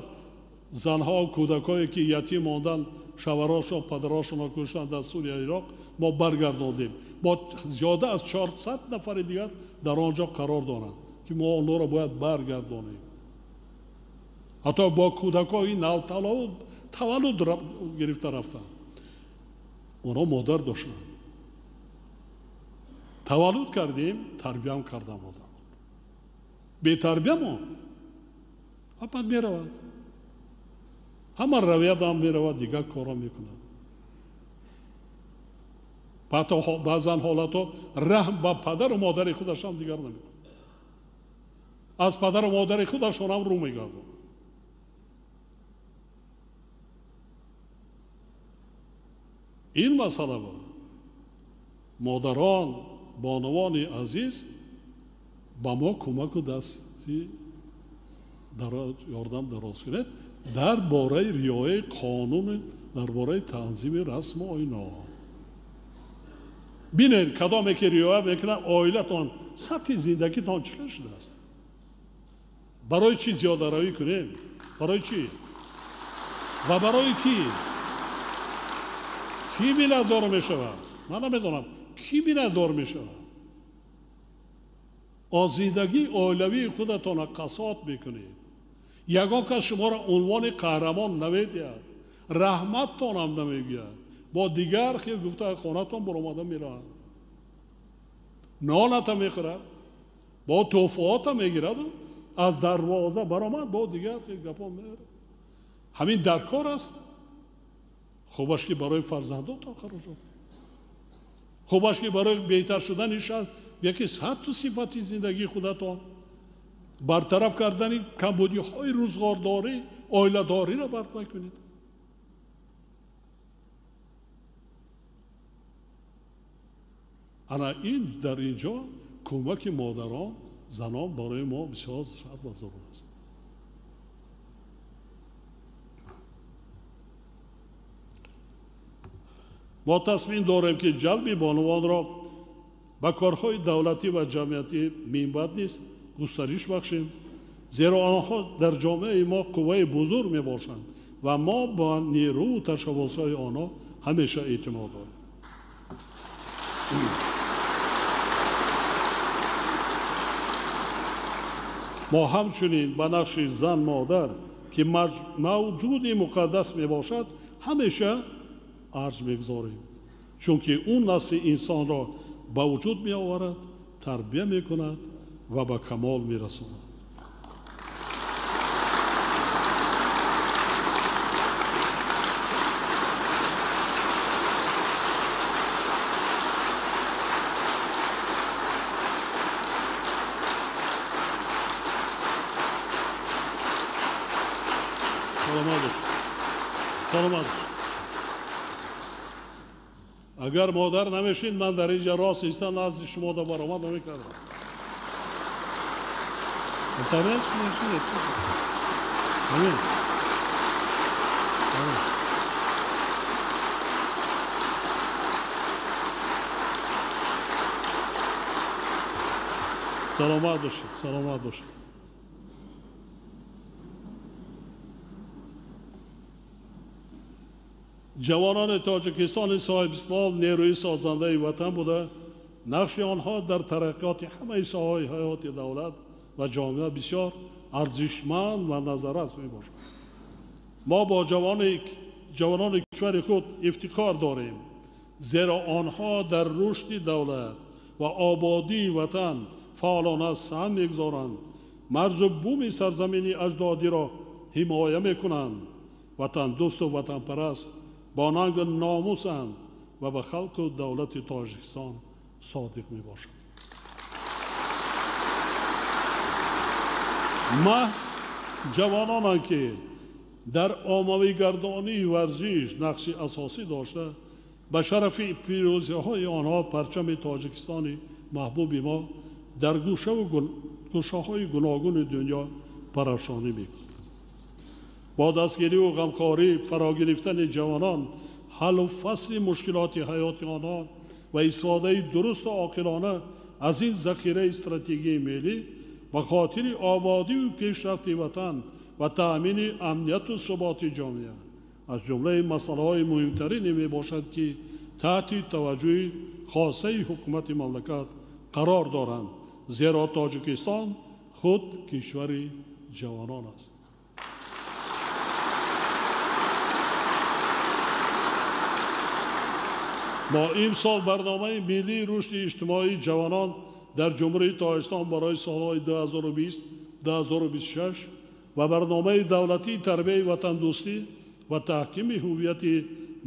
S2: занҳо, кӯдакое ки ятим монданд, шавҳарошон, падарошонро куштанд дар Сурия, Ироқ, мо баргардондем. Бо зиёда аз 400 нафари дигар дар он ҷо қарор доранд ки мо онҳоро бояд баргардонем. Ҳатто бо кӯдакҳои навтаваллуд гирифта рафтанд. Онҳо модар доштанд. Таваллуд кардем, тарбиям кардам модар. Бетарбия монд, баъд меравад. Ҳама равиядам меравад, дигар корро мекунад. Баъзан ҳолатҳо раҳм ба падару модари худашам дигар намекунад. Аз падару модари худашонам рӯ мегардонад. Ин масъала буд. Модарон, бонувони азиз ба мо кӯмаку дасти ёрдам дароз кунед дар бораи риояи қонун, дар бораи танзими расму оино. Бинед, кадоме ки риоя мекунад, оилатон, сатҳи зиндагитон чӣ хел шудааст? Барои чӣ зиёдаравӣ кунем? Барои чӣ? Ва барои кӣ? Кӣ миннатдор мешавад? Ман намедонам, кӣ миннатдор мешавад? Аз зиндагии оилавии худатонро қасот мекунед. Ягон кас шуморо унвони қаҳрамон намедиҳад, раҳматтонам намегӯяд. Бо дигар хел гуфта хонатон баромада мераванд. Ноната мехӯрад, бо тӯҳфаота мегираду аз дарвоза баромад, бо дигар хел гапо меорад. Ҳамин дар кор аст. Хубаш ки барои фарзандотон хароҷот, хубаш ки барои беҳтар шудани шаҳр, яке сатҳу сифати зиндагии худатон, бартараф кардани камбудиҳои рӯзғордорӣ, оиладориро бартараф кунед. Ана ин дар ин ҷо кӯмаки модарон, занон барои мо бисёр шарт ва зарур аст. Мо тасмим дорем, ки ҷалби бонувонро ба корҳои давлатӣ ва ҷамъиятӣ минбаъд низ густариш бахшем, зеро онҳо дар ҷомеаи мо қувваи бузург мебошанд ва мо ба нерӯву ташаббусҳои онҳо ҳамеша эътимод дорем. Мо ҳамчунин ба нақши зан модар, ки мавҷуди муқаддас мебошад, ҳамеша арҷ мегузорем, чунки ӯ насли инсонро ба вуҷуд меоварад, тарбия мекунад ва ба камол мерасонад. Саломат бошед. Агар модар намешид, ман дар инҷа рост иста назди шумо да баромад намекардам. Саломат бошед, саломат бошед. Ҷавонони Тоҷикистони соҳибистиқлол нерӯи созандаи ватан буда, нақши онҳо дар тараққиёти ҳамаи соҳаҳои ҳаёти давлат ва ҷомеа бисёр арзишманд ва назаррас мебошад. Мо бо ҷавонони кишвари худ ифтихор дорем, зеро онҳо дар рушди давлат ва ободии ватан фаъолона саҳм мегузоранд, марзу буми сарзамини аҷдодиро ҳимоя мекунанд, ватандӯсту ватанпараст бо нангу номусанд ва ба халқу давлати Тоҷикистон содиқ мебошанд. Маҳз ҷавононанд, ки дар оммавигардонии варзиш нақши асосӣ дошта, ба шарафи пирӯзиҳои онҳо парчами Тоҷикистони маҳбуби мо дар гӯшаҳои гуногуни дунё парафшонӣ мекунад. Бо дастгириву ғамхорӣ фарогирифтани ҷавонон, ҳаллу фасли мушкилоти ҳаёти онҳо ва истифодаи дурусту оқилона аз ин захираи стратегияи миллӣ ба хотири ободиву пешрафти ватан ва таъмини амнияту суботи ҷомеа аз ҷумлаи масъалаҳои муҳимтарине мебошад, ки таҳти таваҷҷӯҳи хосаи ҳукумати мамлакат қарор доранд, зеро Тоҷикистон худ кишвари ҷавонон аст. Мо имсол барномаи миллии рушди иҷтимоии ҷавонон дар Ҷумҳурии Тоҷикистон барои солҳои 2020-2026 ва барномаи давлатии тарбияи ватандӯстӣ ва таҳкими ҳуввияти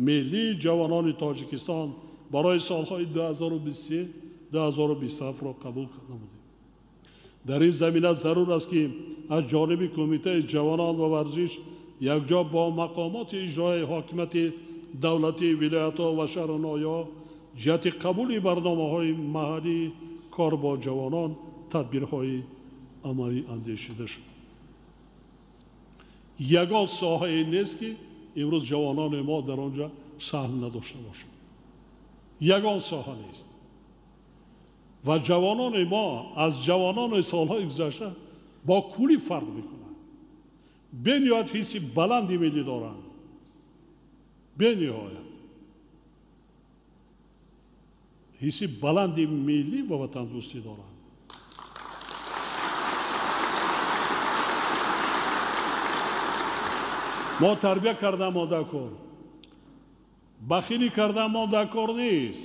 S2: миллии ҷавонони Тоҷикистон барои солҳои 2023-2027-ро қабул намудем. Дар ин замина зарур аст, ки аз ҷониби Кумитаи ҷавонон ва варзиш якҷо бо мақомоти иҷроияи ҳокимияти давлатии вилоятҳо ва шаҳру ноҳияҳо ҷиҳати қабули барномаҳои маҳаллии кор бо ҷавонон тадбирҳои амалӣ андешида шуд. Ягон соҳае нест, ки имрӯз ҷавонони мо дар он ҷо саҳм надошта бошанд. Ягон соҳа нест. Ва ҷавонони мо аз ҷавонони солҳои гузашта бо куллӣ фарқ мекунанд. Бениҳоят ҳисси баланди миллӣ доранд. Бениҳоят ҳисси баланди миллӣ ва ватандӯстӣ доранд. Мо тарбия кардамо дар кор, бахилӣ кардамо дар кор нест,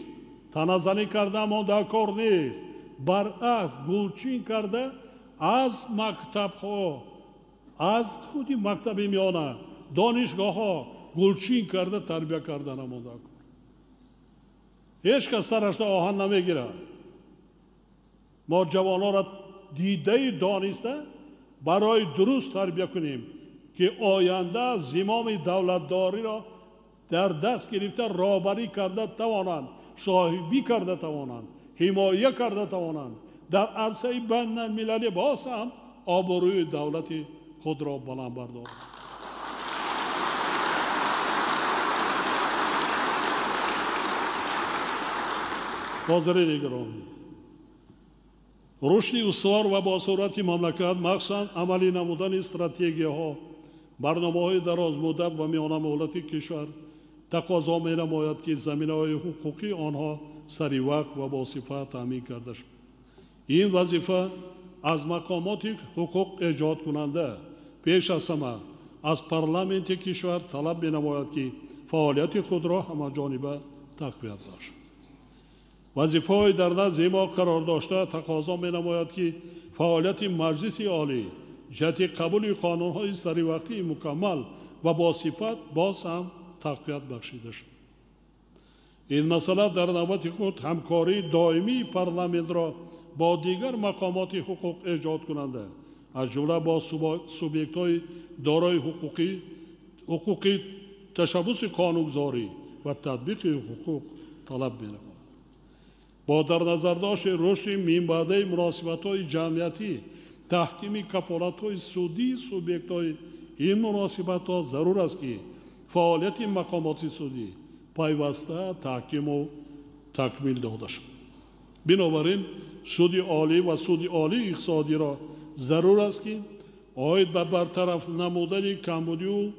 S2: таназанӣ кардамо дар кор нест. Баръакс, гулчин карда аз мактабҳо, аз худи мактаби миёна, донишгоҳҳо гулчин карда тарбия карданамо дар кор. Ҳеҷ кас сарашро оҳан намегирад. Мо ҷавононро дидаи дониста барои дуруст тарбия кунем ки оянда зимоми давлатдориро дар даст гирифта роҳбарӣ карда тавонанд, соҳибӣ карда тавонанд, ҳимоя карда тавонанд, дар арсаи байналмилалӣ боз ҳам обрӯи давлати худро баланд бардоранд. Ҳозирини гиромӣ, рушди устувор ва босуръати мамлакат, махсусан амалӣ намудани стратегияҳо, барномаҳои дарозмуддат ва миёнамуҳлати кишвар тақозо менамояд, ки заминаҳои ҳуқуқии онҳо саривақт ва босифат таъмин карда шавад. Ин вазифа аз мақомоти ҳуқуқ эҷодкунанда пеш аз ҳама аз парламенти кишвар талаб менамояд, ки фаъолияти худро ҳамаҷониба тақвият бахшад. Вазифаҳои дар назди мо қарор дошта тақозо менамояд, ки фаъолияти Маҷлиси Олӣ ҷиҳати қабули қонунҳои саривақтии мукаммал ва босифат боз ҳам тақвият бахшида шуд. Ин масъала дар навбати худ ҳамкории доимии парламентро бо дигар мақомоти ҳуқуқ эҷодкунанда, аз ҷумла бо субъектҳои дорои ҳуқуқи ташаббуси қонунгузорӣ ва татбиқи ҳуқуқ талаб менамояд. Бо дар назардошти рушди минбаъдаи муносибатҳои ҷамъиятӣ, таҳкими кафолатҳои судии субъектҳои ин муносибатҳо зарур аст, ки фаъолияти мақомоти судӣ пайваста таҳкиму такмил дода шавад. Бинобар ин суди олӣ ва суди олии иқтисодиро зарур аст, ки оид ба бартараф намудани камбудию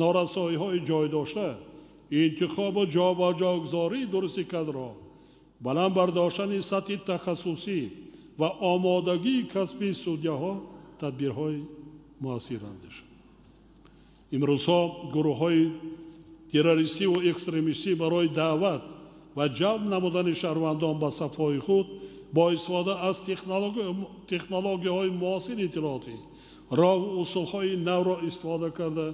S2: норасоиҳои ҷой дошта, интихобу ҷобаҷогузории дурусти кадрҳо, баланд бардоштани сатҳи тахассусӣ ва омодагии касби судяҳо тадбирҳои муассир андешанд. Имрӯзҳо гурӯҳҳои террористиву экстремистӣ барои даъват ва ҷалб намудани шаҳрвандон ба сафҳои худ бо истифода аз технологияҳои муосири иттилоотӣ, роҳу усулҳои навро истифода карда,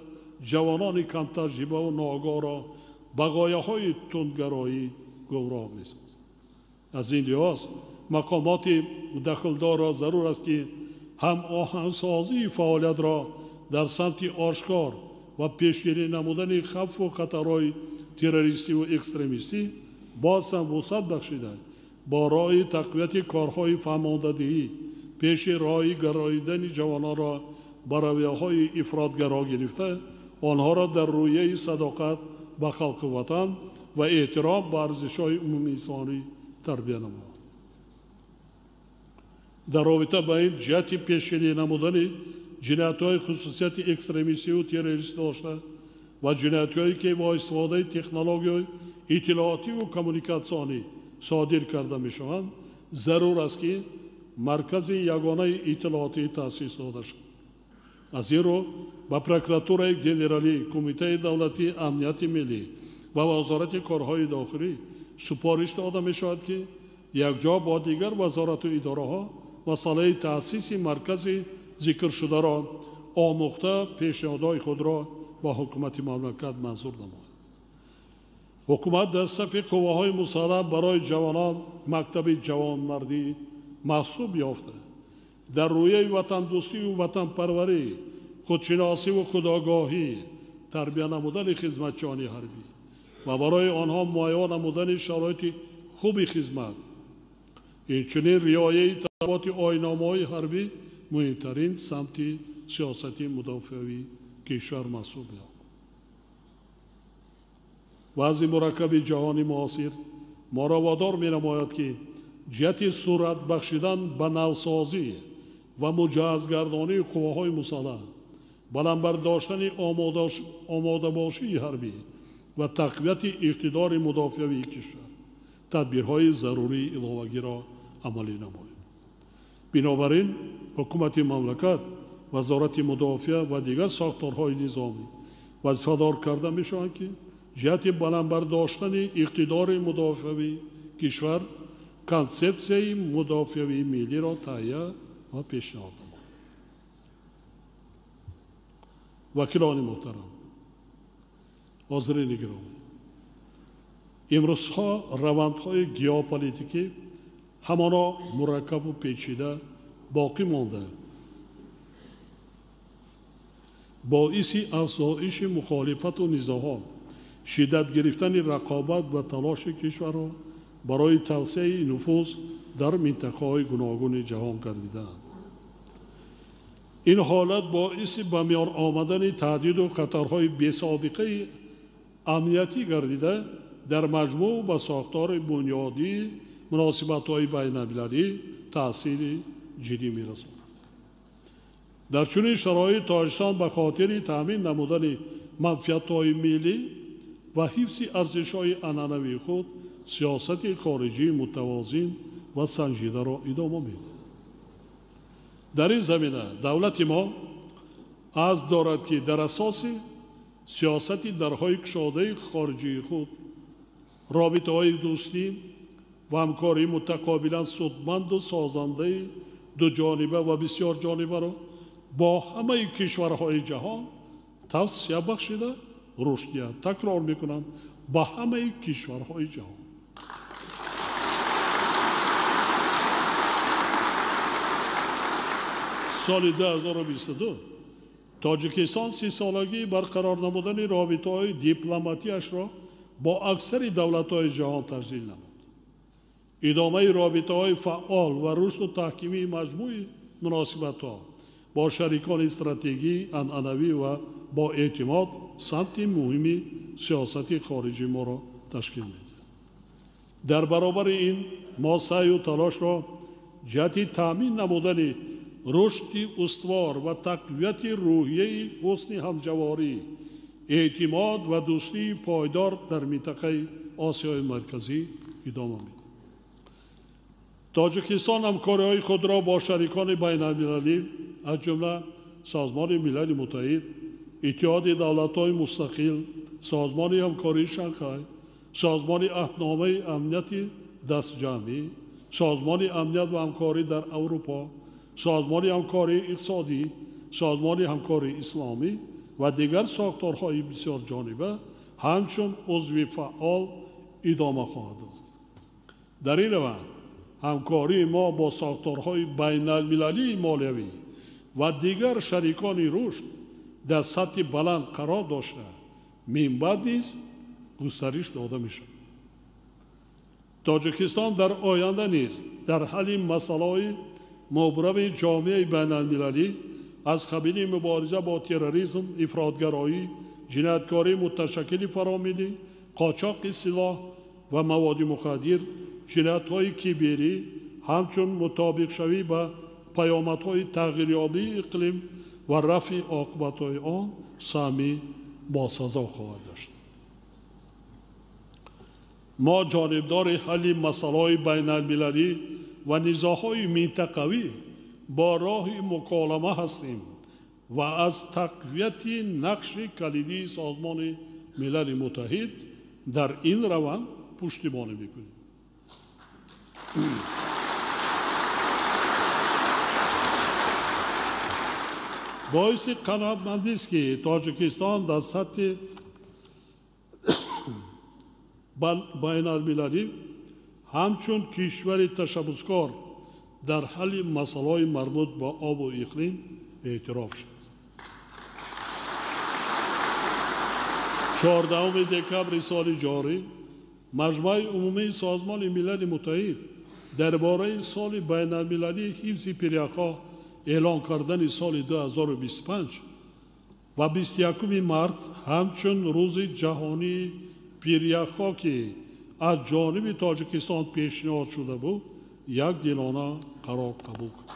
S2: ҷавонони камтаҷрибаву ноогоҳро ба ғояҳои тундгароӣ гумроҳ месозанд. Аз ин лиҳоз мақомоти дахлдорро зарур аст, ки ҳамоҳангсозии фаъолиятро дар самти ошкор ва пешгирӣ намудани хавфу хатарҳои террористиву экстремистӣ боз ҳам вусъат бахшида, бо роҳи тақвияти корҳои фаҳмондадиҳӣ пеши роҳи гароидани ҷавононро ба равияҳои ифротгаро гирифта, онҳоро дар рӯяи садоқат ба халқи ватан ва эҳтиром ба арзишҳои умумиинсонӣ тарбия намояд. Дар робита ба ин ҷиҳати пешгирӣ намудани ҷиноятҳои хусусияти экстремистиву террористӣ дошта ва ҷиноятҳое, ки бо истифодаи технологияҳои иттилоотиву коммуникатсионӣ содир карда мешаванд, зарур аст, ки маркази ягонаи иттилоотӣ таъсис дода шавад. Аз ин рӯ ба прокуратураи генералӣ, Кумитаи давлатии амнияти миллӣ ва Вазорати корҳои дохилӣ супориш дода мешавад, ки якҷо бо дигар вазорату идораҳо масъалаи таъсиси маркази зикршударо омӯхта пешниҳодҳои худро ба ҳукумати мамлакат манзур намояд. Ҳукумат дар сафи қувваҳои мусаллаҳ барои ҷавонон мактаби ҷавонмардӣ маҳсуб ёфта, дар рӯяи ватандӯстию ватанпарварӣ, худшиносиву худогоҳӣ, тарбия намудани хизматчиёни ҳарбӣ ва барои онҳо муайян намудани шароити хуби хизмат, инчунин риояи талаботи оинномаҳои ҳарбӣ муҳимтарин самти сиёсати мудофиавии кишвар маҳсуб меёбад. Вазъи мураккаби ҷаҳони муосир моро водор менамояд, ки ҷиҳати суръат бахшидан ба навсозӣ ва муҷаҳҳазгардонии қувваҳои мусаллаҳ, баланд бардоштани омодабошии ҳарбӣ ва тақвияти иқтидори мудофиавии кишвар тадбирҳои зарурии иловагиро амалӣ намоем. Бинобар ин ҳукумати мамлакат, вазорати мудофиа ва дигар сохторҳои низомӣ вазифадор карда мешаванд, ки ҷиҳати баланд бардоштани иқтидори мудофиавии кишвар консепсияи мудофиавии миллиро таҳия ва пешниҳод намоянд. Вакилони муҳтарам, ҳозирини гиромӣ, имрӯзҳо равандҳои геополитикӣ ҳамоно мураккабу печида боқӣ монда, боиси афзоиши мухолифату низоъҳо, шиддат гирифтани рақобат ва талоши кишварҳо барои тавсеаи нуфуз дар минтақаҳои гуногуни ҷаҳон гардидаанд. Ин ҳолат боиси ба миён омадани таҳдиду хатарҳои бесобиқаи амниятӣ гардида, дар маҷмӯъ ба сохтори бунёдии муносибатҳои байналмилалӣ таъсири ҷиддӣ мерасонад. Дар чунин шароит Тоҷикистон ба хотири таъмин намудани манфиатҳои миллӣ ва ҳифзи арзишҳои анъанавии худ сиёсати хориҷии мутавозин ва санҷидаро идома медиҳад. Дар ин замина давлати мо азм дорад, ки дар асоси сиёсати дарҳои кушодаи хориҷии худ робитаҳои дӯстӣ ва ҳамкории мутақобилан судманду созандаи дуҷониба ва бисёрҷонибаро бо ҳамаи кишварҳои ҷаҳон тавсия бахшида рушд диҳад. Такрор мекунам, ба ҳамаи кишварҳои ҷаҳон. Соли 2022 Тоҷикистон 30-солагии барқарор намудани робитаҳои дипломатияшро бо аксари давлатҳои ҷаҳон таҷлил намуд. Идомаи робитаҳои фаъол ва рушду таҳкими маҷмӯи муносибатҳо бо шарикони стратегӣ, анъанавӣ ва бо эътимод самти муҳими сиёсати хориҷии моро ташкил медиҳад. Дар баробари ин мо саъю талошро ҷиҳати таъмин намудани рушди устувор ва тақвияти рӯҳияи ҳусни ҳамҷаворӣ, эътимод ва дӯстии пойдор дар минтақаи Осиёи Марказӣ идома медиҳем. Тоҷикистон ҳамкориҳои худро бо шарикони байналмилалӣ, аз ҷумла Созмони Милали Муттаҳид, Иттиҳоди Давлатҳои Мустақил, Созмони Ҳамкории Шанхай, Созмони Аҳдномаи Амнияти Дастҷамъӣ, Созмони Амният ва Ҳамкорӣ дар Аврупо, Созмони Ҳамкории Иқтисодӣ, Созмони Ҳамкории Исломӣ ва дигар сохторҳои бисёрҷониба ҳамчун узви фаъол идома хоҳад дод. Дар ин раванд ҳамкории мо бо сохторҳои байналмилалии молиявӣ ва дигар шарикони рушд дар сатҳи баланд қарор дошта, минбаъд низ густариш дода мешавад. Тоҷикистон дар оянда низ дар ҳалли масъалаҳои мубрами ҷомеаи байналмилалӣ аз қабили мубориза бо терроризм, ифротгароӣ, ҷинояткории муташаккили фаромиллӣ, қочоқи силоҳ ва маводи мухаддир, ҷиноятҳои киберӣ, ҳамчун мутобиқшавӣ ба паёмадҳои тағйирёбии иқлим ва рафъи оқибатҳои он саҳми босазо хоҳад дошт. Мо ҷонибдори ҳалли масъалаҳои байналмилалӣ ва низоъҳои минтақавӣ бо роҳи муколама ҳастем ва аз тақвияти нақши калидии Созмони Милали Муттаҳид дар ин раванд пуштибонӣ мекунем. Боиси қаноатмандист, ки Тоҷикистон дар сатҳи байналмилалӣ ҳамчун кишвари ташаббускор дар ҳалли масъалаҳои марбут ба обу иқлим эътироф шуд. 14 декабри соли ҷорӣ Маҷмаи Умумии Созмони Милали Муттаҳид дар бораи соли байналмилалии ҳифзи пиряхҳо эълон кардани соли 2025 ва 21 март ҳамчун Рӯзи ҷаҳонии пиряхҳо, ки аз ҷониби Тоҷикистон пешниҳод шуда буд, якдилона қарор қабул кард.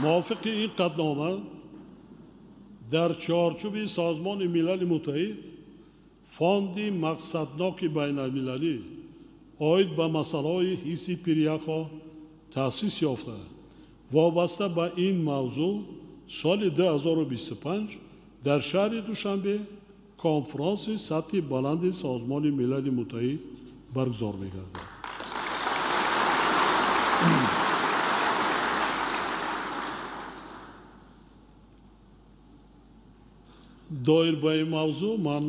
S2: Мувофиқи ин қатънома дар чорчӯби Созмони Милали Муттаҳид фонди мақсадноки байналмилалӣ оид ба масъалаҳои ҳифзи пиряхҳо таъсис ёфта, вобаста ба ин мавзӯъ соли 2025 дар шаҳри Душанбе конфронси сатҳи баланди Созмони Милали Муттаҳид баргузор мегардад. Доир ба ин мавзӯъ ман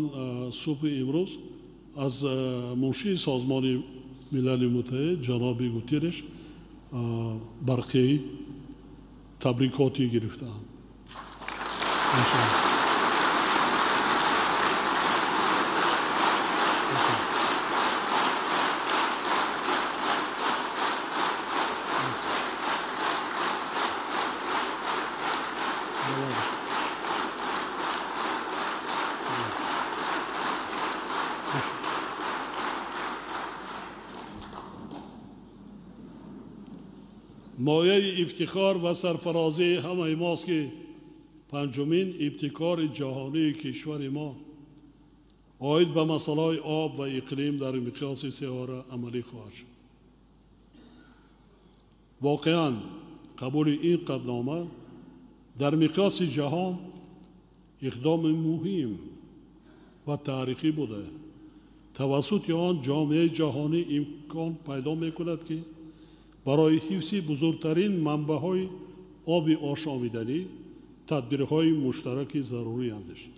S2: субҳи имрӯз аз муншии Созмони Милали Муттаҳид ҷаноби Гутерреш барқияи табрикотӣ гирифтаам. Мояи ифтихор ва сарфарозии ҳамаи мост, ки панҷумин ибтикори ҷаҳонии кишвари мо оид ба масъалаҳои об ва иқлим дар миқёси сеора амалӣ хоҳад шуд. Воқеан қабули ин қатънома дар миқёси ҷаҳон иқдоми муҳим ва таърихӣ буда, тавассути он ҷомеаи ҷаҳонӣ имкон пайдо мекунад, ки барои ҳифзи бузургтарин манбаъҳои оби ошомиданӣ тадбирҳои муштараки зарурӣ андешад.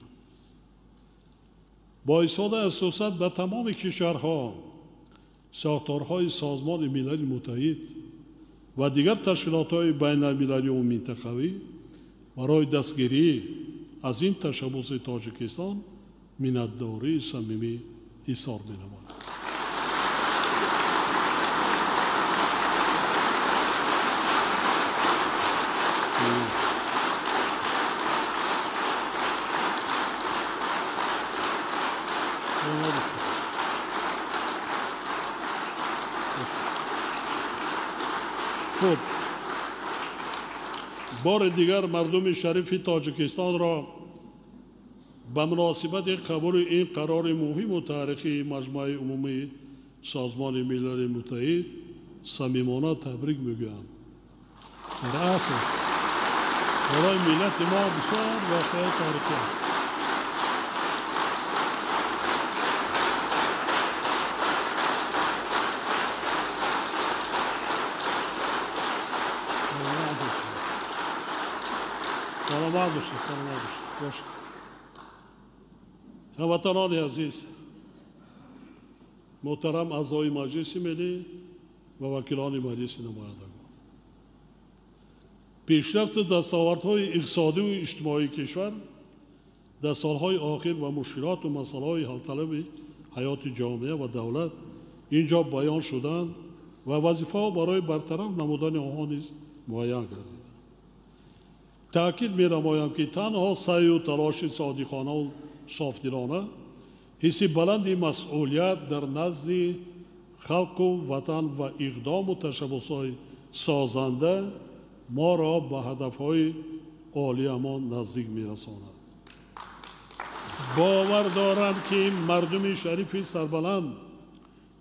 S2: Бо истифода аз фурсат ба тамоми кишварҳо, сохторҳои Созмони Милали Муттаҳид ва дигар ташкилотҳои байналмилалию минтақавӣ барои дастгирӣ аз ин ташаббуси Тоҷикистон миннатдории самимӣ изҳор менамоям. Хуб, бори дигар мардуми шарифи Тоҷикистонро ба муносибати қабули ин қарори муҳиму таърихии Маҷмаи Умумии Созмони Милали Муттаҳид самимона табрик мегӯям. Дар асл барои миллати мо бисёр воқеаи таърихӣ аст. Саломат бошед, саломат бошед. Ҳамватанони азиз, муҳтарам аъзои Маҷлиси Миллӣ ва вакилони Маҷлиси Намояндагон, пешрафту дастовардҳои иқтисодиву иҷтимоии кишвар дар солҳои охир ва мушкилоту масъалаҳои ҳалталаби ҳаёти ҷомеа ва давлат ин ҷо баён шуданд ва вазифаҳо барои бартараф намудани онҳо низ муайян гардиданд. Таъкид менамоям, ки танҳо саъю талоши содиқонаву софдилона, ҳисси баланди масъулият дар назди халқу ватан ва иқдому ташаббусҳои созанда моро ба ҳадафҳои олиямон наздик мерасонад. Бовар дорам, ки мардуми шарифи сарбаланд,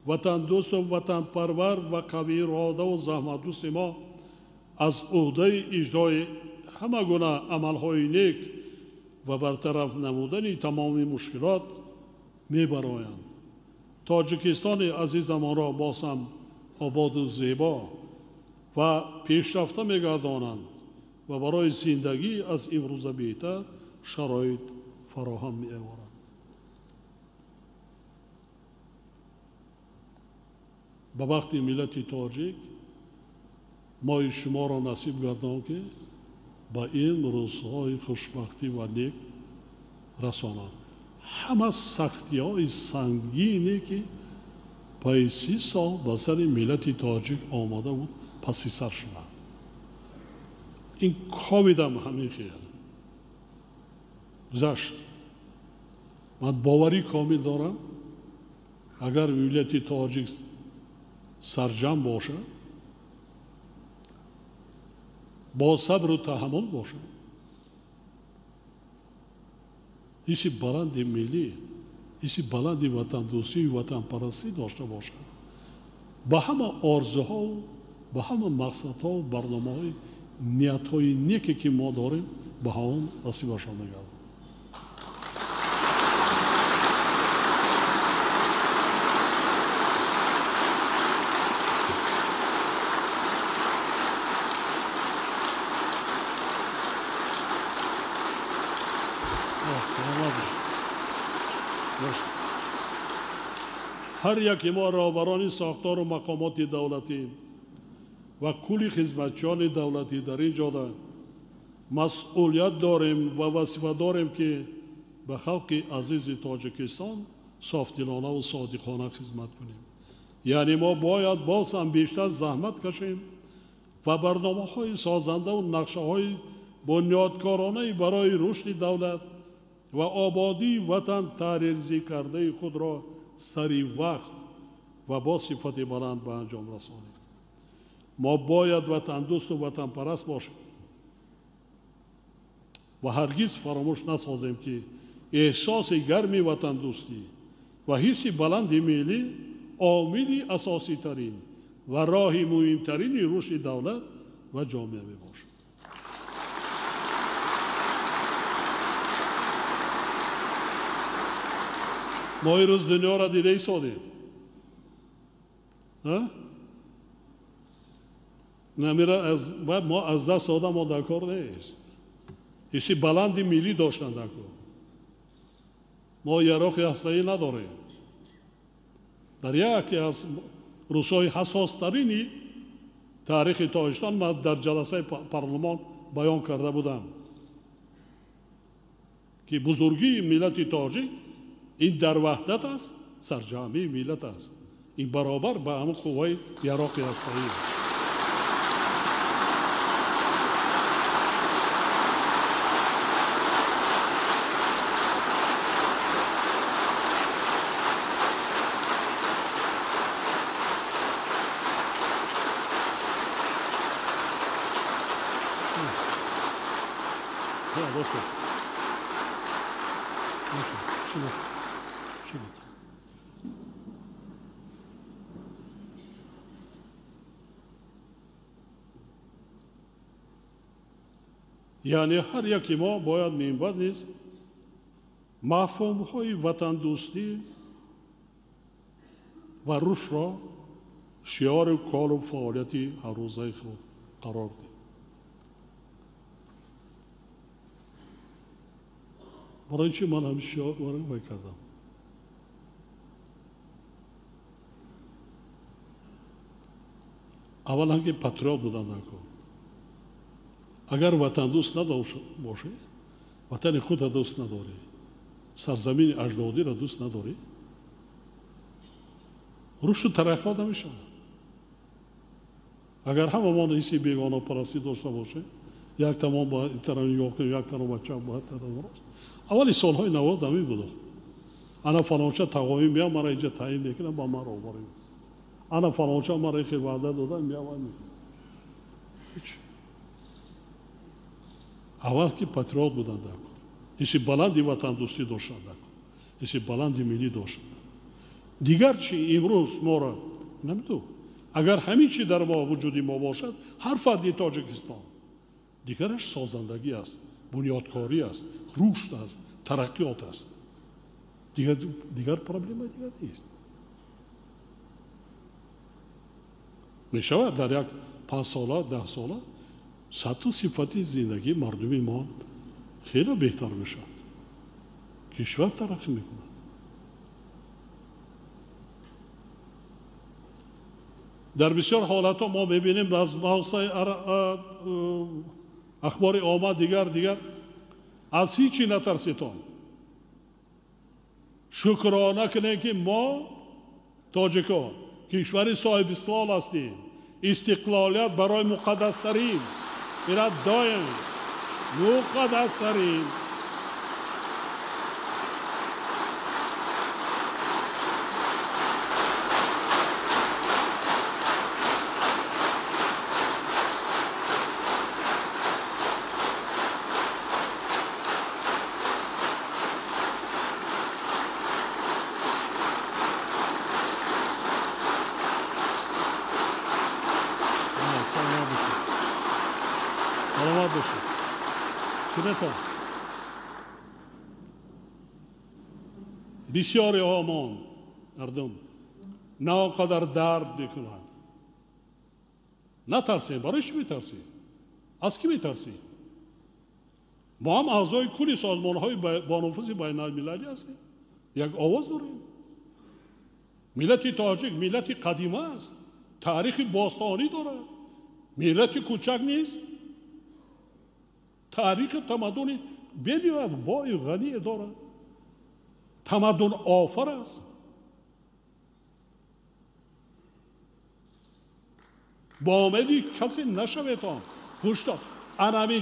S2: ватандӯсту ватанпарвар ва қавииродаву заҳматдӯсти мо аз ӯҳдаи иҷрои ҳама гуна амалҳои нек ва бартараф намудани тамоми мушкилот мебароянд. Тоҷикистони азизамонро боз ҳам ободу зебо ва пешрафта мегардонанд ва барои зиндагӣ аз имрӯза беҳтар шароит фароҳам меоваранд. Ба бахти миллати тоҷик мои шуморо насиб гардон, ки ба ин рӯзҳои хушбахтӣ ва нек расонанд. Ҳама сахтиҳои сангине ки пайи 30 сол ба сари миллати тоҷик омада буд, паси сар шуданд. Ин ковидам ҳамин хел гузашт. Ман боварӣ комил дорам, агар миллати тоҷик сарҷам бошад, бо сабру таҳаммул бошад, ҳисси баланди миллӣ, ҳисси баланди ватандӯстию ватанпарастӣ дошта бошад, ба ҳама орзуҳову ба ҳама мақсадҳову барномаҳои ниятҳои неке ки мо дорем, ба ҳамон насибашон мегардад. Ҳар яке мо роҳбарони сохтору мақомоти давлатӣ ва кулли хизматчиёни давлатӣ дар ин ҷода масъулият дорем ва вазифа дорем, ки ба халқи азизи Тоҷикистон софдилонаву содиқона хизмат кунем. Яъне мо бояд боз ҳам бештар заҳмат кашем ва барномаҳои созандаву нақшаҳои бунёдкоронаи барои рушди давлат ва ободии ватан таҳрирзӣ кардаи худро сари вақт ва бо сифати баланд ба анҷом расонем. Мо бояд ватандӯсту ватанпараст бошем ва ҳаргиз фаромӯш насозем, ки эҳсоси гарми ватандӯстӣ ва ҳисси баланди миллӣ омили асоситарин ва роҳи муҳимтарини рушди давлат ва ҷомеа мебошад. Мо имрӯз дунёро дида истодем. Мо аз даст дода мо дар кор нест. Ҳисси баланди миллӣ доштан дар кор. Мо яроқи ҳастаӣ надорем. Дар яке аз рӯзҳои ҳассостарини таърихи Тоҷикистон ман дар ҷаласаи парлумон баён карда будам, ки бузургии миллати тоҷик ин дар ваҳдат аст, сарҷамъии миллат аст. Ин баробар ба ҳамон қувваи яроқи ҳастаӣ. Яъне ҳар яке мо бояд минбаъд низ мафҳумҳои ватандӯстӣ ва рушдро шиори кору фаъолияти ҳаррӯзаи худ қарор диҳем. Барои чӣ ман ҳамин шиор вай кардам? Аввалан ки патриот будан дар кор. Агар ватандӯст надошта бошӣ, ватани худро дӯст надорӣ, сарзамини аҷдодиро дӯст надорӣ, рушду тараққиёт намешавад. Агар ҳамамон ҳисси бегонапарастӣ дошта бошем, як тамом ба ин тараф нигоҳ кунем, як тараф ба чап, ба тараф рост. Аввали солҳои 90 ҳамин буд. Ана фалонча тағоим меяд, мара инҷа таъин мекунад, ба ман роҳбарӣ. Ана фалонча мара хел ваъда дода, меяд, вай мекунад. Аввал ки патриот буданд дар кор, ҳисси баланди ватандӯстӣ доштанд дар кор, ҳисси баланди миллӣ доштанд. Дигар чӣ имрӯз моро намедонам. Агар ҳамин чи дар мо вуҷуди мо бошад, ҳар фарди Тоҷикистон дигараш созандагӣ аст, бунёдкорӣ аст, рушд аст, тараққиёт аст. Дигар проблема дигар нест. Мешавад дар як 5 сола, 10 сола сатҳу сифати зиндагии мардуми мо хеле беҳтар мешавад. Кишвар тараққӣ мекунад. Дар бисёр ҳолатҳо мо мебинем аз мавсаи Ахбори омма, дигар аз ҳичи натарситон. Шукрона кунем, ки мо тоҷикон кишвари соҳибистиқлол ҳастем. Истиқлолият барои муқаддастарин, ира доим муқаддастарин. Бисёри омон мардум на он қадар дард мекунанд. Натарсем. Барои чӣ метарсем? Аз кӣ метарсем? Мо ҳам аъзои кулли созмонҳои бонуфузи байналмилалӣ ҳастем, як овоз дорем. Миллати тоҷик миллати қадима аст, таърихи бостонӣ дорад, миллати кӯчак нест, таърихи тамаддуни бениҳоят бою ғание дорад, тамаддун офар аст. Бо омеди касе нашаветон. Ҳушдор анами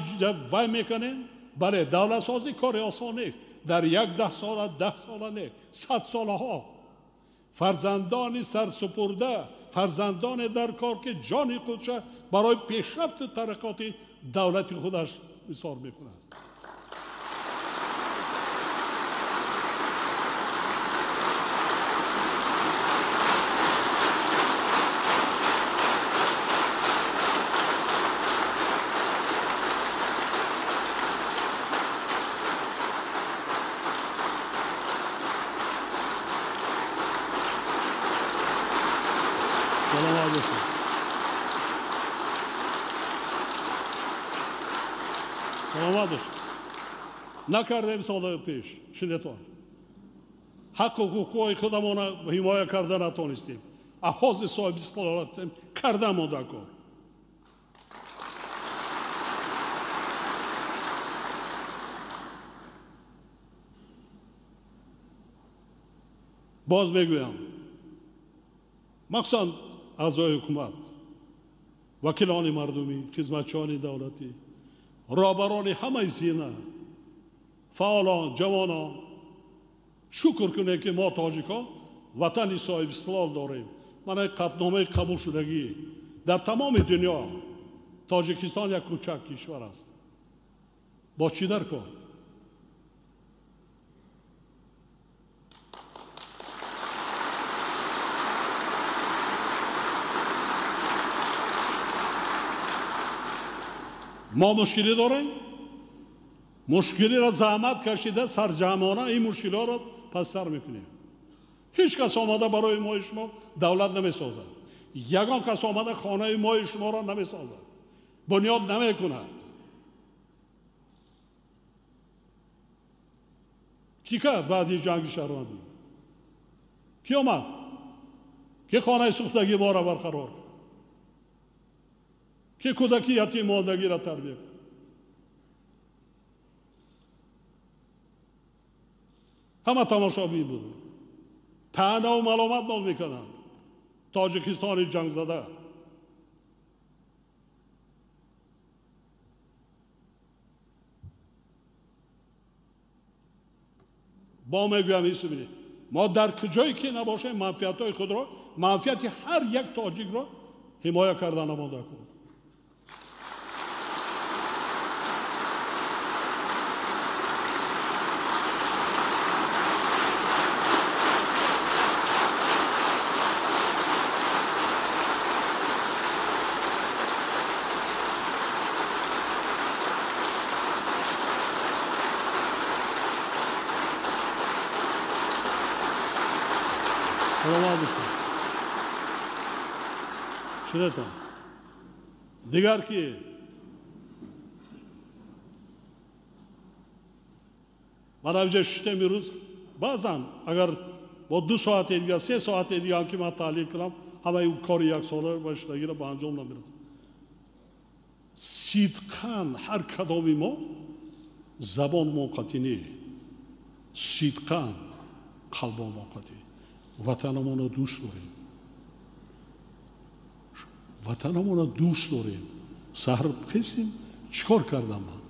S2: вай мекунем. Бале, давлатсозӣ кори осон нест. Дар як 10 сола, 10 сола не, 100 солаҳо фарзандони сарсупурда, фарзандоне дар кор, ки ҷони худша барои пешрафту тараққоти давлати худаш нисор мекунад. Саломат бошед. Накардем соли пеш, шинетон. Ҳаққу ҳуқуқҳои худамонро ҳимоя карда натонистем. Ҳозир соҳиби истиқлол ҳастем, карда монда кор. Боз мегӯям, махсусан аъзои ҳукумат, вакилони мардумӣ, хизматчиёни давлатӣ, роҳбарони ҳамаи зина, фаъолон, ҷавонон, шукр кунем, ки мо тоҷикҳо ватани соҳибистиқлол дорем. Мана қатъномаи қабулшудагӣ дар тамоми дунё. Тоҷикистон як кӯчак кишвар аст. Бо чӣ дар кор? Мо мушкилӣ дорем. Мушкилиро заҳмат кашида сарҷамъона ин мушкилиҳоро пастар мекунем. Ҳеҷ кас омада барои мои шумо давлат намесозад. Ягон кас омада хонаи мои шуморо намесозад, бунёд намекунад. Кӣ кард баъди ҷанги шаҳрвандӣ? Кӣ омад? Кӣ хонаи сӯхтагӣ моро барқарор кард? Кӣ кӯдаки ятим мондагиро тарбия кард? Ҳама тамошобин буд. Таънаву маломат мол мекарданд. Тоҷикистони ҷангзада. Бо мегӯям, исмини мо дар куҷое ки набошем, манфиатҳои худро, манфиати ҳар як тоҷикро ҳимоя карда намонда кун. Шинетон. Дигар ки ман авҷа шиштем имрӯз, баъзан агар бо 2 соате дигар, 3 соате дигар ки ман таҳлил кунам, ҳамаи кори яксола ва шудагиро ба анҷом намерасам. Сидқан ҳар кадоми мо забонмон қатъӣ не, сидқан қалбомон қатъӣ ватанамонро дӯст дорем, ватанамонро дӯст дорем. Саҳр хестем, чӣ кор кардам ман?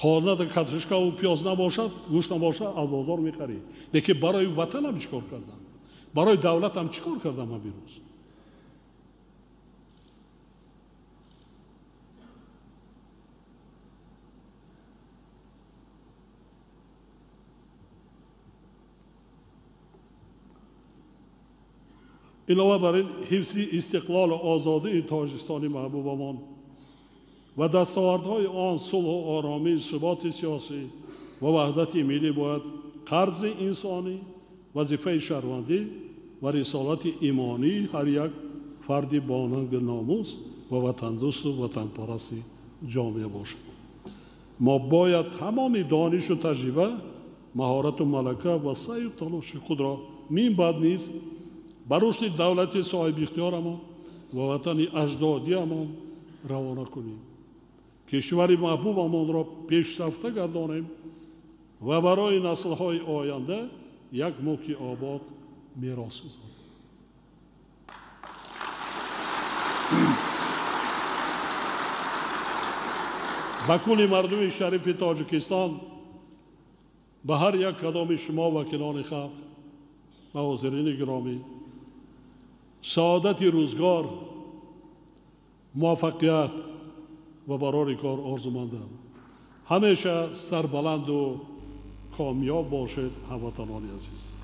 S2: Хонада картошкаву пиёз набошад, гӯшт набошад, аз бозор мехарӣ. Лекин барои ватанам чӣ кор кардам? Барои давлатам чӣ кор кардам ман бирӯз? Илова бар ин, ҳифзи истиқлолу озодии Тоҷикистони маҳбубамон ва дастовардҳои он, сулҳу оромӣ, суботи сиёсӣ ва ваҳдати миллӣ бояд қарзи инсонӣ, вазифаи шаҳрвандӣ ва рисолати имонии ҳар як фарди бонанги номус ва ватандӯсту ватанпарасти ҷомеа бошад. Мо бояд тамоми донишу таҷриба, маҳорату малака ва саъю талоши худро мин баъд низ ба рушди давлати соҳибихтиёрамон ва ватани аҷдодиамон равона кунем, кишвари маҳбубамонро пешрафта гардонем ва барои наслҳои оянда як мулки обод мерос гузорем. Ба кулли мардуми шарифи Тоҷикистон, ба ҳар як кадоми шумо вакилони халқ ва ҳозирини гиромӣ саодати рӯзгор, муваффақият ва барори кор орзумандам. Ҳамеша сарбаланду комёб бошед, ҳамватанони азиз.